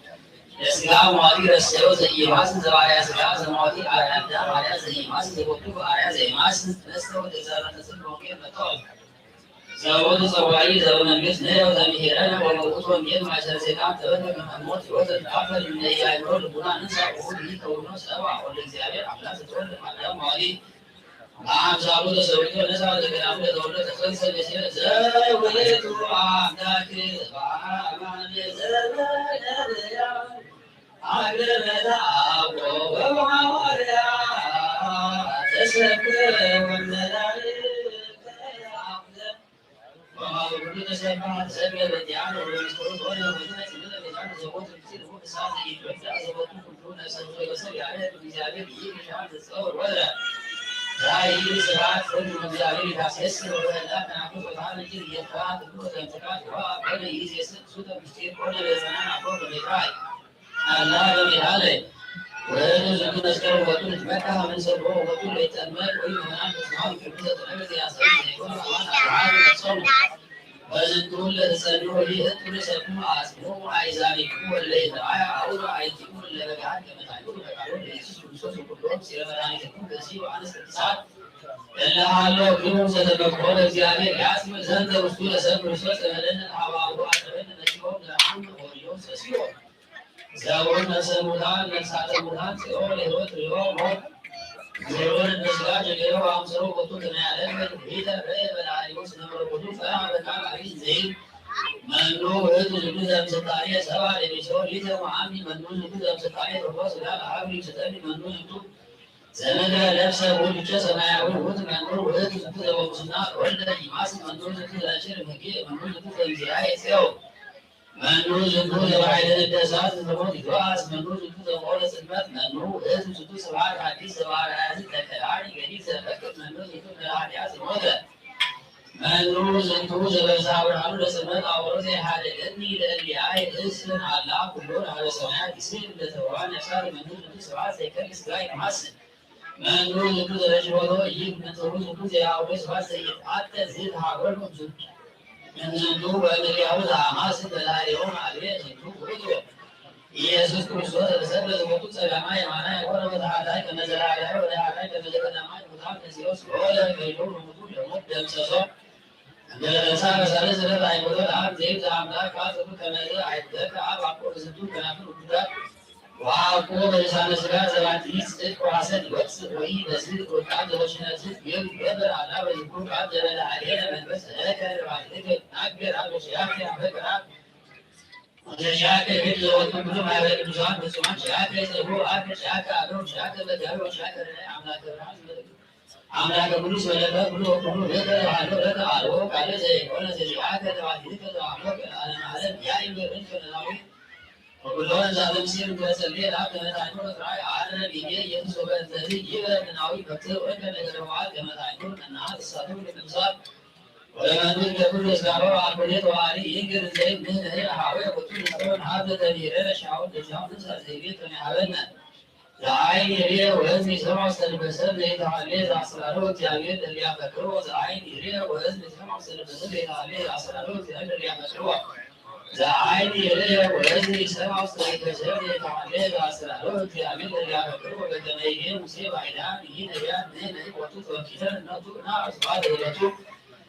ለሥጋ መዋቲ ረሰዮ ዘኢይማስን ዘባርያ ሥጋ ዘመዋቲ አርያ አዳም አርያ ዘይማስን ዘቦቱ አርያ ዘይማስን ተነስተ ወተዛራ ተጽል ወንጌል መጥተዋል። ዘቦቱ ጸዋሪ ዘበመንግስት ነዮ ዘምሄረነ ወመውቱ ወንጌል ማይሰር ሴጣን ተበተ መሐሞት ሕይወት ተካፈል እምነያይሮ ልቡና ንሳ ውሁድ ይከውኖ ሰባ ወልደ እግዚአብሔር አምላክ ተወልደ ማርያም መዋቲ በአምሳሉ ተሰዊቶ ነሳ ወደ ገዳሙ ለተወልደ ተሰብሰበ ሲል ዘውእቱ አምላክ በአማን ዘበነብያ አግረመታ አቦ ወሐዋርያ ተሰብከ ወመላእክት አምዘ ወማእከሉ ተሰብሐ ተሰብከ በዚአነ ወበምስጢሩ ሆነ ወዘነ ስምነ በዚአነ ዘቦቱ ምስጢር በዝንቱ ለተጸንዑ ይእቱ ርእሰክሙ አጽንዑ አእዛኒክሙ ወለ ይትረአያ አውሩ አይቲሙ ምስጢረ መድኃኒትኩም በዚህ ዮሐንስ ቅዱሳት እለ ሃለወክሙ ዘተመክሖ ለእግዚአብሔር ያስምዕ ዘንተ ውስቱ ለሰብ ክርስቶስ ተመለነ ተሐዋሩ አሰበነ መሲሆም ለአሁን ሆዮ ሰሲሆ ዘውር ነፍሰ ሙታን ነፍሳተ ሙታን ጽዮ ለሕይወት ርዮ ሞት ምሩን እነስጋ ጀገዮ አምሰሮ ወቱ ከመያደግ ቤተ ረየ በላሪዎስ ነምረ ኩሉ ፈራ በቃል አሪስ ዘይል መኑ ውእቱ ዝዱ ዘምስልጣኔ ሰባ ለሚሶ ሊተ ወአሚ መኑ ዝዱ ዘምስልጣኔ ተፎ ስጋ ለአብሪ ስጠኒ መኑ ዝዱ ዘመደ ለብሰ ውልቸ ሰማያዊ ውእቱ መኑ ውእቱ ዝዱ ዘበሙስና ተወልደ ይማስ መኑ ዝዱ ዘእሽር ህጌ መኑ ዝዱ ዘምዚያ የጽዮ መኑ ዝዱ ዘባሕይለ እደሳት ዘሞት ይትዋስ መኑ ዝዱ ዘቆለ ጽልመት መኑ ውእቱ ዝዱ ስብሐት ሐዲስ ዘባርአያ ዝተከልዓኒ ገዲስ ዘፈቅድ መኑ ዝዱ ዘኃጢአት ዘሞተ መኑ ዝንቱ ዘበዛ ብርሃኑ ለጽልመት አወሮ ዘይሃደገኒ ለእሊአይ እስን አላ ኩሎ ለሀበ ሰማያት ይስል ለተዋ ነፍሳት መኑ ዝንቱ ስብሐት ዘይከል ስጋ ይማስን መኑ ዝንቱ ዘለሽወቶ ይህ ምንትሩ ዝንቱ ዘይሃወ ስብሐት ዘይትአተ ዝንቱ ሀገር ዝንቱ እምዝንቱ ወእምኔሁ ዘአማስን በላዕሌሆም አልቤ ዝንቱ ውእቱ ኢየሱስ ክርስቶስ ተሰቅለ ዘቦቱ ጸጋማይ የማናይ ወረበ ተሃዳይ ከመ ዘራዳይ ወደ ሃዳይ ከመ ዘቀዳማይ ሙታን ተንሥኦ ስብሖ ለእግዚኦ ለሞቱ ለሞት ደምሰሶ እንደ ለነሳ በሳለ ስለት አይቦቶ ለአብ ዘይብ ዘአምላክ ቃል ጽዱቅ ከመዘ አይብለከ አብ አኮ በዝንቱ ከናፍር ውዱዳት ወአኮ በልሳነ ስጋ ዘባቲ ጽድቅ ወሐሰት ይወጽእ ወይ በዝህ ወቃል ዘበሽነትህ ይብል ይገበር አላ በዝኩ ቃል ዘበለ አሌነ መንፈስ ለከ ለባህልከ ናገር አብ በሽያከ አበ ቅራት ወዘሻከ ይብል ዘወትሩ ብዙ ማህበረ ቅዱሳን ፍጹማን ሻከ ጸጉ አከ ሻከ አበው ሻከ በጋሩ ሻከ ረዳይ አምላከ ብርሃን አምላከ ቅዱስ ወለተ ኩሉ ወኩሉ ለተ ተባህሎ ለተ አልቦ ቃለ ዘይኮነ ዘሻከ ተባህሎ ተባህሎ ለዓለም ዓለም ያይምር እንከ ለናዊ ወኩሎ እንዛለ ምስል እንከ ጸልየ ለአብ ተመታይቶ በትራይ አድረ ጊዜ ኢየሱስ ወበእንተዚ ይበ ምናዊ በትር ወእንከ ነገረ በዓል ከመታይቶ ቀናት እሳቱ ለቅዱሳት ወለመንግስት ለኩሉ ስጋሮ አኮሌት ወአሊ ይንግር ዘይብ ምህነ ሀወ ወቱ ንስሮን ሀብ ለተቢረ ሻውን ለሻውን ንሳ ዘይቤ ከመ ሀበነ ዘአይን ይርኤ ወእዝን ይሰምዕ ውስተ ልበ ሰብ ዘይተሃሌ ዘአስራሮ እግዚአብሔር ለሊያፈቅሮ ዘአይን ይርኤ ወእዝን ይሰምዕ ውስተ ልበ ሰብ ዘይተሃሌ ዘአስራሮ እግዚአብሔር ለሊያፈቅሮ ዘአይን ይርኤ ወእዝን ይሰምዕ ውስተ ልበ ሰብ ዘይተሃሌ ዘአስራሮ እግዚአብሔር ለሊያፈቅሮ በከመ ይቤ ሙሴ ባዕዳን ይህ ነቢያት ንሕነ ወቱ ተወኪለን እነቱ እና ስብሐት ለወቱ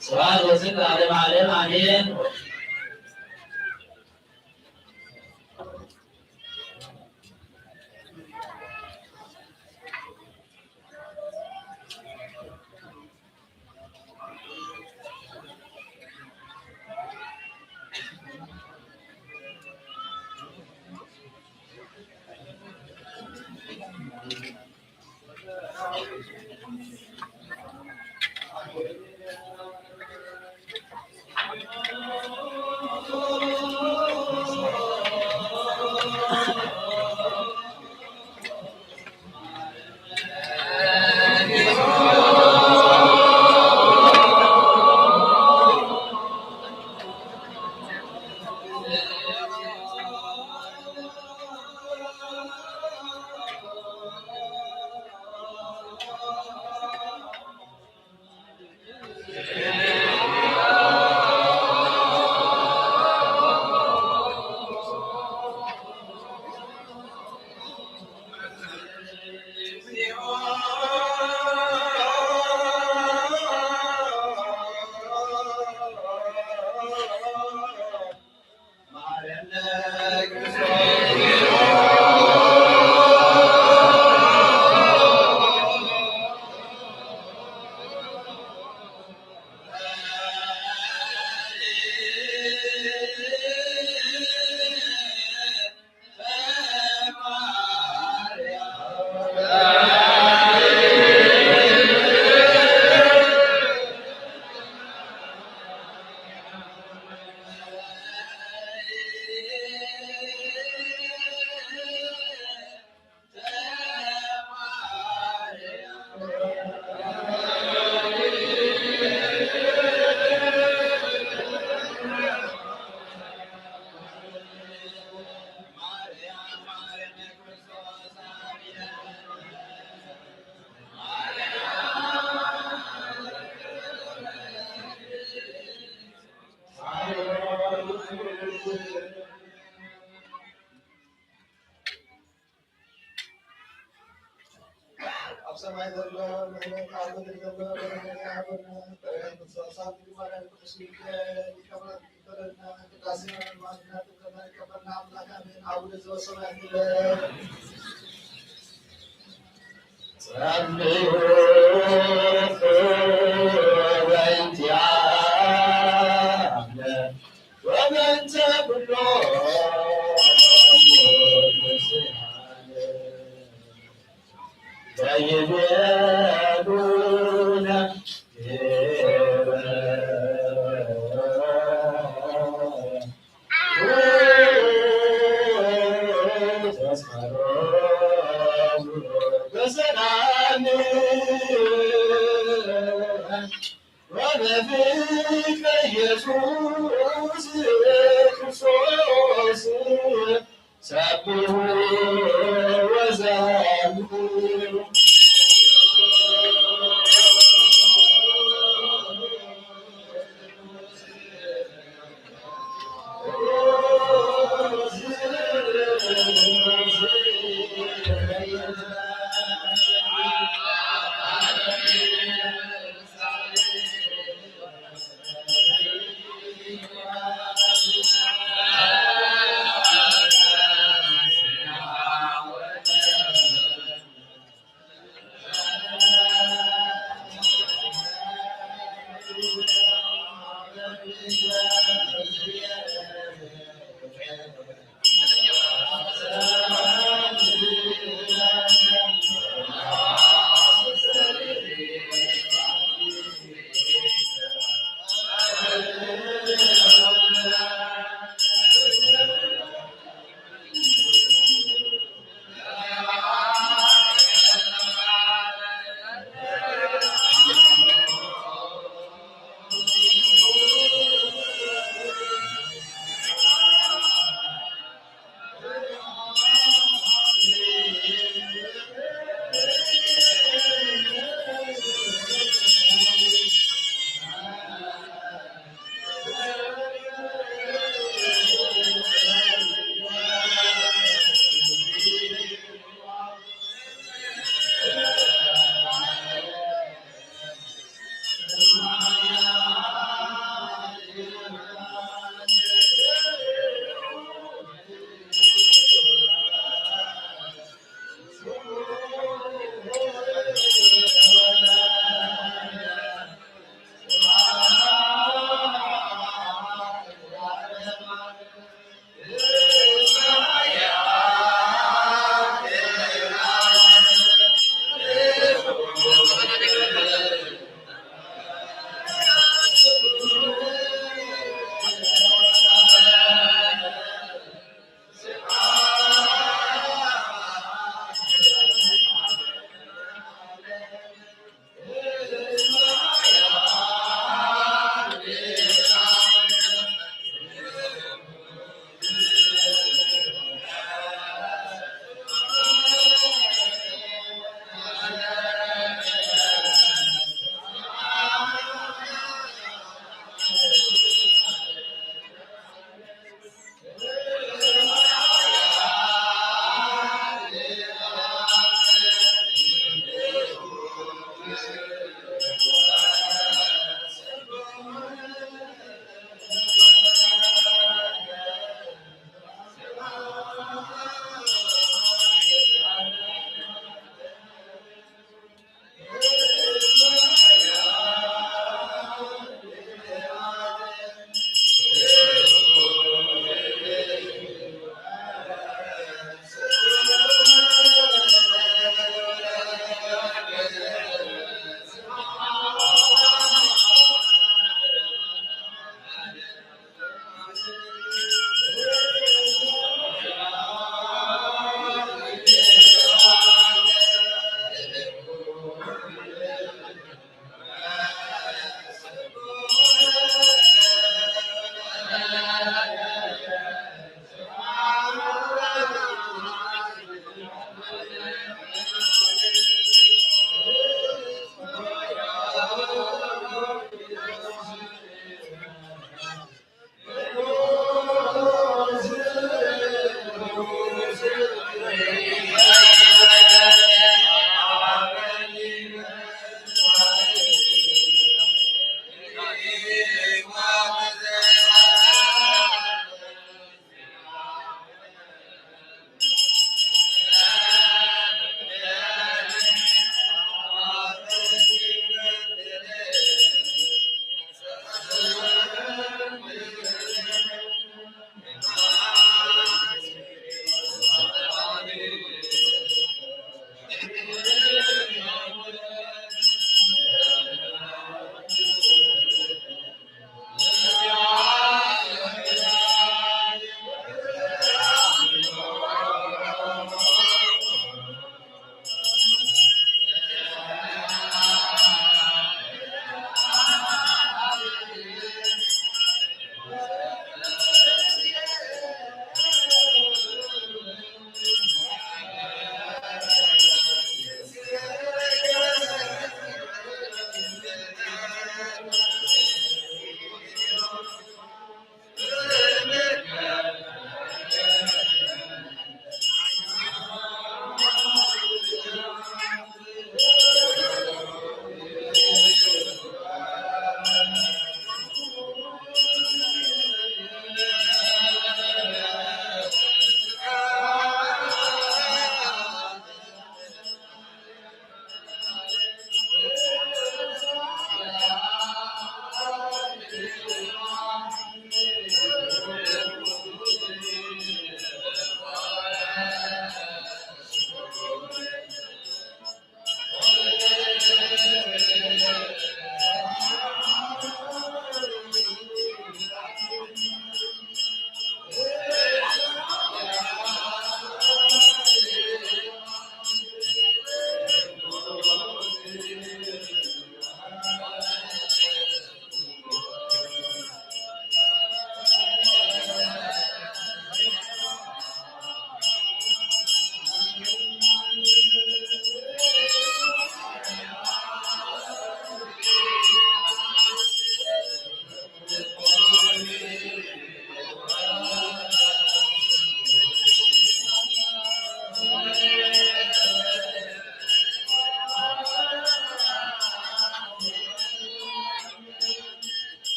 ስብሐት ወዝግ ለዓለመ ዓለም አሜን። ሰማይ ዘሎ ምሕረት ኣብ ምድሪ ዘሎ በረከት ይሃበና። በረከት መንፈስ ቅዱስ ይሃበና። ቅዳሴ ማንነት አቡነ ዘበሰማያት ይበል። ጸልዩ በእንቲአነ ወበእንተ ኩሉ ዘይቤሉነ በሰላም ወበፍቅር ኢየሱስ ክርስቶስ ሰብሑ ወዘምሩ።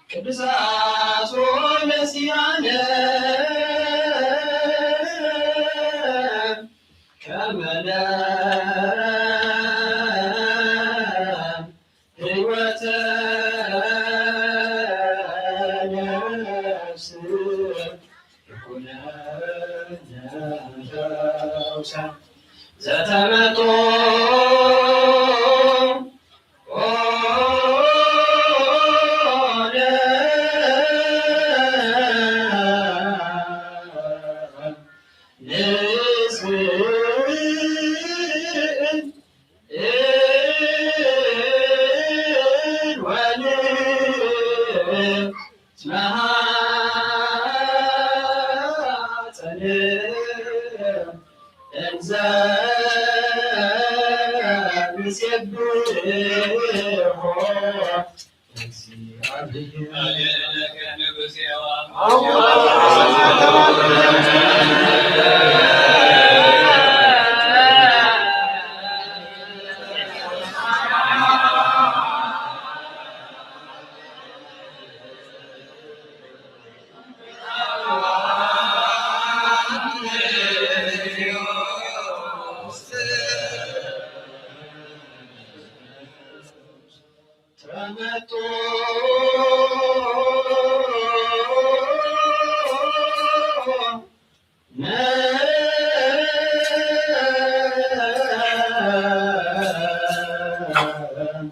ቅዱሳት ወመሲያነ ከመ ለህይወተ ነፍስ ኩነነ ፈውሰ ዘተመጦ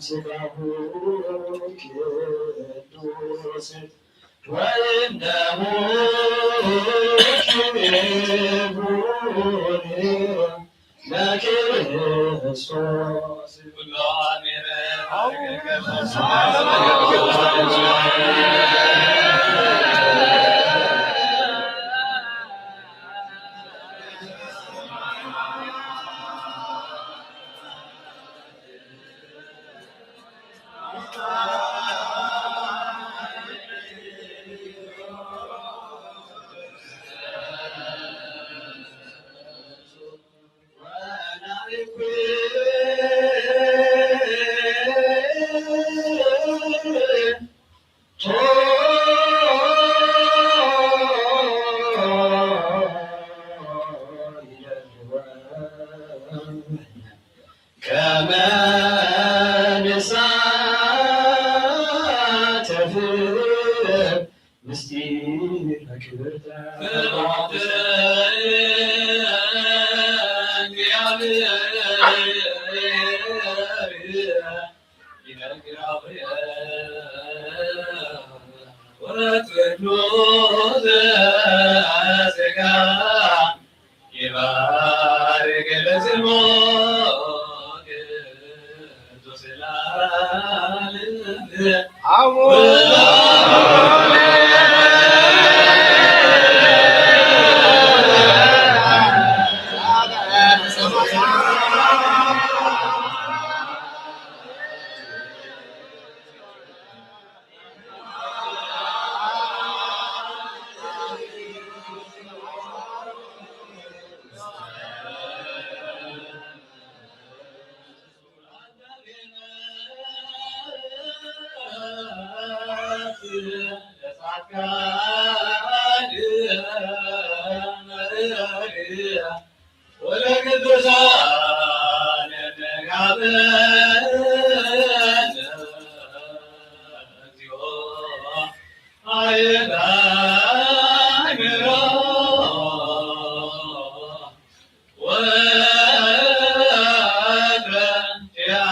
ስጋሁ ቅዱስ ወይን ደሙ ክቡር ለክርስቶስ። ከመ ንሳተፍ ምስጢረ ክብርተ ፍኖተ እግዚአብሔር ይነግራብሔር ወትኖተ ሥጋ ይባርክ ለስሙ ቅዱስ ለዓለም። ወለቅዱሳን መጋብእ እግዚኦ ኃይለ አእምሮ ወወትረ ያግያ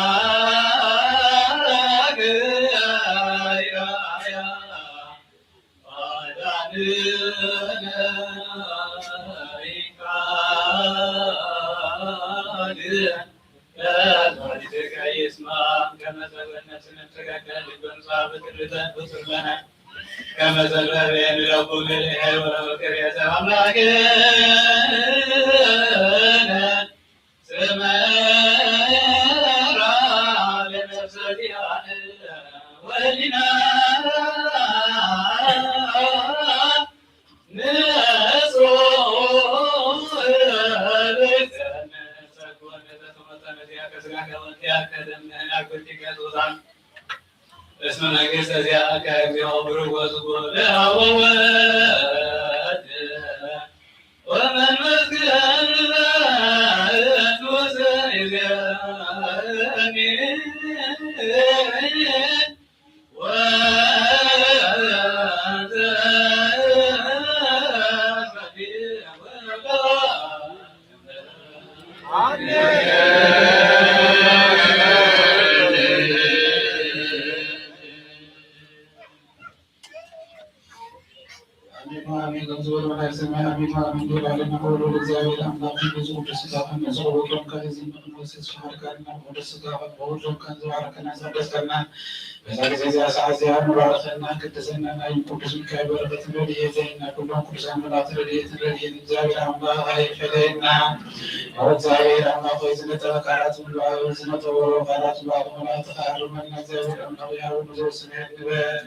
ስመራ ለነፍሰ ዚአነ ወሊና ንጹሕ ልብነ ሰኮነ ዘተመጠነ ዚአከ ሥጋከ ወእንቲአከ ደምህነ ኩልቲከ ዙዛን እስመ መንግሥተ ዚአከ እግዚኦ ብሩክ ወዝጉ ለአብ ወወልድ ወመንፈስ ቅዱስ ይእዜኒ ወዘ አሜን ወአሜን። ለእግዚኦ ለመድኃኒተ ሰማይ አሜን ወአሜን። ወለዓለመ ዓለም ወወልድ እግዚአብሔር አምላክ ንጉሥ ቅዱስ ስጋከ ንጹሕ ወደምከ እዚ መቅደስ ተሻርካልና ቅዱስ ስጋከ በወደምከ ዘባረከና ዘቀደስከና በዛ ጊዜ እዚያ ሰዓት እዚያ ንባረከና ቅድሰና ናይ ቅዱስ ሚካኤል በረከት ረድኤት ዘይና ኩሎም ቅዱሳን መላእክት ረድኤት ረድኤት እግዚአብሔር አምላክ አይፈለየና። ኦ እግዚአብሔር አምላክ ሆይ ዝነጠበ ቃላት ሁሉ አብ ዝነጠበ ቃላት ሁሉ አብ መላእክት አርመና። እግዚአብሔር አምላክ ያው ብዙ ስሜት ንበል።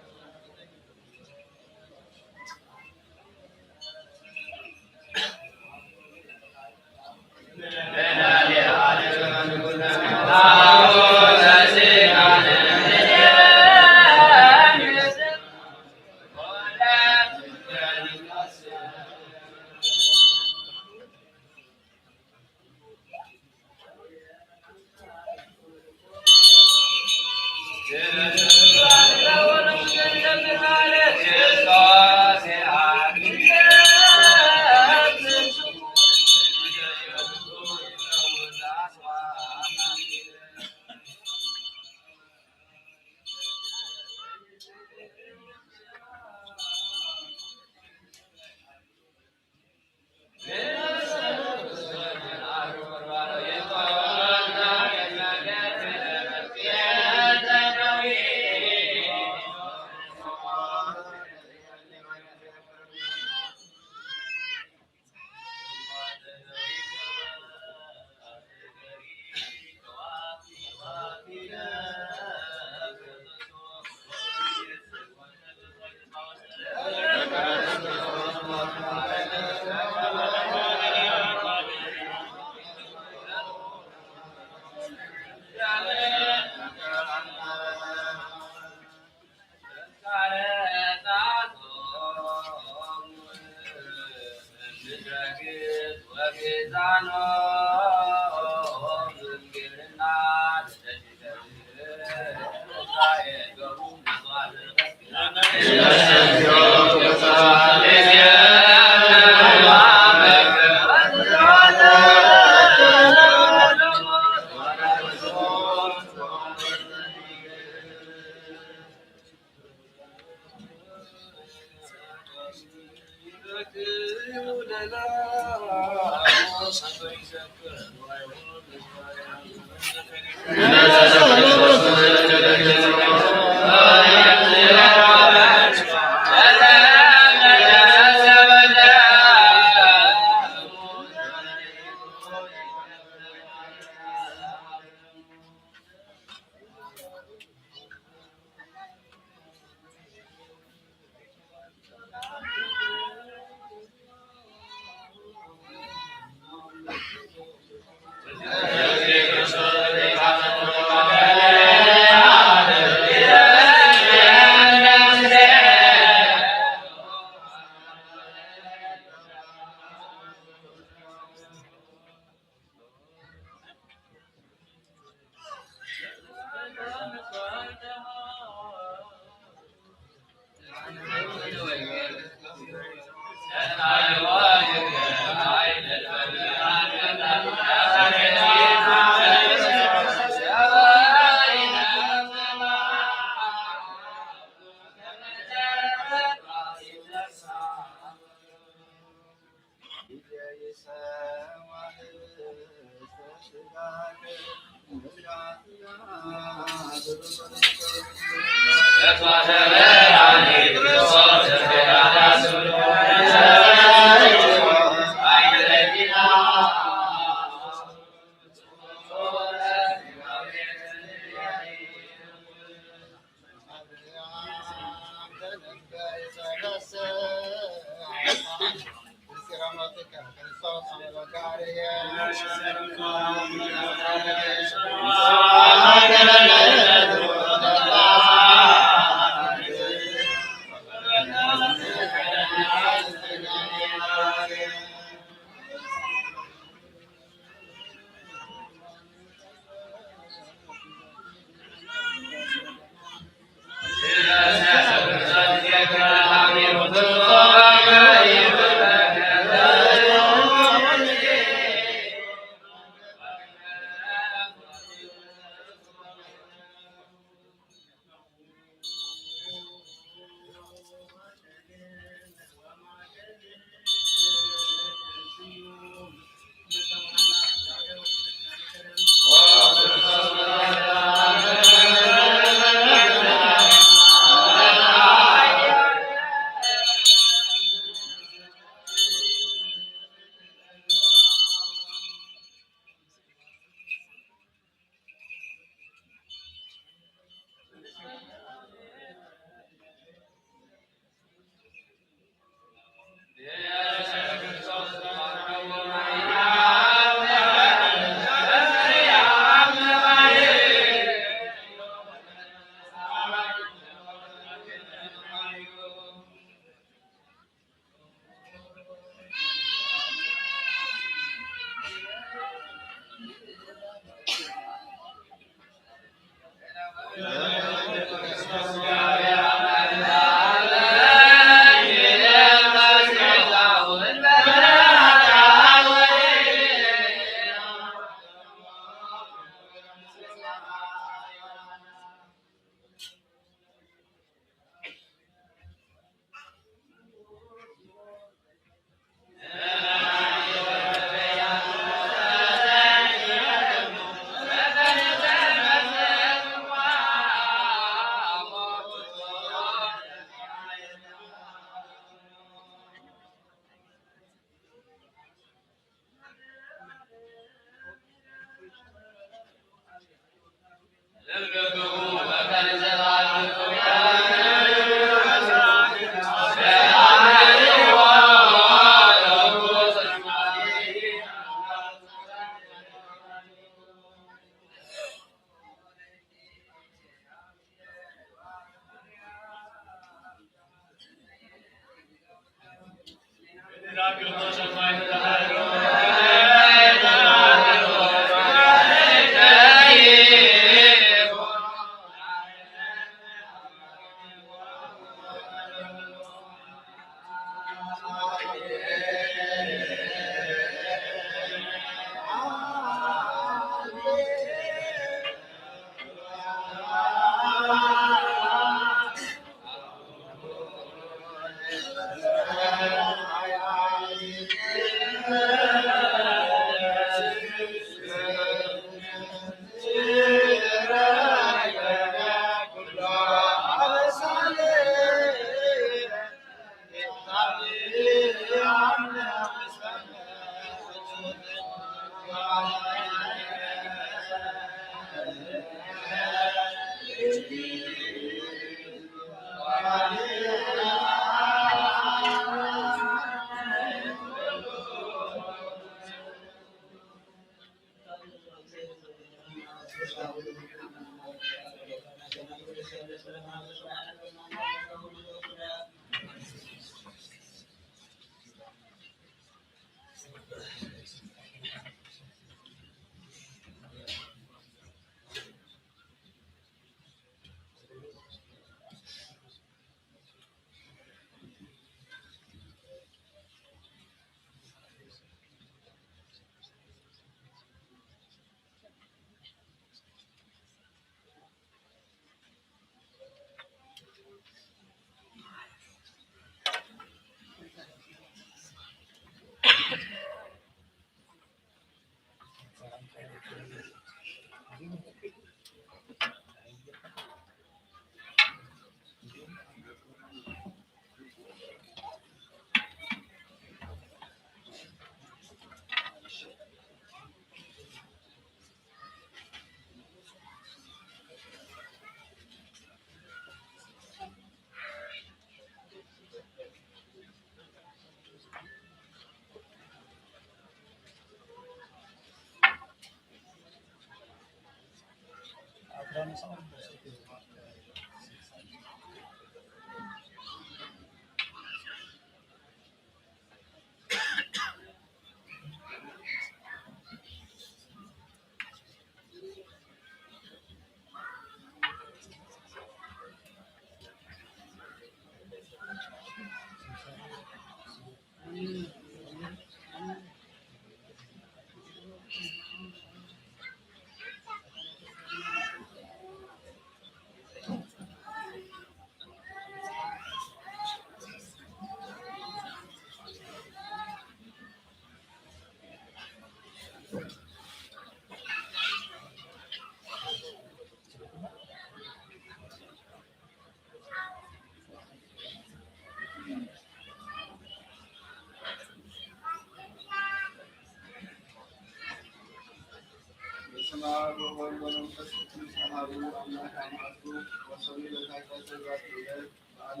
በስመ አብ ወወልድ ወመንፈስ ቅዱስ አሐዱ አምላክ አማቱ ወሰኑ ለታይታ ተዛት ይበል በዓለ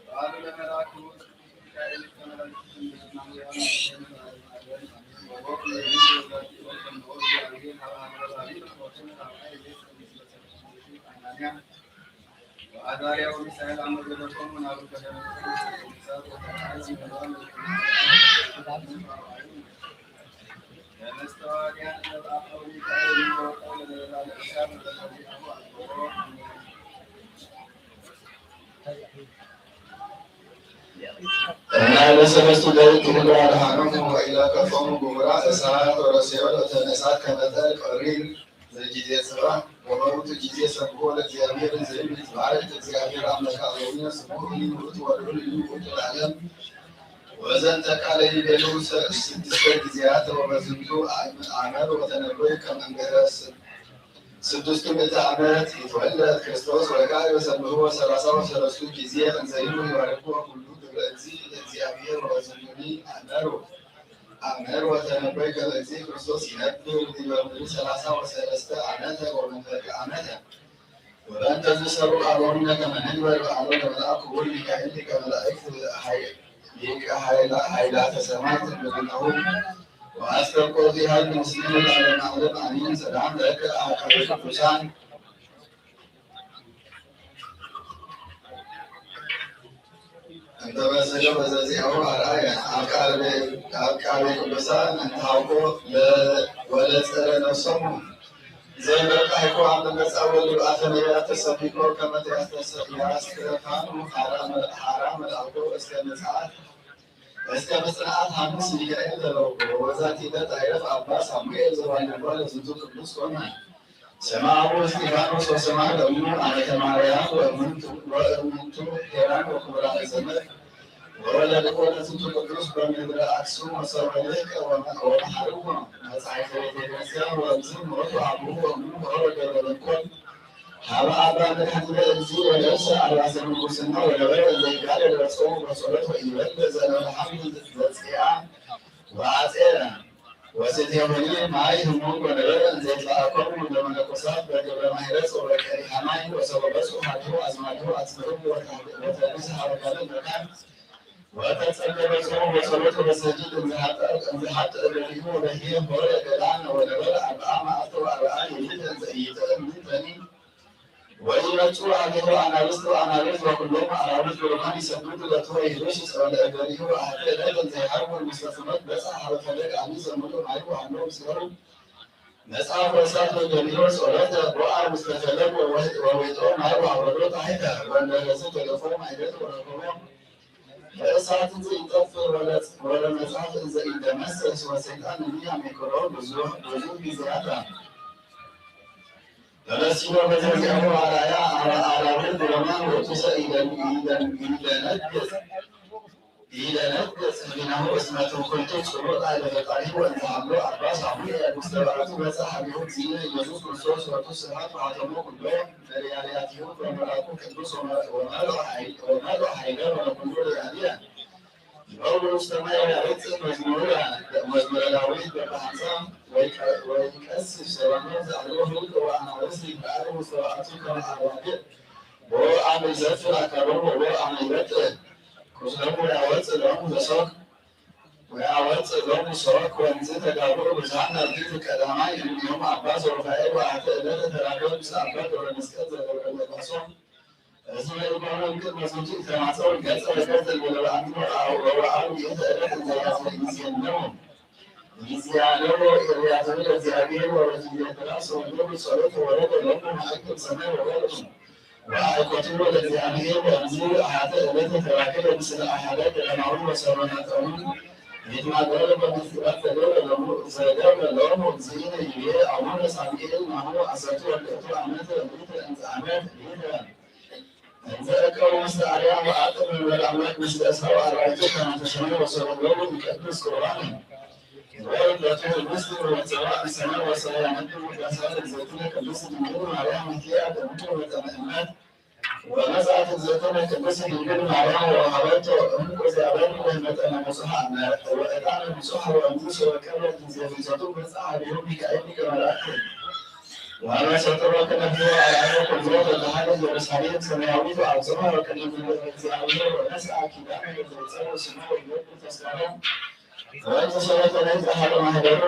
በዓሉ ለመልአኩ ቅዱስ ሚካኤል ከመላእክት እንደማርያም ወወቅ ለይስ ወዛቲ ወሰንበው እግዚአብሔር ሀበ ሀገረ ባቢሎን ወሰኑ ሀበ ሀገረ አናንያ ወአዛርያ ወሚሳኤል አመ ገደፎሙ ናሁ ከደመ እሳት ወተቃለ ምድራን እናለ ሰለስቱ ደቂቅ እግሩ አድኃኖሙ ወኢለቀፎሙ ግሙራ እሳት ወረሰዮ ለእቶነ እሳት ከመ ጠል ቀሪር። ዘጊዜ ጽባሕ ወበውእቱ ጊዜ ሰብሖ ለእግዚአብሔር እንዘ ይብል ይትባረክ እግዚአብሔር አምላከ አበዊነ ስቡሕ ውእቱ ወልዑል ውእቱ ለዓለም። ወዘንተ ቃለ ይቤሉ ስድስተ ጊዜያት ወበዝንቱ አመር ወተነበዩ ከመ እንገረ ስድስቱ ምእተ ዓመት ይትወለድ ክርስቶስ ወካዕበ ሰብሕዎ ሠላሳ ወሰለስቱ ጊዜ እንዘ ይብሉ ይባርክዎ ኩሉ ግብረ እግዚእ ለእግዚአብሔር ወበዝንቱኒ አመሩ አመር ወተነበይ ከመ እግዚእ ክርስቶስ ይነብር ዲበ ምድሪ ሠላሳ ወሰለስተ ዓመተ ወመንፈቅ ዓመተ። ወበእንተ ዝሰሩ አበዊነ ከመ ንግበር በዓሎ ለመልአኩ ክቡር ሚካኤል ሊቀ መላእክት ሊቀ ኃይላ- ኃይላተ ሰማይ ትንብርናሁ ወአስተብቆ ዚሃብ ምስሌነ ለዓለመ ዓለም አሜን። ሰላም ለከ አቃቤ ቅዱሳን እንተ በሰለ በዘዚአሁ አርአየ አቃቤ አቃቤ ቅዱሳን እንተ ሀውኮ ወለጸረ ነፍሶሙ ዘይበቃይኮ አመ መጻ ወልድ አፈ ነቢያት ተሰቢኮ ከመ ያስተፋኑ ሐራ መልአኮ እስከ ምጽአት እስከ ምጽአት ሐሙስ ሚካኤል ተለውኮ። ወዛቲ ዕለት አይረፍ አባ ሳሙኤል ዘዋልድዋ ለዝንቱ ቅዱስ ኮነ። ስማ አቡ እስጢፋኖስ ወስማ ለእሙ አመተ ማርያም ወእሙንቱ ወእሙንቱ ሄራን ወክቡራነ ዘመድ ወወለድዎ ለዝንቱ ቅዱስ በምድረ አክሱም ወሰብአ ልሕቀ ወመ- ወመሐርዎ መጻሕፍተ ቤተ ክርስቲያን ወእምዝ ሞቱ አቡሁ ወእሙ ወወረደ በለኮል ሀበ አባ መድኃኒነ እግዚእ ወለብሰ አልባሰ ምንኩስና ወነበረ እንዘ ይጋደል በጾሙ በጸሎት ወኢይበልዕ ዘእንበለ ሐምድ ዘጽአ ወአጼረ ወስቴሆኒ ማይ ህሙም ወነበረ እንዘ ይትለአኮሙ ለመነኮሳት በግብረ ማይረጽ ወበቀሪሃ ማይ ወሰበ በጽሑ ሀዲሁ አዝማዲሁ አጽንዕዎ ወተንስ ሀበ ካልእ መካን ወተጸገበ ጾሙ ወጸሎቱ በሰጊድ እንዘ ሀጠ እንዘ ሀጠ እገሪሁ ወበህየ ሆረ ገዳም ወነበረ አርብዓ መዓልተ ወአርብዓ ሌሊት እንዘ ኢይጥዕም ምንተኒ ወኢመጹ አቤሁ አናብስት ወአናብርት ወኩሎም አራዊት ብሩካን ይሰግዱ ለቱ ወይህብሽ ጸወለ እገሪሁ አሐቲ ዕለት እንዘ ይሐርቡ ምስለ ፍኖት በጽሐ ሀበ ፈለግ አቢ ዘምሉ ማይ ወአምሎ ምስሌሁ መጽሐፍ ወእሳት ወገቢሮ ጸሎተ ቦአ ውስተ ፈለግ ወወ- ወወይጦ ማይ ወአውረዶ ታሕተ ወእንበለዝ ተገፎ ማይደት ወረኮቦ ለእሳት እንዘ ኢጠፍእ ወለ- ወለመጽሐፍ እንዘ ኢደመሰስ ወሰይጣን እኒ አሜክሮ ብዙ ብዙ ጊዜያት ተመሲሎ በዘዚአሁ አርአያ አራ- አራዊት ብረማን ወቱሰ ኢደን- ኢደን- ኢደነግጽ ኢደነግጽ ህሊናሁ እስመ ትውክልቱ ጽሉእ ላዕለ ፈጣሪሁ ወእንተ ሀሎ አባ ሳሙኤል ውስተ በዓቱ መጽአ ሀቤሁ እግዚእነ ኢየሱስ ክርስቶስ ሎቱ ስብሐት ወሀተሞ ኩሎ ነሪያርያቲሁ በመልአኩ ቅዱስ ወመ- ወመልኦ ኃይል- ወመልኦ ኃይለ ወለኩሉ ነሪያርያ ይበውል ውስተ ማይ ወያበጽሕ መዝሙረ መዝሙረ ዳዊት በበሐምሳ ወይቀ- ወይቀስፍ ሰባኖ ዘአልቦ ህልቅ ወአናብስት ይትበዓሉ ውስተ በዓቱ ከመ አባግዕ ወአመ ይሰፍር አካሎሙ ወአመ ይበጥዕ ቁስሎሙ ያወፅእ ሎሙ ለሰብ ወያወፅእ ሎሙ ሰበክ ወንዝ ተጋብኡ ብዙሃን ናብቲ ቀዳማይ እምኒሆም ኣባ ዞርፋኤል ወኣተ እለ ተተራከብ ምስ ኣባ ገብረ መስቀል ዘገብረ ለባሶም እዚ ናይ ጓሎም ቅድመ ዝንቱ ኢተማፀው ገፀ በገፀ ገለበ ኣንትኖ ወበዓሉ ይእተ እለት እንዘያዘ ጊዜ ኣለዎም። ጊዜ ኣለዎ ኢርያዘ ለእግዚኣብሔር ወበቲ ጊዜ ተራስ ወንዶ ጸሎት ወረደ ሎሙ ማዕቅብ ሰማይ ወረዱ። ወአይኮትዎ ለእግዚኣብሔር ወእምዝ አሐተ ዕለተ ተራከበ ምስለ አሐደ ገዳማዊ ወሰሎናጣዊ ይትናገሩ በምስጢራት ዘገብረ ሎሙ ዘገብረ ሎሙ እግዚእነ ይቤ አቡነ ሳሙኤል ናሁ አሰርቱ ወክልኤቱ ዓመተ ምእተ እንተ ዓመት ሊተ እንተ እቀቡ ምስለ አርያም ወአቅብ መንበር አምላክ ምስለ ዕስራ ወአርባዕቱ ካህናተ ሰማይ ወሰሎሙ ይቀድስ ቁርባነ። ወይለቱ ህብስት ወጽዋ እሰነ ወሰያመቱ ውዳሴ ለእግዝእትነ ቅድስት ድንግል ማርያም ምስሌሃ በምድር ወተመእመት። ወመጽአት እግዝእትነ ቅድስት ድንግል ማርያም ወወሃበቶ እንቁ ዚአበን መጠነ ሞጽሃ ወዕጣነ ንጹሐ ወእምዝ ወቀርበት ጊዜ ፍልሰቱ መጽአ ዲሁ ሚካኤል ሊቀ መላእክት። ወአመ ሰጥሮ ከነፍዮ አርአዮ ኩሎ በተሃለ ኢየሩሳሌም ሰማያዊት ወአብጽሖ ወከነ መንበር እግዚአብሔር ወነስአ ኪዳነ ለዘይጸሩ ስሙ ወይወዱ ተስካረ። ወእንተ ሰበከ ለይጸ ሀበ ማህደሩ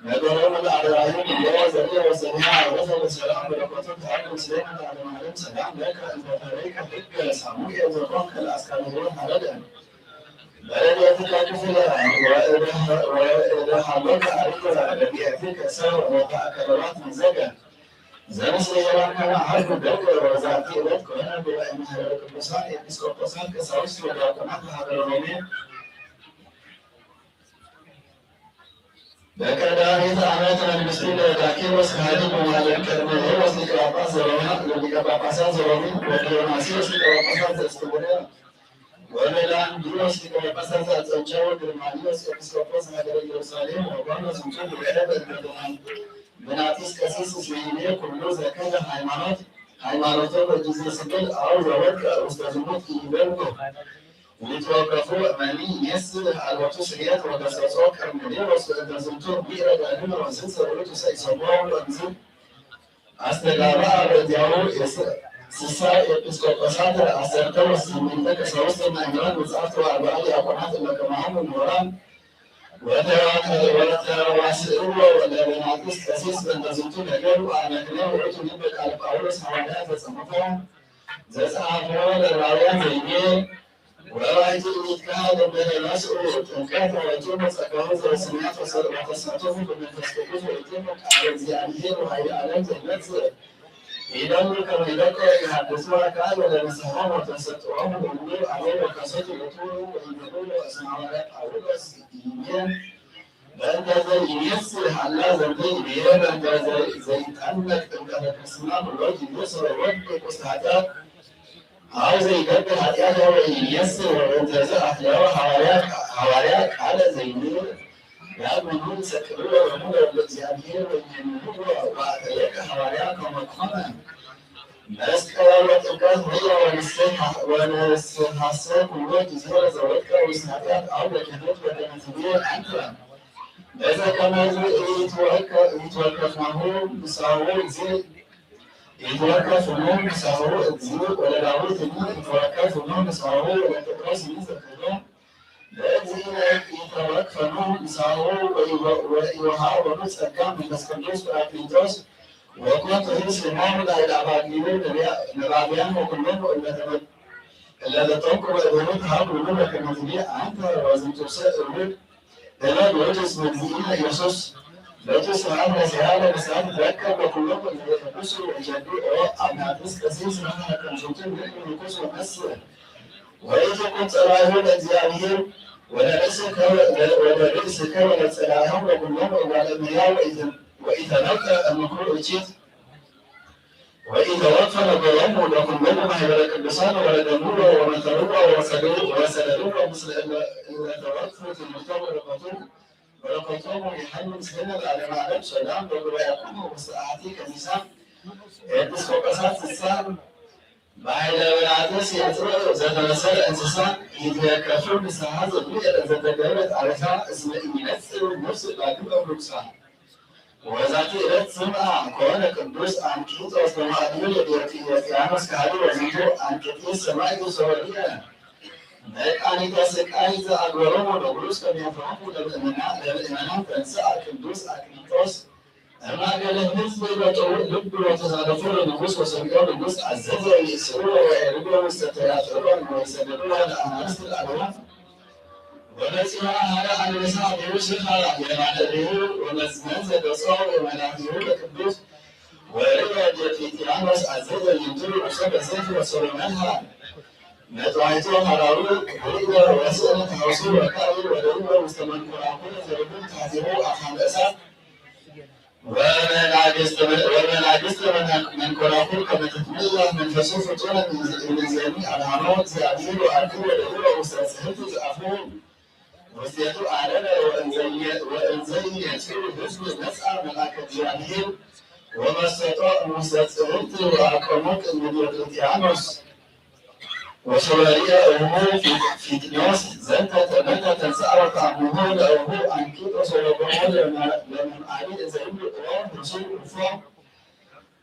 ነገሮሙ ለአርአዩ ኩሎ ዘርአ ወሰሚዐ አውረሰ በሰላም በረከቱ ተሃሉ ምስሌነ ለዓለመ ዓለም። ሰላም ለከ እንተ ተረይከ ህገ ሳሙኤል ዘኮንከ ለአስካለ ሕይወት ሀረደ። በረድኤትከ ክፍለ ወእደሃሎከ አርገ ረድኤትከ ሰ ወተአከለባት መዘገ። ዘምስለ ሄራን ከመ ዐርኩ ደገ ወበዛቲ ዕለት ኮነ ጉባኤ ማህበረ ቅዱሳን ኤጲስቆጶሳት ቀሳውስት ወዲያቆናት ለሀገረ ሮሜ። በቀዳሚት ዓመት መንግስቱ ለዳኪዎስ ከሃዲ በማለት ቅድመ ሄሮስ ሊቀ ጳጳስ ዘሮማ ሊቀ ጳጳሳት ዘሮሚ ወዲዮናስዮስ ሊቀ ጳጳሳት ዘእስክንድርያ ወበላንዲዮስ ሊቀ ጳጳሳት ዘአንጾኪያ ወግርማንዮስ ኤጲስቆጶስ ሀገረ ኢየሩሳሌም ወኮነ ዝንቱ ጉባኤ በእንተ ብናጢስ ቀሲስ እስመ ይቤ ኩሉ ዘከለ ሃይማኖት ሃይማኖቶ በጊዜ ስቅል አው ዘወድቀ ውስተ ዝሙት ኢይደልዎ። ይትወከፉ እመኒ ይስ አልቦቱ ስርየት ወገሰጾ ቀርሜሌዎስ በእንተ ዝንቱ ብኢረ ዳግም ወስን ሰብሉቱ ሰይሰሞ ወእምዝ አስተጋባ በዚያው ስሳ ኤጲስቆጶሳት አሰርተ ወስምንተ ቀሳውስት መምህራን መጻሕፍት ወአርባዕ ዲያቆናት እለ ከማሁ ምሁራን ወተዋስእዎ ለበናጢስ ቀሲስ በእንተ ዝንቱ ነገር ወአመክንዮ ውእቱ ልበ ቃለ ጳውሎስ ሐዋርያ ዘጸሐፎ ዘጸሐፎ ለዕብራውያን ዘይቤ ወባይቱ ኢትካል እምበለ ነስኡ ጥምቀት ወእቱ መጸጋሁ ዘበሰማያት ወተሳተፉ በመንፈስ ቅዱስ ወእቱ ቃለ እግዚአብሔር ወኃይለ ዓለም ዘይመጽእ ኢሎሙ ከመ ይለቆ ይሃድሱ አካል ወለንስሐ ወተሰጥኦሙ እሉ አበው ወከሰቱ ሎቱ ወይቤሉ እስመ ሐዋርያ ጳውሎስ ይቤ በእንተ ዘይሜስ ሃላ ዘንተ ይቤ በእንተ ዘይጠመቅ ጥምቀተ ክርስትና ኩሎ ጊዜ ሰበቦት ውስተ ኃጢአት አው ዘይገብር ኃጢአት ወኢይሜስ ወእንተዝ አፍለወ ሐዋርያ ቃለ ዘይምር ዳግመኑ ይሰቅልዎ ለእግዚአብሔር ወይሜንዎ ወአተየከ ሐዋርያ ከመ ኮነ መስቀል ወጥምቀት ሆየ ወንስሐሰ ኩሎ ጊዜ ለዘወድቀ ውስተ ኃጢአት አው ለክህደት ወከመ ትቤ አንተ በዘከመ ኢትወከፍናሁ ምሳሁ እግዚእ ኢትወከፍኑ ምሳሁ እግዚእ ወለዳዊትኒ ኢትወከፍኑ ምሳሁ ወለጴጥሮስኒ ዘክህዶ ለእግዚእነ ኢተወክፈኑ ምሳሁ ወኢወሃቦኑ ጸጋ መንፈስ ቅዱስ ጳራቅሊጦስ ወኮንቱ ህዝብ ሞሙ ላዕለ አባጊሁ ነባብያን ወኩሎሙ እለ ተመ- እለ ተጠምቁ በእዴሁ ተሃብሉ በከመ ትቤ አንተ ወዝንቱሰ እብል እበድ ውእቱ እስመ እግዚእነ ኢየሱስ ሎቱ ስብሐት ወስብሐት ለንስሐ ትትረከብ በኩሎሙ እለ ይቀድሱ ወይሴብሑ ኦ አብያትስ ቀሲስ ንሕነ ከም ዝንቱ ንርኢ ንኩስ ወነስእ ወኢትኩን ጸላኢሁ ለእግዚአብሔር ወለርእስከ ወለርእስከ ወለጸላኢሆሙ ለኩሎሙ እጓለ እመሕያው ወኢተ- ወኢተነቅዕ እምኩሉ እኪት ወኢተወክፈ ነገሮሙ ለኩሎሙ ማሕበረ ቅዱሳን ወረገምዎ ወመተርዎ ወሰደድዎ ምስለ እለ ተወክፉ ትምህርቶም ወበረከቱ በረከቶሙ ይሃሉ ምስሌነ ለዓለመ ዓለም። ሰላም ለጉባኤክሙ ውስተ አሐቲ ከኒሳ ኤጲስቆጶሳት ስሳ በኃይለ በናጥስ የጥርእ ዘተመሰለ እንስሳ ይትለከፉ ንስሐ ዘብሉ ዘተገብረት አበሳ እስመ ኢይነጽር ነፍስ ዳግም እምርኩሳ። ወበዛቲ ዕለት ስምዓ ኮነ ቅዱስ አንቂጦስ በማእድዩ ለዲዮቅልጥያኖስ ከሃዲ ወዝንቱ አንቂጢስ ሰማዕቱ ሰወዲቀ። መቃኒተ ስቃይ ዘኣግበሮም ንጉስ ከሚያፍሮም ለምእመና ለምእመናን ተንሥአ ቅዱስ አቅሊጦስ እማእከለ ሕዝብ በጥዑ ልብ ወተሳደፎ ለንጉስ ወሰሚዖ ንጉስ አዘዘ ይእስርዎ ወየርድዎ ውስተ ተያጥሮን ወይሰደድዎ ለአናብስት ለአድባር ወበጽሖ ሀበ አንበሳ ዲሁ ሽፋ የማነ እዴሁ ወመዝመዘ ገጾ ወመላኪሁ ለቅዱስ ወርወ ዲዮቅልጥያኖስ አዘዘ ይንትሩ ርእሶ በሰይፍ ወሰሎመልሃ መጥዋይቶ ሐራዊ ርእዮ ወስእነ ተሐውሱ ወካዕብ ወደሪበ ውስተ መንኮራኩር ዘርግም ታሕቲሁ አፋን እሳት ወመናግስተ መንኮራኩር ከመ ትትመላ መንፈሱ ፍጡነ እምይእዜኒ አድኃኖ እግዚአብሔር ወአርክቦ ለእግሮ ውስተ ጽሕፍት ዘአፉ ውስቴቱ አረገ ወእንዘይነጽሩ ህዝብ መጽአ መልአከ እግዚአብሔር ወመሰጦ እምውስተ ጽሕፍት ወአቆሞ ቅድመ ዲዮቅልጥያኖስ ወሶበ ርአ እሙ ፊጥኖስ ዘንተ ተመተ ተንሥአ ወተአምሆ ለእሁ አንቂጦስ ወለጎሞ ለመምአሊ እንዘ ይብሉ ኦ ህሱም እፎ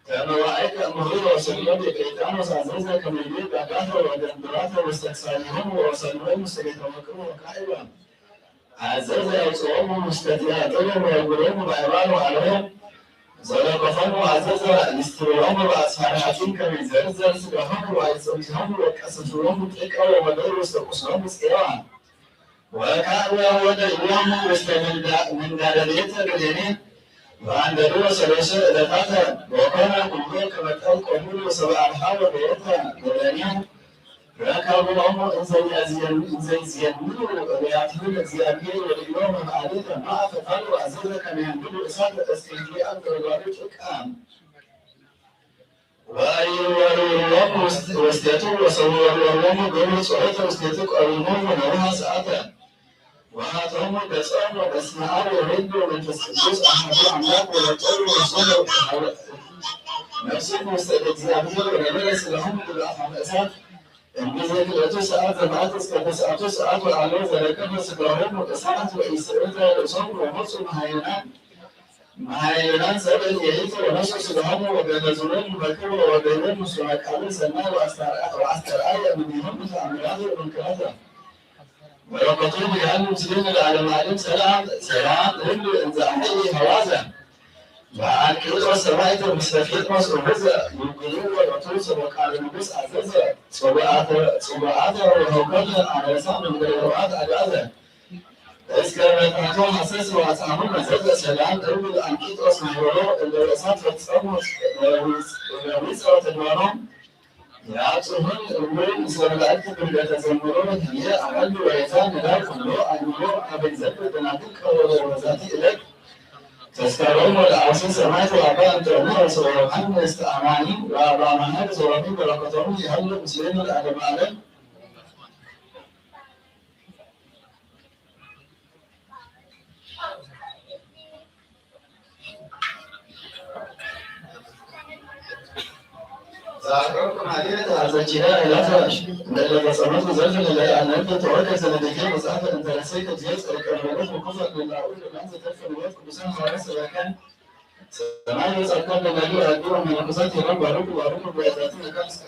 ከመ ወአይከ እምሆ ወሰልዮ ዲዮቅልጥያኖስ አዘዘ ከመ ይቤ ጋጋተ ወደንድራተ ውስተ ክሳዲሆሙ ወወሰድዎሙ ውስተ ቤተ መቅብር ወካዕበ አዘዘ ያውፅኦሙ ውስተ ትያጥር ወይጉሮሙ ባዕባል ወአልሆ ዘለቆፈሙ አዘዘ ሊስትርዎሙ በአስፋሪ ሐፂን ከመ ይዘርዘር ስጋሆሙ ወአዕፅምቲሆሙ ወቀስፍዎሙ ጥቀ ወወደዩ ውስተ ቁስሎሙ ጽዋ ወካዕበ ወደይዎሙ ውስተ ምንዳ- ምንዳደ ቤተ ብሌኔ ወአንደድዎ ሰለስተ ዕለታተ ወኮነ ኩሎ ከመ ጠብቆሙ ለሰብአ አድኃ ወበየተ ብሌኔ ረከብዎሙ እንዘ ይዜምሩ ነቢያቲሁ ለእግዚአብሔር ወርእዮሙ እምአሌተ ማእከ ካልእ አዘዘ ከመ ያንድዱ እሳተ እስከ ይትሊአል ጉልባሉ ጥቀ ወኢወርውርዎሙ ውስቴቱ ወሰወርዎሙ ገብሩ ጸሎተ ውስቴቱ ቀዊሞሙ ነውሃ ሰዓተ ወሃቶሙ ገጾሙ በስመ አብ ወወልድ ወመንፈስ ቅዱስ አሐዱ አምላክ ወለጦሙ ነፍሶሙ ነፍሶሙ ውስተ እደ እግዚአብሔር ወነበረ ስጋሆሙ ግብአተ እሳት እምይእዜ ክልኤቱ ሰዓት ዘመዓት እስከ ተስዓቱ ሰዓት ወአልቦ ዘረከበ ስጋሆሙ እሳት ወኢስእተ ርእሶሙ ወሞቱ መሃይምናን መሃይምናን ሰብእ የኢት ወነሱ ስጋሆሙ ወገነዝዎሙ በክብር ወበይኖም ምስለ መቃብር ሰናይ ወአስተርአየ እምኔሆሙ ተአምራተ ወመንክራተ በረከቱ ይሃሉ ምስሌነ ለዓለመ ዓለም። ሰላም ሰላም እብል እንዘ አሐይ ሐዋዘ በአንቅጦ ሰማዕት ምስለ ፊጥኖስ ወበዘ ይጉልዎ ሎቱ ሰበ ቃለ ንጉስ አዘዘ ጽቡዓተ ጽቡዓተ ወሀውከተ አነሳ መንገደ ሮዓት አግአዘ እስከ መታቶ ሐሰስ ወአጽአሙ መዘዘ ሰላም እብል አንቂጦስ ማሕበሮ እለ ርእሳት ፈጸሙ ለዊፀ ተግባሮም የአጽሑን እሙን ምስለ መላእክት እምድረተዘምሮ ህዬ አሐሉ ወሬታ ንዳር ኩሎ አእምሮ አበይዘብ ደናግል ቀወሎ። ወበዛቲ ዕለት ተስካሮም ወለአውሲ ሰማዕት ወአባ እንጦንዮስ ወዮሐንስ ተአማኒ ወአባ መሐር ዞሮሚ በረከቶም ይሀሉ ምስሌነ ለዓለመ ዓለም። ዘአቅረብኩ ማሕሌተ አዘኪረ አእላፈ እለ ተጸመቱ ዘልፍ ለለ አነብብ ተወከ ዘነደኬ መጽሐፈ እንተ ረሰይከ እግዚኦ ጸድቀ ለበለት ወኩፈ ለላኡ ለማን ዘተርፈ ንብረት ቅዱሳን ሐዋርያት ሰባክያን ሰማይ ወጻድቃን ደናግል አዲ ወመነኮሳት ሄራን ባርኩ ባርኩ ጉባኤ ዛቲ መካን እስከ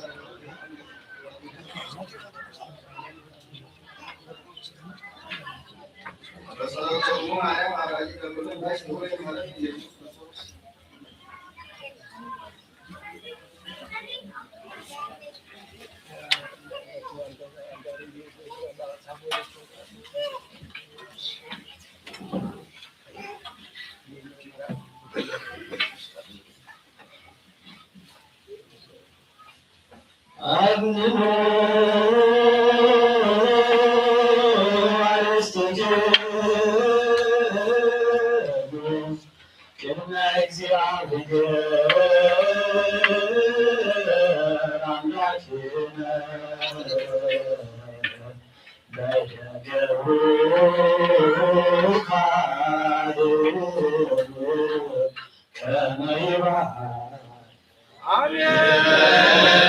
አድንኑ አርእስቲክሙ ቅድመ እግዚአብሔር አምላክነ በደገቡ ካህን ከመ ይባል። አሜን።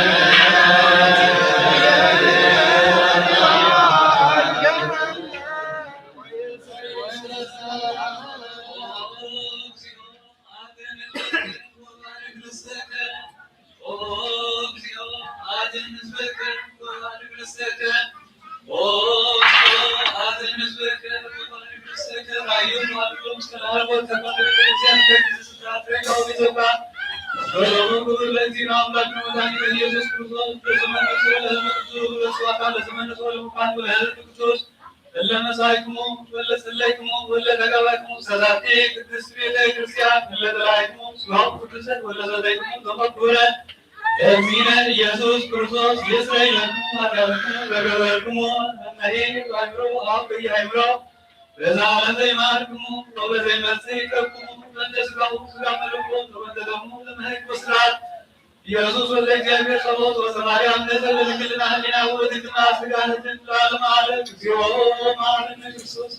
በረከቱ ክቡር ለእግዚእነ አምላክነ ወመድኃኒነ ኢየሱስ ክርስቶስ ለዘመንነ ስለ ለህመቱ ለስዋዕታ ለዘመንነ ስለ ለሙታን ወለህይወት ቅዱስ እለ መሳይክሙ ወለ ጸለይክሙ ወለ ተጋባይክሙ ሰላቲ ቅድስት ቤተ ክርስቲያን እለ በላይክሙ ስጋሁ ቅዱሰ ወለ ሰተይክሙ ተመኩረ እግዚእነ ኢየሱስ ክርስቶስ ይስረይ ለክሙ ኃጢአትክሙ በገበርክሙ እነሂ ባይብሮ አብ በየአይምሮ በዛ ዓለም ዘይመሃርክሙ ወበዘይመጽእ ይቀብክሙ በእንተ ስጋሁ ስጋ መለኮት ወበእንተ ደሙ ለመህግ ብስራት ኢየሱስ ወልደ እግዚአብሔር ጸባኦት ወዘማርያም ነዘ በድንግልና ህሊና ወበድንግልና ስጋ ህዝን ለዓለመ ዓለም። እግዚኦ መሐረነ ክርስቶስ።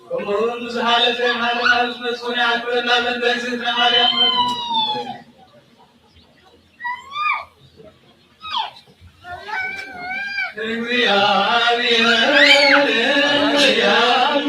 ከምኡውን ብዝሓለፈ መሐረና ዝመጽኡን ይዓግበና በእንተ እግዝእትነ ማርያም። እግዚአብሔር ያሉ፣ እግዚአብሔር ያሉ።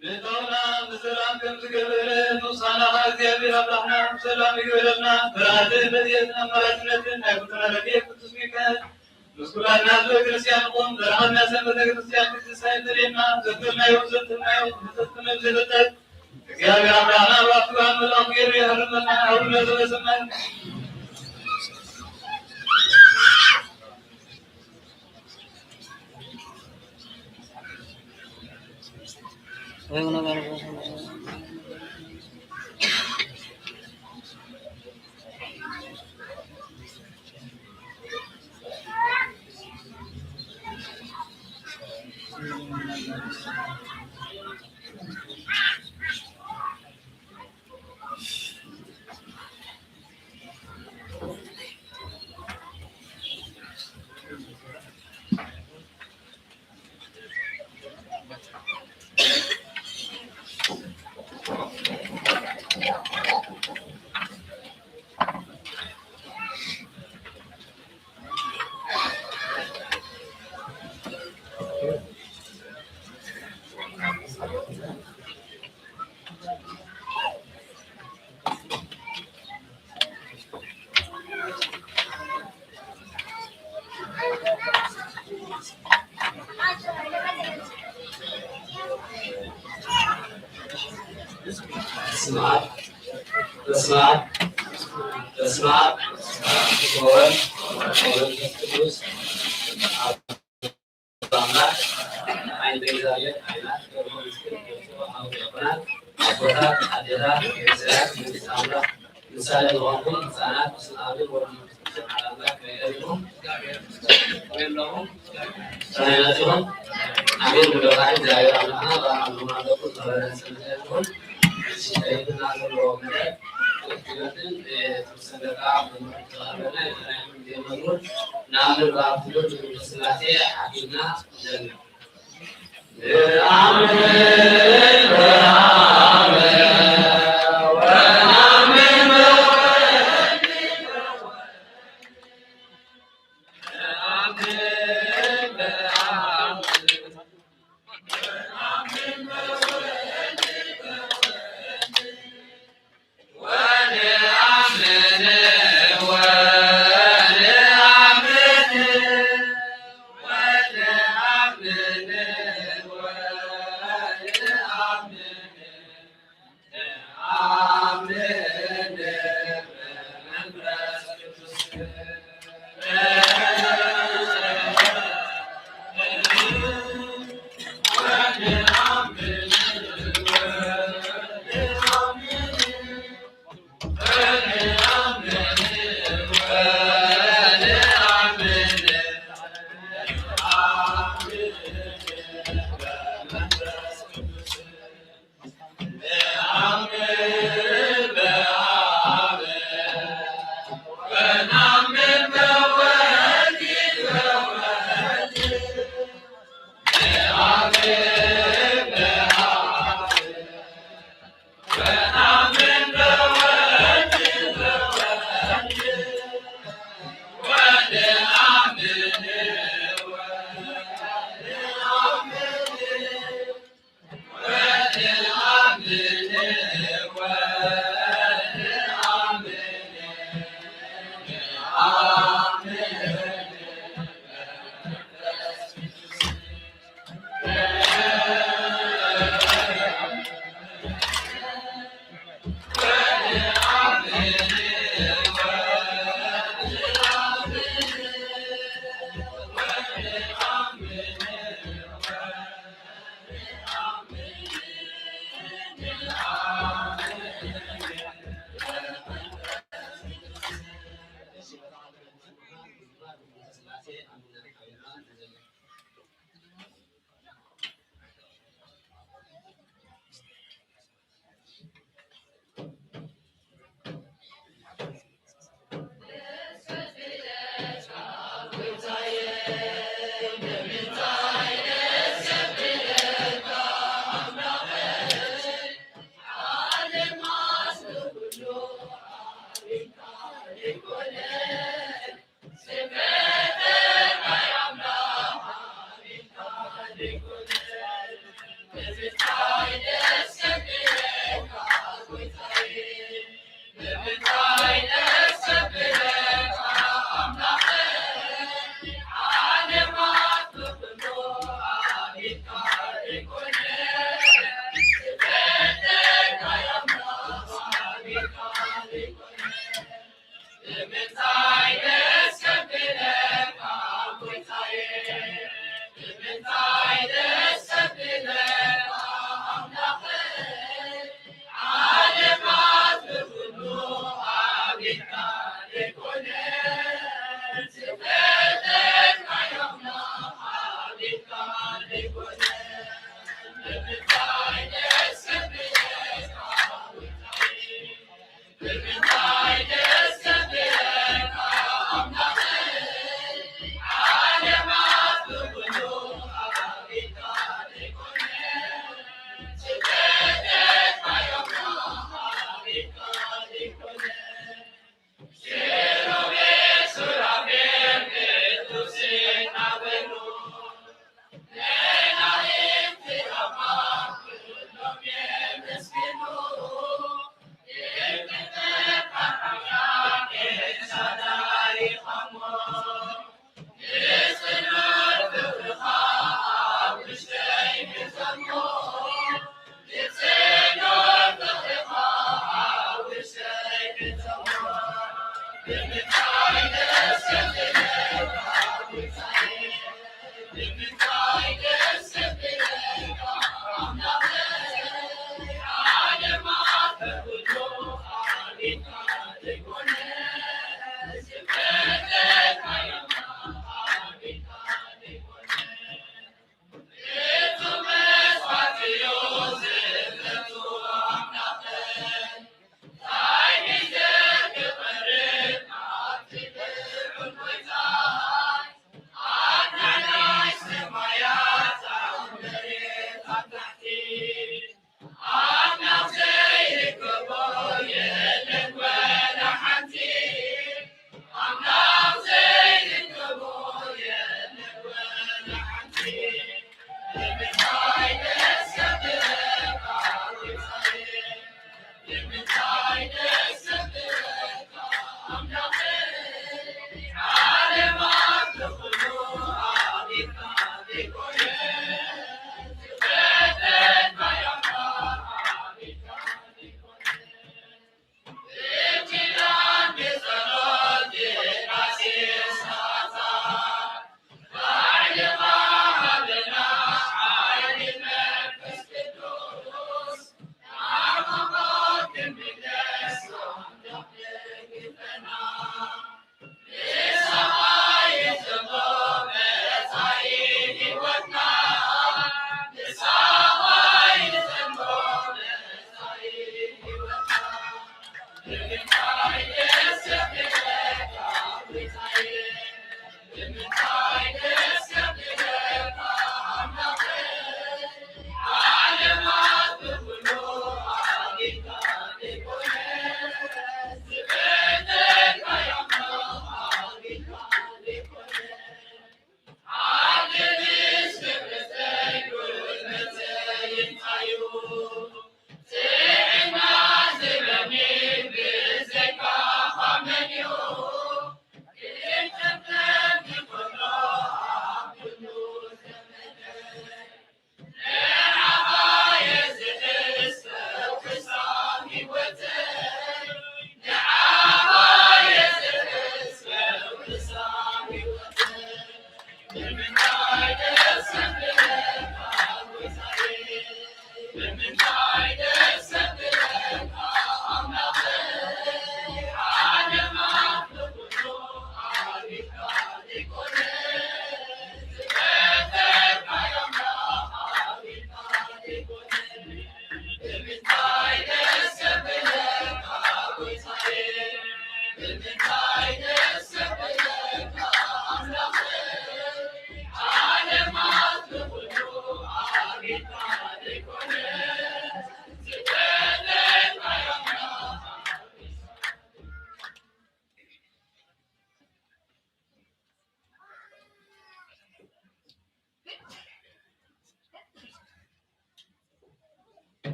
ብእታውና ብሰላም ከም ዝገበረ፣ ንውሳና ኸዓ እግዚኣብሔር ኣምላኽና ብሰላም ይግበረልና። ምሕረትን ረድኤትን ኣማላድነትን ናይ ኩልና ረድኤት ቅዱስ ሚካኤል ምስ ኩላትና ህዝበ ክርስቲያን ይኹን። ዘረኸብና ሰንበተ ክርስቲያን ቅድስት ኣይፈለየና። ዘበልናዮ ዘተናዮ ብተስፍነ ብዘይፈጠር እግዚኣብሔር ኣምላኽና ብኣፍጋን መልኣኹ ገይሩ ይሃርመና። ኣቡነ ዘበሰማይ በስመ አብ፣ በስመ አብ፣ በስመ አብ ወወልድ ወመንፈስ ቅዱስ። ኣምላኽ ዓይኒ እግዚኣብሔር ዓይና፣ ገብረ መስቀል ገብረ፣ ኣቦታት፣ ኣዴታት፣ መንእሰያት፣ መንግስቲ ኣምላኽ ምሳሌ ዝኾንኩም ህፃናት፣ በስመ ኣብን ወወልድን ወመንፈስ ቅዱስን ሓደ ኣምላኽ ከመይ ኣለኹም? ከመይ ኣለኹም? ከመይ መፂኹም? ኣሜን። ብደብራይ እግዚኣብሔር ኣምላኽና ብኣብ ኣለኹም ኣለኹም ዝበለ ሰንበት ይኹን። ሽሻይትና ዘለዎ መደብ ትምህርትን፣ እ፣ ሰንበት ኣብ ትምህርቲ ዝቐረበና ይኹን። ንኣምን ብኣብ ትምህርት ስላሴ ሓፊዝና ንጀምር። ንኣምን ብኣብ ወነኣምን ብወልድ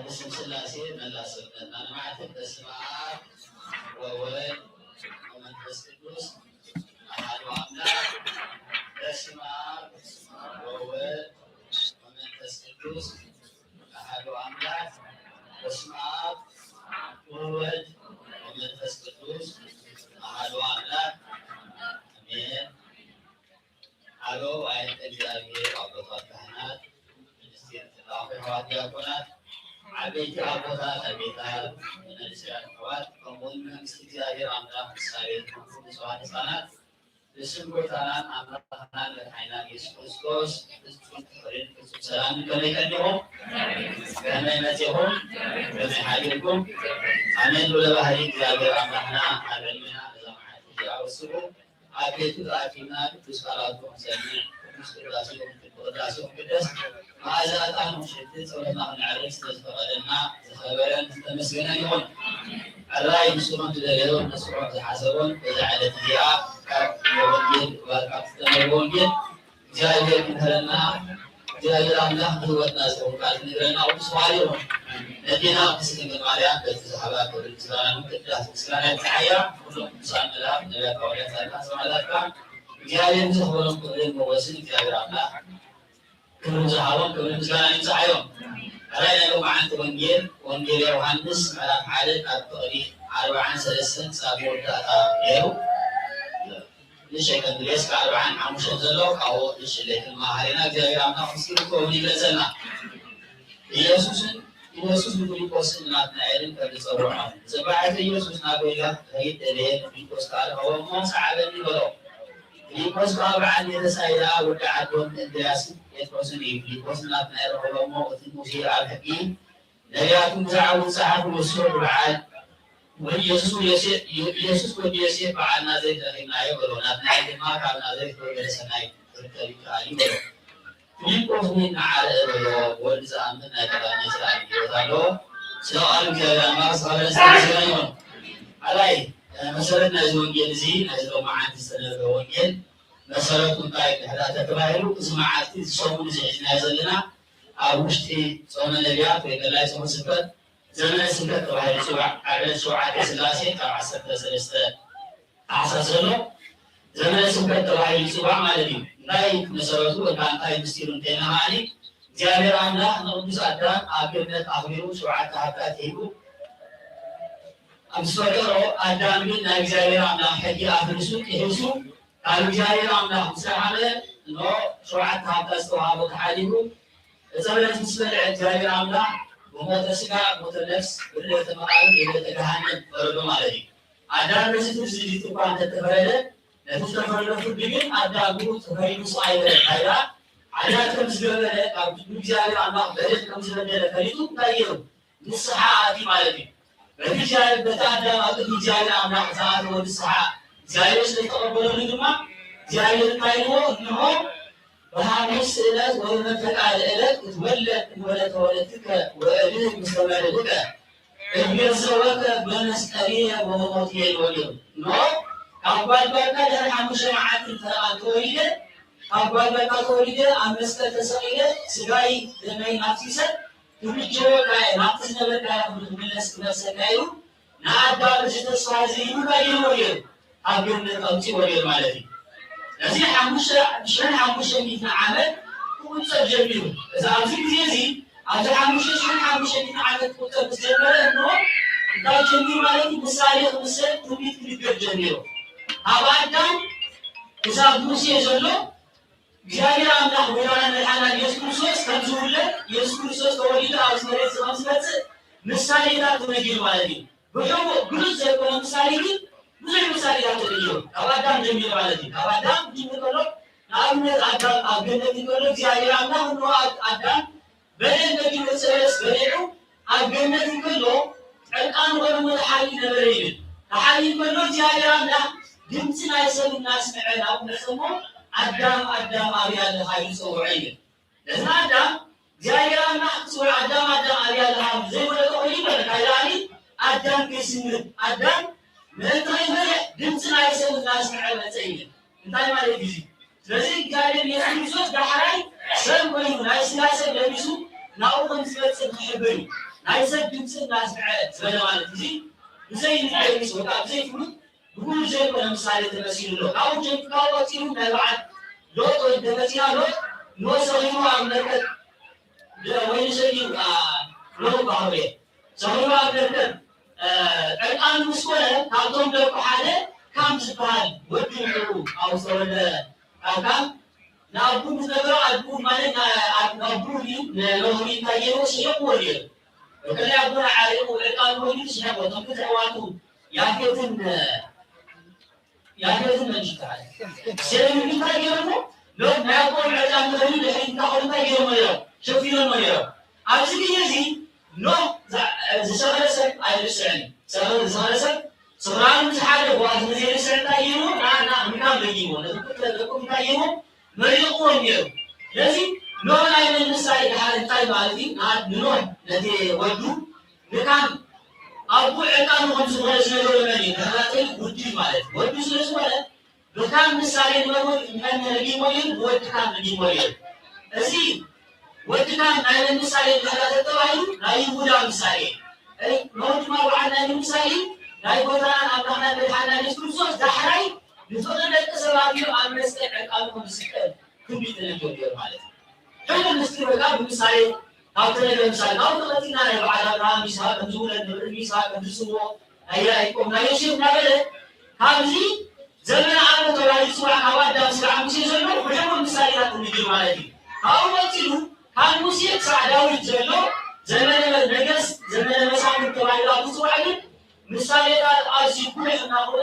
ብስም ሥላሴ መላ ሰብነትና ንማዕተብ። በስመ አብ ወወልድ ወመንፈስ ቅዱስ አሐዱ አምላክ። በስመ አብ ወወልድ ወመንፈስ ቅዱስ አሐዱ አምላክ። በስመ አብ ወወልድ ወመንፈስ ቅዱስ አሐዱ አምላክ አሜን። ሓሎ ኣይንተ እግዚኣብሔር ኣቦታት ካህናት፣ ሚኒስትር ተላእኺ ኣሕዋት ዲያቆናት፣ ዓበይቲ ኣቦታት ኣዴታት፣ መንእሰያት ኣሕዋት፣ ከምኡውን መንግስቲ እግዚኣብሔር ኣምላኽ ምሳሌ ዝኾንኩም ንጹሃን ህፃናት፣ ብስም ጎይታናን ኣምላኽናን መድሓኒናን የሱስ ክርስቶስ ፍጹም ፍቕርን ፍጹም ሰላምን ከመይ ቀኒኹም? ከመይ መጺኹም? ከመይ ሓዲርኩም? ኣሜን። ልዑለ ባህሪ እግዚኣብሔር ኣምላኽና ኣብ ዕድሜና ነዛ መዓልቲ እዚኣ ወሲኹ ኣብ ቤቱ ተኣኪብና ቅዱስ ቃላቱ ክንሰምዕ፣ ቅዱስ ቅዳሴኡ፣ ቅዳሴኡ ክቅደስ፣ መዓዛ ዕጣኑ ክሸትት፣ ጸሎትና ክነዕርግ ስለ ዝፈቐደልና ዝኸበረን ዝተመስገነን ይኹን። ሕራይ ንሱ ከም ዝደለዮን ንሱ ከም ዝሓሰቦን በዛ ዕለት እዚኣ ካብ ወንጌል፣ ካብ ዝተነበበ ወንጌል እግዚኣብሔር ክምህረና፣ እግዚኣብሔር ኣምላኽ ንህይወትና ዝኸውን ቃል ክነግረና ቅዱስ በዓል ይኹን። ነዴና ቅድስት ድንግል ማርያም በቲ ዝሃባ ክብሪ ምስጋና ቅዳሴ ምስጋና ይብጽሓያ። ኩሎም ቅዱሳን መላእክት፣ ነቢያት፣ ሃዋርያት፣ ጻድቃን፣ ሰማዕታት ከኣ እግዚኣብሔር ንዝኸበሮም ክብርን ሞገስን እግዚኣብሔር ኣምላኽ ክብሪ ዝሃቦም ክብሪ ምስጋና ይብጽሓዮም። ካልኣይ ናይ ሎማዓንቲ ወንጌል፣ ወንጌል ዮሃንስ ምዕራፍ ሓደ ካብ ፍቕዲ ኣርብዓን ሰለስተን ክሳብ መወዳእታ ነይሩ። ንእሽተይ ከንብብ እስከ ኣርብዓን ሓሙሽተን ዘሎ ካብኡ ንእሽተይ ክንመሃር ኢና። እግዚኣብሔር ኣምላኽ ምስጢሩ ክኸውን ይግለጸልና። ኢየሱስን ኢየሱስ ንፊልጶስን ናትናኤልን ከም ዝጸውዖም፣ ጽባሒቱ ኢየሱስ ናብ ገሊላ ክኸይድ ደለየ። ንፊልጶስ ከኣ ረኸቦ እሞ፣ ሰዓበኒ በሎ። ፊልጶስ ከኣ በዓል ቤተሳይዳ ወዲ ዓዶም እንድርያስን ጴጥሮስን እዩ። ፊልጶስን ናትናኤል ረኸቦ እሞ፣ እቲ ሙሴ ኣብ ሕጊ ነቢያትን ብዛዕባኡ ዝጸሓፉ ንሱ ብዓል ወዲ የሱስ ወዲ ዮሴፍ፣ ኢየሱስ ወዲ ዮሴፍ በዓል ናዝሬት ረኺብናዮ በሎ። ናትናኤል ድማ ካብ ናዝሬት ዝተወለደ ሰናይ ክርከብ ይከኣል እዩ በሎ። ፊልጶስ ግን ንዓ ርእ በሎ፣ ብወዲ ዝኣምን ናይ ቀዳማይ ሰላም ህይወት ኣለዎ። ስለ ቃሉ እግዚኣብሔር ኣምላኽ ዝተኸበረ ዝተመስገነ ይኹን። ካልኣይ መሰረት ናይዚ ወንጌል እዚ፣ ናይዚ ሎማዓንቲ ዝተነበበ ወንጌል መሰረቱ እንታይ ድሕዳ ተተባሂሉ፣ እዚ መዓልቲ፣ እዚ ሰሙን እዚ ሒዝናዮ ዘለና ኣብ ውሽጢ ጾመ ነቢያት ወይ ቀላይ ጾመ ስብከት ዘመነ ስብከት ተባሂሉ ይጽዋዕ። ኣብ ዕለት ሸውዓተ ስላሴ ካብ ዓሰርተ ሰለስተ ታሕሳስ ዘሎ ዘመነ ስብከት ተባሂሉ ይጽዋዕ ማለት እዩ። እንታይ መሰረቱ ወይ ከዓ እንታይ ምስጢሩ እንተይና ከዓኒ እግዚኣብሔር ኣምላኽ ንቅዱስ ኣዳም ኣብ ገነት ኣኽቢሩ ሸውዓተ ሃብታት ሂቡ ምስ ፈጠሮ ኣዳም ግን ናይ እግዚኣብሔር ኣምላኽ ሕጊ ኣፍሪሱ ጥሒሱ ካብ እግዚኣብሔር ኣምላኽ ምስ ረሓቐ እንሆ ሸውዓተ ሃብታት ዝተዋሃቦ ተሓዲጉ ዕፀ በለስ ምስ በልዐ እግዚኣብሔር ኣምላኽ ብሞተ ስጋ ሞተ ነፍስ ብልደተ መቃብር ብልደተ ገሃነም ፈረዶ ማለት እዩ። ኣዳም ነዚ ፍርዲ እኳ እንተተፈረደ ነቲ ዝተፈረደ ፍርዲ ግን ኣዳም ብኡ ተፈሪዱ ስቕ ኣይበለን። እንታይ ደኣ ሓጢኣት ከም ዝገበረ ካብ እግዚኣብሔር ኣምላኽ በደል ከም ዝበደለ ፈሊጡ እንታይ ገይሩ ንስሓ ኣትዩ ማለት እዩ። በቲ እግዚኣብሔር በቲ ኣዳም ኣብ ቅድሚ እግዚኣብሔር ኣምላኽ ዝኣተወ ንስሓ እግዚኣብሔር ስለ ዝተቐበለሉ ድማ እግዚኣብሔር እንታይ ኢልዎ እንሆ ብሓሙስ ዕለት ወበመንፈቃ ለዕለት እትወለድ እንወለ ተወለድትከ ወእድህግ ምስለ መርዕድከ እግዘወከ በመስቀልየ ወበሞትየ ይበልዮ። እንሆ ካብ ጓል ጓልካ ድሕሪ ሓሙሽተ መዓልቲ ፈረቓ ተወሊደ፣ ካብ ጓል ጓልካ ተወሊደ ኣብ መስቀል ተሰቒለ ስጋይ ደመይ ኣፍሲሰ ክምችወካ እየ፣ ናብቲ ዝነበርካዮ ክምለስ ክመልሰካ እዩ። ንኣዳም እዚ ተስፋ እዚ ይህብካ ይህቦ ነይሩ፣ ካብ ገነት ኣውፂእዎ ነይሩ ማለት እዩ። ነዚ ሓሙሽተ ሽሕን ሓሙሽተ ሚእትን ዓመት ክቁፀር ጀሚሩ። እዚ ኣብዚ ግዜ እዚ ኣብዚ ሓሙሽተ ሽሕን ሓሙሽተ ሚእትን ዓመት ክቁፀር ምስ ጀመረ እንሆ እንታይ ጀሚሩ ማለት እዩ? ምሳሌ ክምሰል ትንቢት ክንገር ጀሚሩ። ካብ ኣዳም ክሳብ ሙሴ ዘሎ እግዚኣብሔር ኣምላኽ ጎይታና መድሓና ኢየሱስ ክርስቶስ ከም ዝውለድ ኢየሱስ ክርስቶስ ተወሊዱ ኣብዚ መሬት እዚ ከም ዝመፅእ ምሳሌታት ተነጊሩ ማለት እዩ። ብሕቡእ ግሉጽ ዘይኮነ ምሳሌ ግን ብዙሕ ምሳሌታት ተነጊሩ ካብ ኣዳም ጀሚሩ ማለት እዩ። ካብ ኣዳም ክጅምር ከሎ ንኣብነት ኣዳም ኣብ ገነት እንከሎ እግዚኣብሔር ኣምላኽ እንሆ ኣዳም በደል በዲሉ ዕፀ በለስ በሊዑ ኣብ ገነት እንከሎ ዕርቃኑ ኮይኑ ተሓቢኡ ነበረ ይብል። ተሓቢኡ ከሎ እግዚኣብሔር ኣምላኽ ድምፂ ናይ ሰብ እናስምዐ ናብኡ መፀ እሞ ኣዳም ኣዳም ኣበይ ኣለኻ ኢሉ ፀውዖ ይብል። ነዚ ኣዳም እግዚኣብሔር ኣምላኽ ክፅውዕ ኣዳም ኣዳም ኣበይ ኣለኻ ዘይፈለጦ ኮይኑ ይበል። እንታይ ደኣኒ ኣዳም ከይስምዕ ኣዳም ምእንቲ ከይፈርሕ ድምፂ ናይ ሰብ እናስምዐ መፀ ይብል። እንታይ ማለት እዩ እዚ? ስለዚ እግዚኣብሔር ኢየሱስ ክርስቶስ ዳሕራይ ሰብ ኮይኑ ናይ ስጋ ሰብ ለቢሱ ናብኡ ከም ዝመፅእ ክሕብር እዩ። ናይ ሰብ ድምፂ እናስምዐ ዝበለ ማለት እዚ ብዘይ ንገሪስ ወይ ከዓ ብዘይ ፍሉጥ ብኩሉ ዘይኮነ ምሳሌ ተመሲሉ ኣሎ። ካብኡ ጀሚርካ ቀፂሉ ናይ በዓል ሎጥ ወይ ተመፂና ሎጥ ንወሰኺሉ ኣብ መርከብ ወይኒ ሰሊም ሎጥ ባህሩ እየ ሰኺሉ ኣብ መርከብ ዕርቃኑ ምስ ኮነ ካብቶም ደቁ ሓደ ካም ዝበሃል ወዲ ንዕኡ ኣብ ዝተወልደ ካብ ካም ንኣቡ ምስ ነገሮ ኣቡ ማለት ንኣቡ ንሎሚ እንታይ ገይርዎ ስሒቕዎ ነይሩ። በተለይ ኣቦና ዓሪቑ ዕርቃኑ ኮይኑ ስሒቕዎ እቶም ክልተ ኣሕዋቱ ያፌትን ያፌትን መንሽታል ሴም እንታይ ገይርዎ ሎም ናይ ኣቦም ዕርቃኑ ኮይኑ ድሕሪ እንታይ ኮይኑ እንታይ ገይርዎ ነይሮም ሸፊኖሞ ነይሮም። ኣብዚ ግዜ እዚ ኖህ ዝሰኸረ ሰብ ኣይርስዕን እዩ። ዝሰኸረ ሰብ ስኽራኑ ምስ ሓደ ጓል ንዘይርስዕ እንታይ ገይርዎ ንዓና ምካም ደጊሞ ነዚ ክልተ ደቁ እንታይ ገይርዎ መሪቕዎም ነይሩ። ስለዚ ኖህ ናይ መን ምሳሌ ድሓር እንታይ ማለት እዩ? ንኖህ ነቲ ወዱ ንካም ኣቡ ዕርቃኑ ከም ዝኾነ ዝነገሮ መን እዩ? ተኸታተሊ ወዱ እዩ ማለት እዩ። ወዱ ስለ ዝኾነ ብካም ምሳሌ ንመን ንመን ረጊሞ እዩ? ንወዲ ካም ረጊሞ እዩ። እዚ ወዲ ካም ናይ መን ምሳሌ ድሕራ ተተባሂሉ ናይ ይሁዳ ምሳሌ እዩ። ኖህ ድማ በዓል ናይ ምሳሌ ናይ ጎይታናን ኣምላኽናን መድሓንና የሱስ ክርስቶስ ዳሕራይ ንፍቕሪ ደቂ ሰባት ኢሉ ኣብ መስቀል ዕርቃኑ ከም ዝስቀል ትንቢት ተነጊሩ ነይሩ ማለት እዩ። ሕጂ ምስጢር ወይ ከዓ ብምሳሌ ካብ ተነገረ ምሳሌ ካብኡ ተቐፂልና ናይ በዓል ኣብርሃም ይስሐቅ ከም ዝውለድ ንርኢ ይስሐቅ ከም ዝስዎ ናይ ያዕቆብ ናይ ዮሴፍ እናበለ ካብዚ ዘመነ ኣበው ተባሂሉ ዝፅዋዕ ካብ ኣዳም ስጋዕ ሙሴ ዘሎ ብሕቡር ምሳሌታት ንግር ማለት እዩ። ካብኡ ቀፂሉ ካብ ሙሴ ክሳዕ ዳዊት ዘሎ ዘመነ ነገስት ዘመነ መሳፍንት ተባሂሉ ኣብ ዝፅዋዕ ግን ምሳሌታት ኣዝዩ ጉልሕ እናኾነ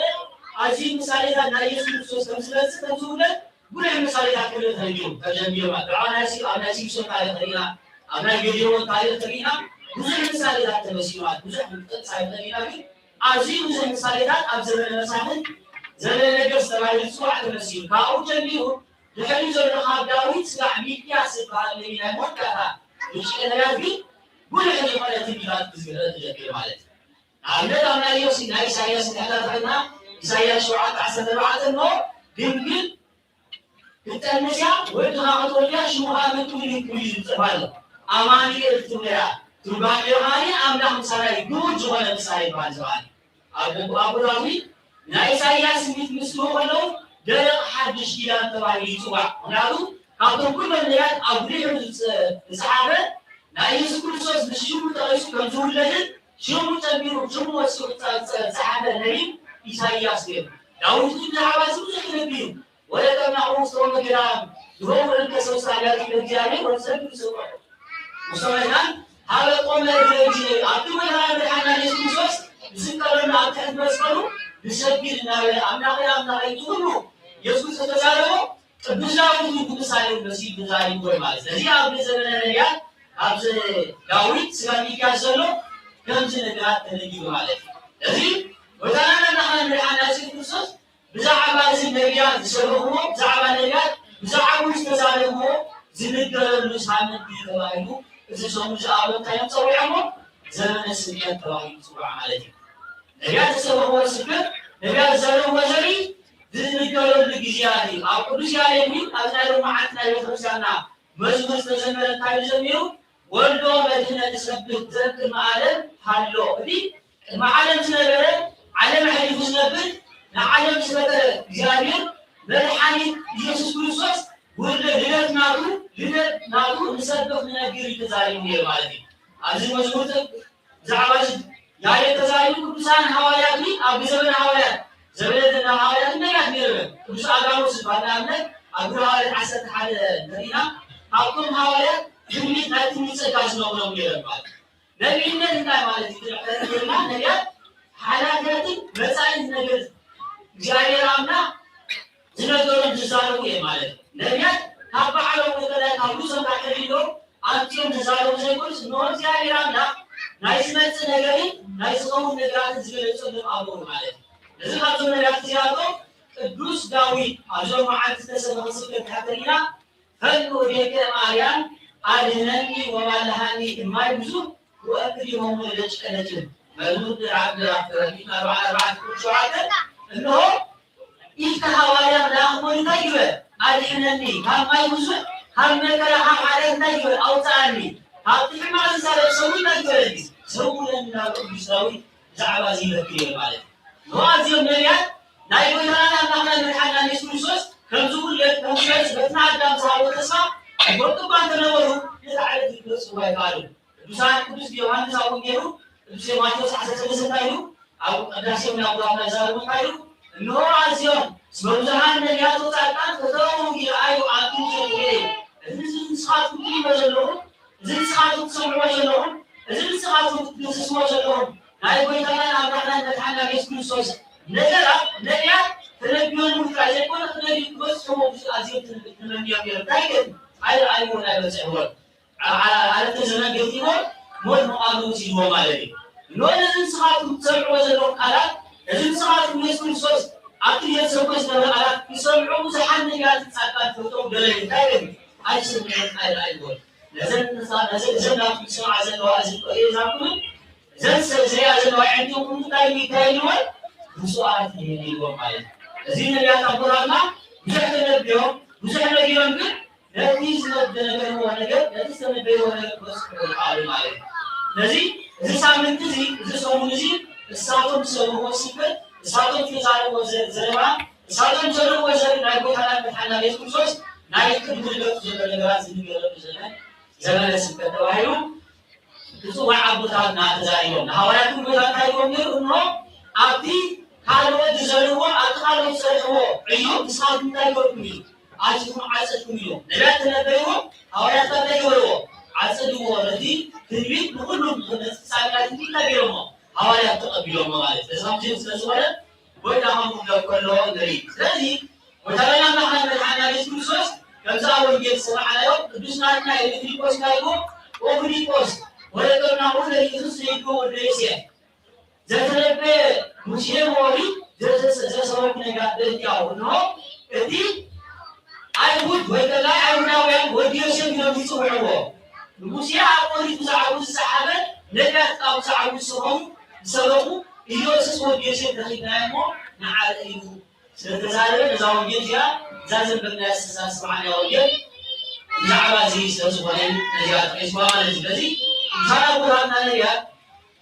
ኣዝዩ ምሳሌታት ናይ የሱስ ክርስቶስ ከም ዝመፅእ ከም ዝውለድ ጉልሕ ምሳሌታት ክልል ተነጊሩ ተጀሚሩ ማለት እዩ። ኣብ ናይ ሲ- ኣብ ናይ ሲምሶን ታሪክ ርኢና ኣብ ናይ ገዲዮን ታሪክ ርኢና ብዙሕ ምሳሌታት ተመሲሉ ማለት ብዙሕ ምጥቅስ ኣይፈለና ግን ኣዝዩ ብዙሕ ምሳሌታት ኣብ ዘመነ መሳፍንት ዘመነ ነገስት ተባሂሉ ዝፅዋዕ ተመሲሉ ካብኡ ጀሚሩ ድሕሪ ዘሎ ካብ ዳዊት ስጋዕ ሚልክያስ ዝበሃል ነቢ ናይ መወዳእታ ብሽቀ ነቢያት ግን ጉልሕ ዝኾነ ትንቢታት ክዝርእ ተጀሚሩ ማለት እዩ። ንኣብነት ኣብ ናይ ዮሲ ናይ ኢሳያስ እንተሕታትና ኢሳያስ ሸውዓተ ዓሰርተ ኣርባዕተ እሞ ድንግል ክትጠንስ እያ ወድኻ ክትወልድ እያ ሽሙ ከዓ መን ትብሉ እዩ ዝብል ፅሑፍ ኣሎ። ኣማኑኤል ክትብሎ እያ ትርጓሜኡ ከዓ ኣምላኽ ምሳና እዩ ግሁድ ዝኾነ ምሳሌ ይበሃል ዝበሃል ኣብ ኣቡ ዳዊት ናይ ኢሳያስ ትንቢት ምስ ትብሉ ከለዉ ደረቕ ሓድሽ ኪዳን ተባሂሉ ይፅዋዕ። ምክንያቱ ካብቶም ኩሎም ነቢያት ኣብ ድሕሩ ዝፀሓፈ ናይ የሱስ ክርስቶስ ብሽሙ ተቐይሱ ከም ዝውለድን ሽሙ ጨሚሩ ሽሙ ወሲኹ ዝፀሓፈ ነቢይ ኢሳይያስ ነይሩ። ዳዊት ግን ብዛዕባ እዚ ብዙሕ ክነቢ እዩ። ወለቀምናኹ ውስተ ኦመ ገዳም ይሆኑ እንከ ሰብስተ አብያተ ለእግዚአብሔር ወትሰግዱ ስብሐ ውስተ መካን ሀበ ቆመ እግረ እግዚእ። ኣብቲ ጎይታና መድሓኒና ኢየሱስ ክርስቶስ ዝስቀለሉ ኣብ ትሕቲ መስቀሉ ንሰግድ እናበለ ኣምላኸይ ኣምላኸይ እቲ ኩሉ ኢየሱስ ዝተዛረቦ ቅዱስ ዳዊት እውን ብምሳሌ መሲሉ ተዛሪብዎ እዩ ማለት እዩ። ስለዚ ኣብ ዘመነ ነቢያት ኣብዚ ዳዊት ስጋ ሚልክያስ ዘሎ ከምዚ ነገራት ተነጊሩ ማለት እዩ። ስለዚ ጎይታና ኣምላኽና መድሓኒና የሱስ ክርስቶስ ብዛዕባ እዚ ነቢያት ዝሰበኽዎ ብዛዕባ ነቢያት ብዛዕባኡ ዝተዛረብዎ ዝንገረሉ ሳምንት እዩ ተባሂሉ እዚ ሰሙን ዝኣበ እንታይ እዮም ፀዊዖሞ? ዘመነ ስብከት ተባሂሉ ይፅዋዕ ማለት እዩ። ነቢያት ዝሰበኽዎ ስብከት ነቢያት ዝዛረብዎ ዘርኢ ዝንገረሉ ግዜያት እዩ። ኣብ ቅዱስ ያሬድ እውን ኣብዚ ናይ ሎማዓንቲ ናይ ቤተክርስቲያንና መዝሙር ዝተዘመረ እንታይ እዩ ዘሚሩ? ወልዶ መድህነ ንሰብክ ዘእም ቅድመ ዓለም ሃሎ። እቲ ቅድሚ ዓለም ዝነበረ ዓለም ኣሕሊፉ ዝነብር ንዓለም ዝፈጠረ እግዚኣብሔር መድሓኒት ኢየሱስ ክርስቶስ ውርደ ልደት ናቱ ልደት ናቱ ንሰብክ ንነግር እዩ ተዛሪቡ ነይሩ ማለት እዩ። ኣብዚ መዝሙር ብዛዕባ እዚ ያሬድ ተዛሪቡ ቅዱሳን ሃዋርያት እውን ኣብ ዘመነ ሃዋርያት ዘበነ ዘና ሃዋርያት ነቢያት ነይሮም። ቅዱስ ኣጋቦስ ዝበሃል ንኣብነት ኣብ ግብረ ሃዋርያት ዓሰርተ ሓደ ንሪኢና ካብቶም ሃዋርያት ትንቢት ናይ ትንቢት ጸጋ ዝነበሮም ነይሮም ማለት እዩ። ነቢይነት እንታይ ማለት እዩ? ትንቢት ነቢያት ሓላፍነትን መጻኢን ነገር እግዚኣብሔር ኣምላኽ ዝነገሮም ዝዛረቡ እዮም ማለት እዩ። ነቢያት ካብ ባዕሎም ወገናይ ካብ ርእሶም ካብ ሕሊኖም ኣምጺኦም ዝዛረቡ ዘይኮኑስ እንሆ እግዚኣብሔር ኣምላኽ ናይ ዝመጽእ ነገርን ናይ ዝኸውን ነገራትን ዝገለጸሎም ኣበው ማለት እዩ። እዚ ካብዞም ነቢያት እዚኣቶም ቅዱስ ዳዊት ኣብዞም መዓልቲ ዝተሰበኸ ስብከት እንድሕር ተሪኢና ፈኑ ቤተ ማርያም ኣድህነኒ ወባልሃኒ እማይ ብዙ ወእክሊሆሙ ለደቂቀ ነጭብ መዝሙር ምዕራፍ ምዕራፍ ተረዲእና ኣርባዓ ኣርባዕተ ቁጥሪ ሸውዓተ እንሆ ኢልካ ሃዋርያ መልኣኽ ኮይኑ እንታይ ግበር ኣድሕነኒ ካብ ማይ ብዙሕ ካብ መከራ ካብ ሓጢኣት እንታይ ግበር ኣውፅኣኒ ካብቲ ሕማቕ ዝዛረብ ሰው እንታይ ግበረኒ ሰውረኒ ናብ ቅዱስ ዳዊት ብዛዕባ እዚ ይረክብ እየ ማለት እዩ። ንኣዝዮም ነቢያት ናይ ጎይታናን ኣምላኽናን መድሓንናን የሱስ ክርስቶስ ከም ዝውለድ ከም ዝመጽእ በቲ ንኣዳም ዝሃቦ ተስፋ ይፈልጡ እኳ እንተነበሩ ነቲ ዕለት ክገልጽዎ ኣይከኣሉን። ቅዱሳን ቅዱስ ዮሃንስ ኣብ ወንጌሉ ቅዱስ ማቴዎስ ዓሰርተ ሰለስተ እንታይ ኢሉ ኣብ ቅዳሴ እውን ኣቦታትና ይዛረቡ እንታይ ኢሉ እንሆ ኣዝዮም እስመ ብዙኃን ነቢያት ወጻድቃን ከተው ይረኣዩ ኣንቱም ዘይትርእዩ እዚ ንስኻትኩም ትሪእዎ ዘለኹም እዚ ንስኻትኩም ትሰምዕዎ ዘለኹም፣ እዚ ንስኻትኩም ትድህስስዎ ዘለኹም ናይ ጐይታናን ኣምላኽናን መድሓንና የሱስ ክርስቶስ ነገራት ነቢያት ተነቢዮምሉ ጥራይ ዘይኮነ ክነብዩ ክበጽሕዎ ብዙሕ ኣዝዮም ተመንዮም ነይሮም። እንታይ ግን ኣይረኣይዎን ኣይበጽሕዎን። ዓረፍተ ዘመን ገጢሞም ሞት መቓብር ወሲድዎ ማለት እዩ። እነሆ ነዚ ንስኻትኩም ትሰምዕዎ ዘለኹም ቃላት፣ እዚ ንስኻትኩም የሱስ ክርስቶስ ኣብቲ ቤተሰብኮ ዝነበረ ቃላት ክሰምዑ ብዙሓት ነቢያትን ጻድቃን ተፈጥሮም ገለ እንታይ ይብል ኣይሰምዑን ኣይረኣይዎን። ነዘን ነዛ ነዘን እዘን ናብቲ ዝሰምዓ ዘለዋ እዚ እየዛብኩምን እዘን ዝሪኣ ዘለዋ ዕንዲኹም እንታይ እንታይ ኢልወን ብፁዓት ይህን ኢልዎም ማለት እዩ። እዚ ነቢያት ኣቦታትና ብዙሕ ተነቢዮም ብዙሕ ነቢዮም ግን ነቲ ዝነበርዎ ነገር ነቲ ዝተነበይዎ ነገር ክበፅሑ ይከኣሉ ማለት እዩ። ስለዚ እዚ ሳምንት እዚ እዚ ሰሙን እዚ እሳቶም ዝሰብርዎ ስብከት እሳቶም ዝዛረብዎ ዘረባ እሳቶም ዘረብዎ ዘርኢ ናይ ጎይታና መድሓና የሱስ ክርስቶስ ናይ ቅድሚ ልደቱ ዘሎ ነገራት ዝንገረሉ ዘመን ዘመነ ስብከት ተባሂሉ ብፁዕ ኣቦታትና ተዛሪቦም ንሃዋርያት እውን እንታይ ኢልዎም ነይሩ? እንሆ ኣብቲ ካልኦት ዝዘርዎ ኣብቲ ካልኦት ዝሰርሕዎ ዕዮ ንስኻትኩም እንታይ ገርኩም እዩ ኣቲኹም ዓፀድኩም ኢልዎም። ነቢያት ተነበይዎ ሃዋርያት እንታይ ገበርዎ? ዓፀድዎ። ነቲ ትንቢት ንኩሉም ንመፅእ ሳሚና ትንቢት እንታይ ገይሮሞ? ሃዋርያት ተቐቢሎሞ ማለት እዩ። እዚ ከምዚ ስለ ዝኾነ ጎይታ ከም ክብሎ ከሎ ንርኢ። ስለዚ ወተረና መድሓና መድሓና የሱስ ክርስቶስ ከምዚ ኣብ ወንጌል ዝሰማዕናዮ ቅዱስ ናትና ኢሉ ፊልጶስ እንታይ ኢልዎ? ኦ ፊልጶስ ወረቀናሁ ለኢየሱስ ዘይዶ ወደ ዮሴፍ ዘተነበየ ሙሴ ኦሪት ዘሰበኩ ነጋ ደልያው እንሆ እቲ ኣይሁድ ወይ ከላይ ኣይሁዳውያን ወዲ ዮሴፍ ኢሎም ይፅውዕዎ። ንሙሴ ኣብ ኦሪት ብዛዕባኡ ዝፀሓፈ ነቢያት ካብ ብዛዕባኡ ዝሰበኩ ዝሰበኩ ኢየሱስ ወዲ ዮሴፍ ረኺብናዮ እሞ ንዓረ ኢሉ ስለተዛረበ ነዛ ወንጌል እዚኣ እዛ ዘንበብናያ ስሳ ስማዕናያ ወንጌል ብዛዕባ እዚ ስለዝኾነ ነዚኣ ጠቂስዋ ማለት እዩ። ስለዚ ብዙሓት ኣቦታትና ነቢያት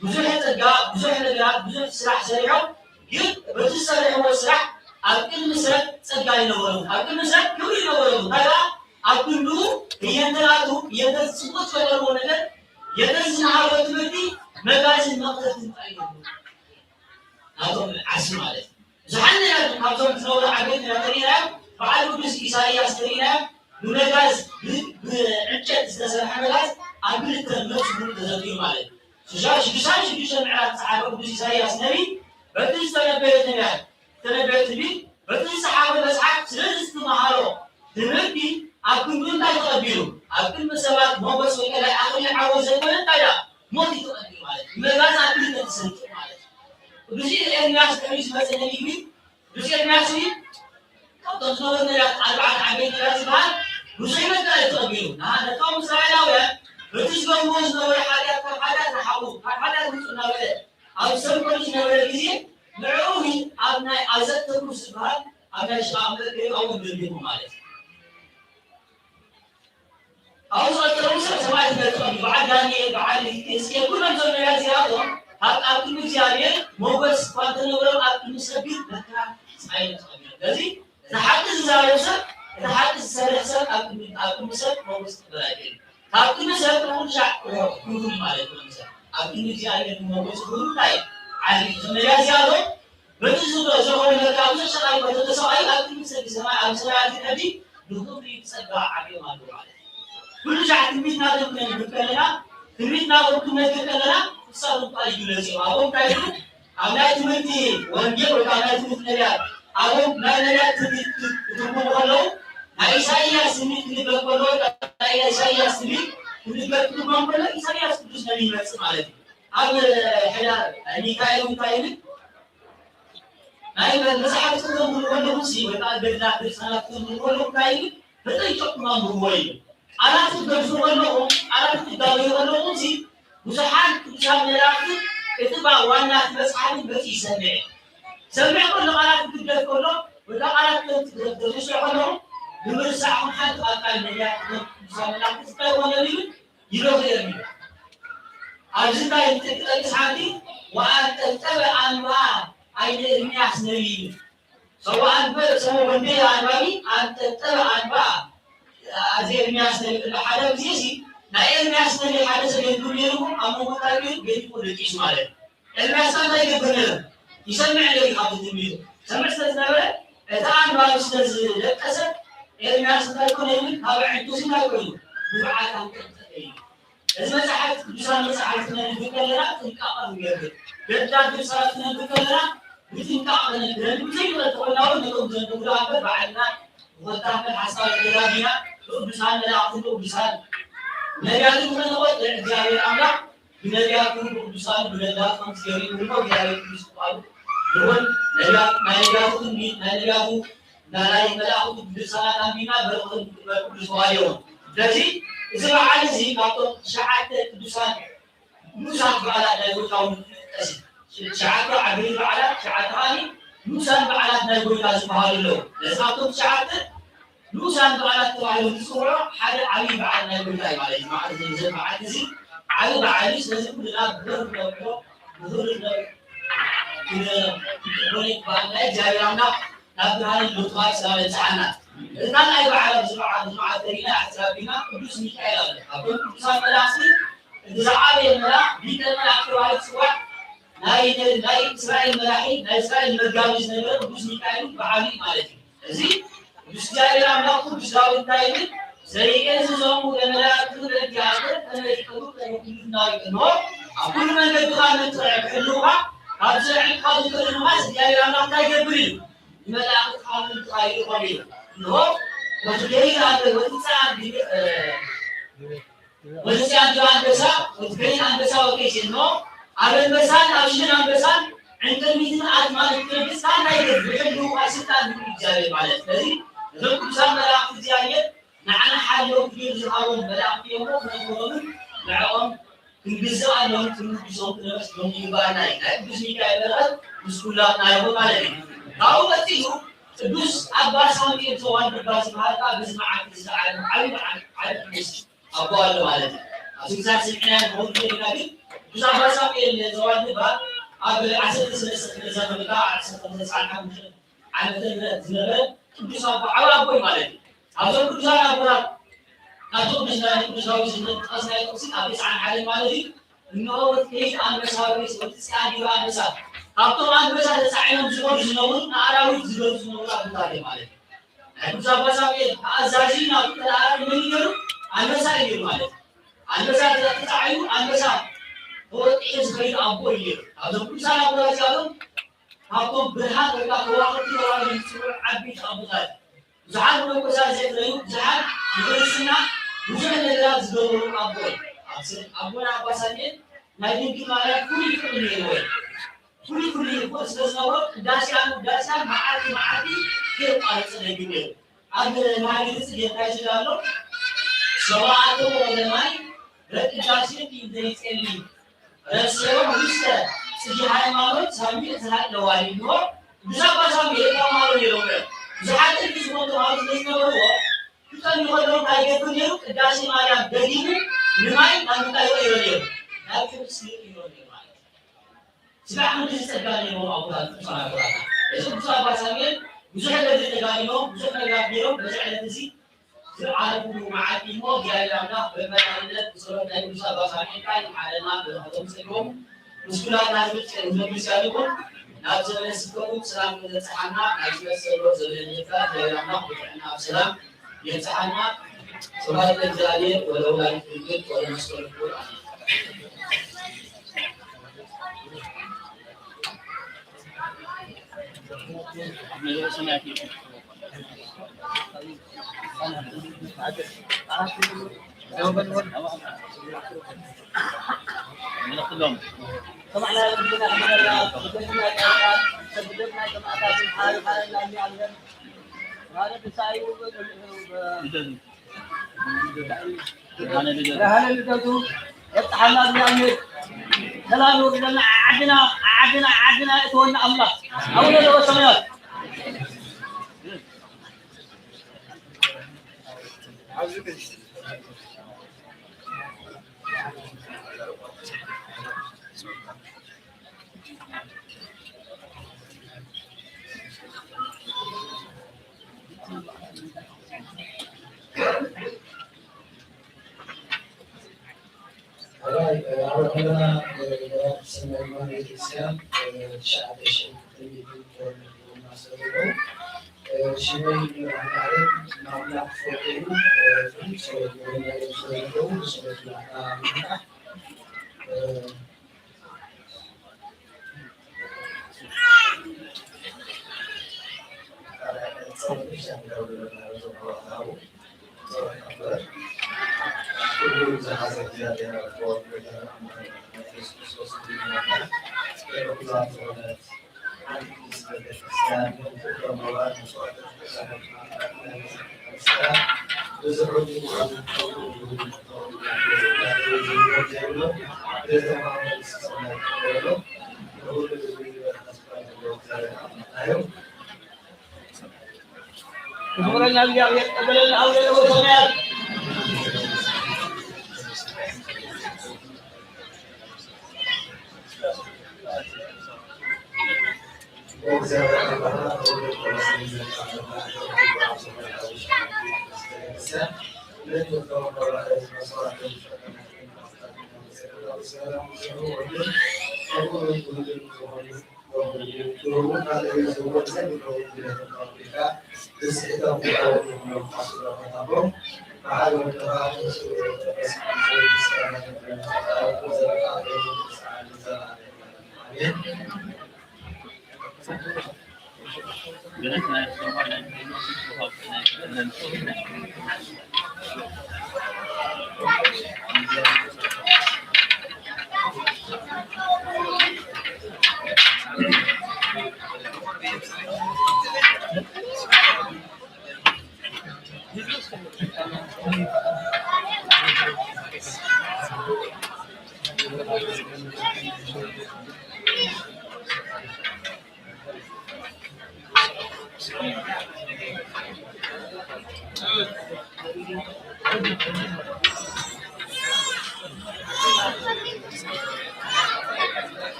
ብዙሕ ጸጋ፣ ብዙሕ ነገራት፣ ብዙሕ ስራሕ ሰሪሖም ግን በቲ ዝሰርሕዎ ስራሕ ኣብ ቅድሚ ሰብ ጸጋ ይነበሮም፣ ኣብ ቅድሚ ሰብ ክብሪ ይነበሮም። እንታይ ደኣ ኣብ ክንዱ ህየንተ ናቱ ህየንተ ዝጽቡቕ ዝፈጠርዎ ነገር የተ ዝመሃርዎ ትምህርቲ መጋዝን መቕዘፍቲ እንታይ ይገብሩ ናቶም ዓሲ ማለት እዩ። ብዙሓት ነቢያት ካብዞም ዝነበሩ ዓበይቲ ነቢያት ተሪእናዮም፣ በዓል ቅዱስ ኢሳይያስ ተሪእናዮም፣ ብመጋዝ ብዕንጨት ዝተሰርሐ መጋዝ ኣብ ክልተ መፅኡ ተዘርጊሑ ማለት እዩ። ሽዱሽተ ሽዱሽተ ምዕራፍ ዝፀሓፈ ቅዱስ ኢሳይያስ ነቢ በቲ ዝተነበየ ትንቢት ዝተነበየ ትንቢት በቲ ዝፀሓፈ መፅሓፍ ስለ ዝተምሃሮ ትምህርቲ ኣብ ክንዱ እንታይ ተቐቢሉ ኣብ ቅድሚ ሰባት ሞገስ ወይ ከላይ ኣኽሊል ዓወት ዘይኮነ እንታይ ደኣ ሞት እዩ ተቐቢሉ ማለት እዩ። መጋዝ ኣብ ክልተ ተሰንጢቑ ማለት እዩ። ቅዱስ ኤርምያስ ድሕሪኡ ዝመፀ ነቢይ ግን ቅዱስ ኤርምያስ እዩ ካብቶም ዝነበሩ ነቢያት ኣርባዕተ ዓበይቲ ነቢያት ዝበሃል ብዙሕ መከራ እዩ ተቐቢሉ። ንሃ- ነቶም እስራኤላውያን በቲ ዝገብርዎ ዝነበሩ ሓጢኣት ካብ ሓጢኣት ንሓዉ ካብ ሓጢኣት ውፁ እናበለ ኣብ ዝሰብከሉ ዝነበረ ግዜ ንዕኡ ኣብ ናይ ኣዘቅተ ሩስ ዝበሃል ኣብ ናይ ሽቓቕ መእከቢ ኣብኡ ደንዲኹ ማለት እዩ። ኣብኡ ዝቐጸሎም ሰብ ሰማይ ዝመልኦም እዩ። በዓል ዳንኤል፣ በዓል ሕዝቅኤል፣ ኩሎም እዞም ነቢያት እዚኣቶም ኣብ ኣብ ቅድሚ እግዚኣብሔር ሞገስ እኳ እንተነበሮም ኣብ ቅድሚ ሰብ ግን መከራ ስቓይ እዮም ተቐቢሎም። ስለዚ እቲ ሓቂ ዝዛረብ ሰብ፣ እቲ ሓቂ ዝሰርሕ ሰብ ኣብ ቅድሚ ኣብ ቅድሚ ሰብ ሞገስ ክቕበል ኣይክእልን። ካብ ቅድሚ ሰብ ንኹሉ ሻዕ ክውሕድ ማለት እዩ። ቅድሚ ሰብ ኣብ ቅድሚ እግዚኣብሔር ሞገስ ክህሉ እንታይ እዩ? ዓቢ እዩ። እዞም ነቢያት እዚኣቶም በቲ ዝረኸቡ መርካብ ብዙሕ ሰብኣዊ መርተብ ተሰቓዩ ኣብ ቅድሚ ሰጊ ሰማይ ኣብ ሰማያት ሕጂ ንኽብሪ ብጸጋ ዓብዮም ኣለዉ ማለት እዩ። ኩሉ ሻዕ ትንቢት ናቶም ክነንብብ ከለና ትንቢት ናቶም ክንነግር ከለና ክሳብ እኳ ይግለጽ እዮም። ኣብኦም እንታይ ይብሉ? ኣብ ናይ ትምህርቲ ወንጌል ወይ ኣብ ናይ ትምህርቲ ነቢያት ኣብኦም ናይ ነቢያት ትንቢት ክትርጉሙ ከለዉ ናይ ኢሳይያስ ትንቢት ክንበብ ከሎ ናይ ኢሳይያስ ትንቢት ክንበብ ክትርጎም ከሎ ኢሳይያስ ቅዱስ ነቢይ ይመጽእ ማለት እዩ። ኣብ ሕዳር ሚካኤል እንታይ ይብል? ናይ መ- መጽሓፍ ክትንብቡ ከለኹም ሲ ወይ ከዓ ገድላት ድርሳናት ክትንብቡ ከለኹም እንታይ ይብል? ተጠንቀቕኩም ኣንብብዎ ይብል። ቃላት ክትገድፉ ከለኹም ቃላት ክትጋገዩ ከለኹም ሲ ብዙሓት ቅዱሳን መላእኽቲ እቲ ባ- ዋና እቲ መጽሓፍ መጽ ይሰምዕ ሰምዕ ከሎ ቃላት ክትገፍ ከሎ ወይ ከዓ ቃላት ክትገፍ ከለኹም ንምርሳዕኹም ሓንቲ ቃል ቃል ነቢያት ቅዱሳን መላእኽቲ እንታይ ይኾነ ይብል ይበኽየሉ ኣብዚ እንታይ ትጠቅስ ሓንቲ ወኣንጠብጠበ ኣንብኣ ኣይነ ኤርምያስ ነቢይ። ሰው አንበ ሰው ወንዴ አንባቢ አንጠብጠበ ኣንብኣ። ኣዚ ኤርምያስ ነቢይ ሓደ ግዜ ሲ ናይ ኤርምያስ ነቢይ ሓደ ሰብ የንብብ ነይርኩም ኣብ መንጎ እንታይ ገይሩ ገዲፉ ደቂሱ ማለት እዩ። ኤርምያስ ከ እንታይ ይገብር ነይሩ? ይሰምዕ ነይሩ ካብቲ ትንቢቱ። ሰምዕ ስለ ዝነበረ እታ ኣንባቢ ስለ ዝደቀሰት ኤርምያስ እንታይ ኮነ ይብል ካብ ኣዒንቱ ሲ እንታይ ኮይኑ ንብዓት ኣንጠብጠበ እዩ። እዚ መጽሓፍ ቅዱሳን መጽሓፍ ክነንብብ ከለና ጥንቃቐ ክንገብር፣ ገድላት ድርሳናት ክነንብብ ከለና ብጥንቃቐ ክነንብብ፣ ብዘይበለ ተኾይና እውን ነቶም ዘንብቡ ደኣ እምበር ባዕልና ብኾታፈት ሓሳብ ተጋጊና ብቅዱሳን መላእኽትን ብቅዱሳን ነቢያትን ከነቖጥዕ እግዚኣብሔር ኣምላኽ ብነቢያቱ ብቅዱሳኑ ብደላቱ ከምቲ ገሪሙ እሞ እግዚኣብሔር ቅዱስ ቃሉ ይኹን ነቢያት ናይ ነቢያቱ ትንቢት ናይ ነቢያቱ ናይ መላእኽቱ ድርሳናት ኣንቢብና በረኸት ንክንረክብ ብዝተዋህበ ይኹን። ስለዚ እዚ በዓል እዚ ካብቶም ትሽዓተ ቅዱሳን ንኡሳት በዓላት ናይ ጎይታ እውን ይጥቀስ እዩ። ትሽዓተ ዓበይቲ በዓላት፣ ትሽዓተ ከኣ ንኡሳን በዓላት ናይ ጎይታ ዝበሃሉ ኣለዉ። ነዚ ካብቶም ትሽዓተ ንኡሳን በዓላት ተባሂሎም ዝፅውዑ ሓደ ዓብዪ በዓል ናይ ጎይታ እዩ ማለት እዩ። ማለት እዚ በዓል እዚ ዓብዪ በዓል እዩ። ስለዚ ኩልና ብኽብሪ ክነብዕሎ ብኽብሪ ክነብዕሎ ክንቕበሎ ይግባኣና። እግዚኣብሔር ኣምላኽ ናብ ብርሃን ምጥፋእ ሰላም የብጽሓና። እዚ ካልኣይ በዓል ኣብዚ በዓል እዚ መዓልቲ ርኢና ኣሕዛቢና ቅዱስ ሚካኤል ኣሎ። ካብቶም ቅዱሳን መላእኽቲ እቲ ዝዓበየ መልኣኽ ሊቀ መላእኽቲ ተባሂሉ ዝጽዋዕ ናይ ናይ እስራኤል መራሒ ናይ እስራኤል መጋቢ ዝነበረ ቅዱስ ሚካኤል በዓሉ ማለት እዩ። እዚ ቅዱስ እግዚኣብሔር ኣምላኽ ቅዱስ ዳዊት እንታይ ይብል? ዘይእዝዞሙ ለመላእክቱ ለእግዚአብሔር ከመ ይፈርሁ ከመ ይኩሉ ናዊት። እንሆ ኣብ ኩሉ መንገድኻ ምጥርዕ ክሕልውኻ ካብ ዝረዕድካ ዝፈርድኻ እግዚኣብሔር ኣምላኽ እንታይ ይገብር እዩ? ንመላእክትኻ ምልክኻ ይልእኾም እዩ። እንሆ ወትገይር ኣለ ወትፀዓር ወትፅኣን ዲበ ኣንበሳ ወትገይር ኣንበሳ ወከይሲ። እንሆ ኣብ ኣንበሳን ኣብ ሽን ኣንበሳን ዕንቅርቢትን ኣትማን ትነግስካ እንታይ ይገብር? ብሕልውኻ ስልጣን ይህብ እግዚኣብሔር ማለት። ስለዚ እዞም ቅዱሳን መላእክቲ እግዚኣብሔር ንዓና ሓለውቲ ገይሩ ዝሃቦም መላእክቲ እዮም እሞ ክነኽብሮምን ንዕኦም ክንግዛእ ኣለዎም ክንውድሶም ክነመስግኖም ይግባኣና እዩ። ናይ ቅዱስ ሚካኤል በረኸት ምስ ኩላትና ይኹን ማለት እዩ። ካብኡ ቀፂሉ ቅዱስ ኣባ ሳሙኤል ዘዋልድባ ዝበሃል ከዓ በዚ መዓልቲ እዚ ከዓ ዓብዪ በዓል ዓብዪ ቅዱስ ኣቦ ኣሎ ማለት እዩ። ኣብ ስልሳ ስልሕና ንኸውን ዘለና ግን ቅዱስ ኣባ ሳሙኤል ዘዋልድባ ኣብ ዓሰርተ ሰለስተ ክፍለ ዘመን ከዓ ዓሰርተ ክልተ ዓመተ ምህረት ዝነበረ ቅዱስ ኣቦ ዓቢ ኣቦ እዩ ማለት እዩ። ካብዞም ቅዱሳን ኣቦታት ካብቶም ቅዱስ ናይ ቅዱስ ዳዊት ዝጠቀስናዮ ጥቅሲ ኣብ ተስዓን ሓደ ማለት እዩ። እንሆ ወትከይድ ኣንበሳ ወይስ ወትጽኣን ዲበ ኣንበሳ፣ ካብቶም ኣንበሳ ተጻዒኖም ዝኸዱ ዝነበሩ ንኣራዊት ዝገዙ ዝነበሩ ኣቦታት እዮም ማለት እዩ። ናይ ቅዱስ ኣባ ሳሙኤል ተኣዛዚ ናብቲ ተላኣኪ መን እዩ ነይሩ? ኣንበሳ እዩ ነይሩ ማለት እዩ። ኣንበሳ ተጻዒኑ ኣንበሳ ተወጢሑ ዝኸይድ ኣቦ እዩ ነይሩ። ካብዞም ቅዱሳን ኣቦታት እዚኣቶም ካብቶም ብርሃን ወይ ከዓ ከዋኽብቲ ተባሂሎም ዝፅውዑ ዓበይቲ ኣቦታት ብዙሓት መነኮሳት ዘፍረዩ ብዙሓት ንክርስትና ብዙሕ ነገራት ዝገበሩ ኣቦ እዮም። ኣብዚ ኣቦና ኣባ ሳሙኤል ናይ ድንግል ማርያም ፍሉይ ፍቅሪ ነይርዎ እዩ። ፍሉይ ፍሉይ ይኽእል ስለ ዝነበሮ ቅዳሴያን ውዳሴያን መዓልቲ መዓልቲ ከየቋረጸ ይነግር ነይሩ። ኣብ መርሃ ግብሪ ጽጌ እንታይ ዝብል ኣሎ? ሰብኣቶ ወለማይ ረቂዳሴ ዘይጸሊ ረሰዮ ውስተ ጽጌ ሃይማኖት ሳሚዕ ዝሃለዋ ይብልዎ። ብዛዕባ ሳሚዕ ተማሃሩ ነይሮም። ብዙሓት ጥልቂ ዝኾኑ ተማሃሩ ስለ ዝነበርዎ ክጠሚ ከለዉ እንታይ ይገብር ነይሩ? ቅዳሴ ማርያም ደጊሙ ንማይ ናብ ምንታይ ይቕይሮ ነይሩ? ናብ ሕብስቲ ይቕይሮ ነይሩ ማለት እዩ። ስጋዕ ክንዲ ዝጸጋ ነይሮም ኣቦታት ቅዱሳን ኣቦታትና። እዚ ቅዱስ ኣባ ሳሙኤል ብዙሕ ነገር ተጋዲሎም፣ ብዙሕ ነገራት ነይሮም። በዚ ዕለት እዚ ዝዓረፉሉ መዓልቲ እሞ እግዚኣብሔር ኣምላኽ ብመድኃኒነት ብጸሎት ናይ ቅዱስ ኣባ ሳሙኤል ቃል ይምሓረና፣ በረኸቶም ይጸግቦም። ምስ ኩላትና ዝብል ቸር ህዝበ ክርስቲያን ይኹን። ናብ ዘመነ ስብከቱ ብሰላም ከይበጽሓና፣ ናብ ዝመሰሎ ዘመነ ምሕረት እግዚኣብሔር ኣምላኽ ብጥዕና ብሰላም የብጽሓና። ስብሐት ለእግዚአብሔር ወለወላዲቱ ድንግል ወለመስቀሉ ክቡር። ኣሜን። ብርሃነ ልደቱ የብጽሓና እግዚኣብሔር። ሰላም ይውርደልና። ዓድና ዓድና ዓድና እትወና ኣምላኽ ኣቡነ ዘበሰማያት። ሕራይ ኣብ ዘለና ገዳም ሰማይ ማርያም ቤተክርስትያን ትሽዓተ ሽሕን ክልተ ሚእትን ተወለድቲ እናሰገዱ ሽመይ ምብራህ ማለት ማምላክ ፈቂሩ ፍሉይ ጸሎት ምርናይ ዝዘለዉ ብጸሎት ናትና ምብራህ ክቡረኛ እግዚኣብሔር ቀበለልና። ኣውደ ለቦ ሰማያት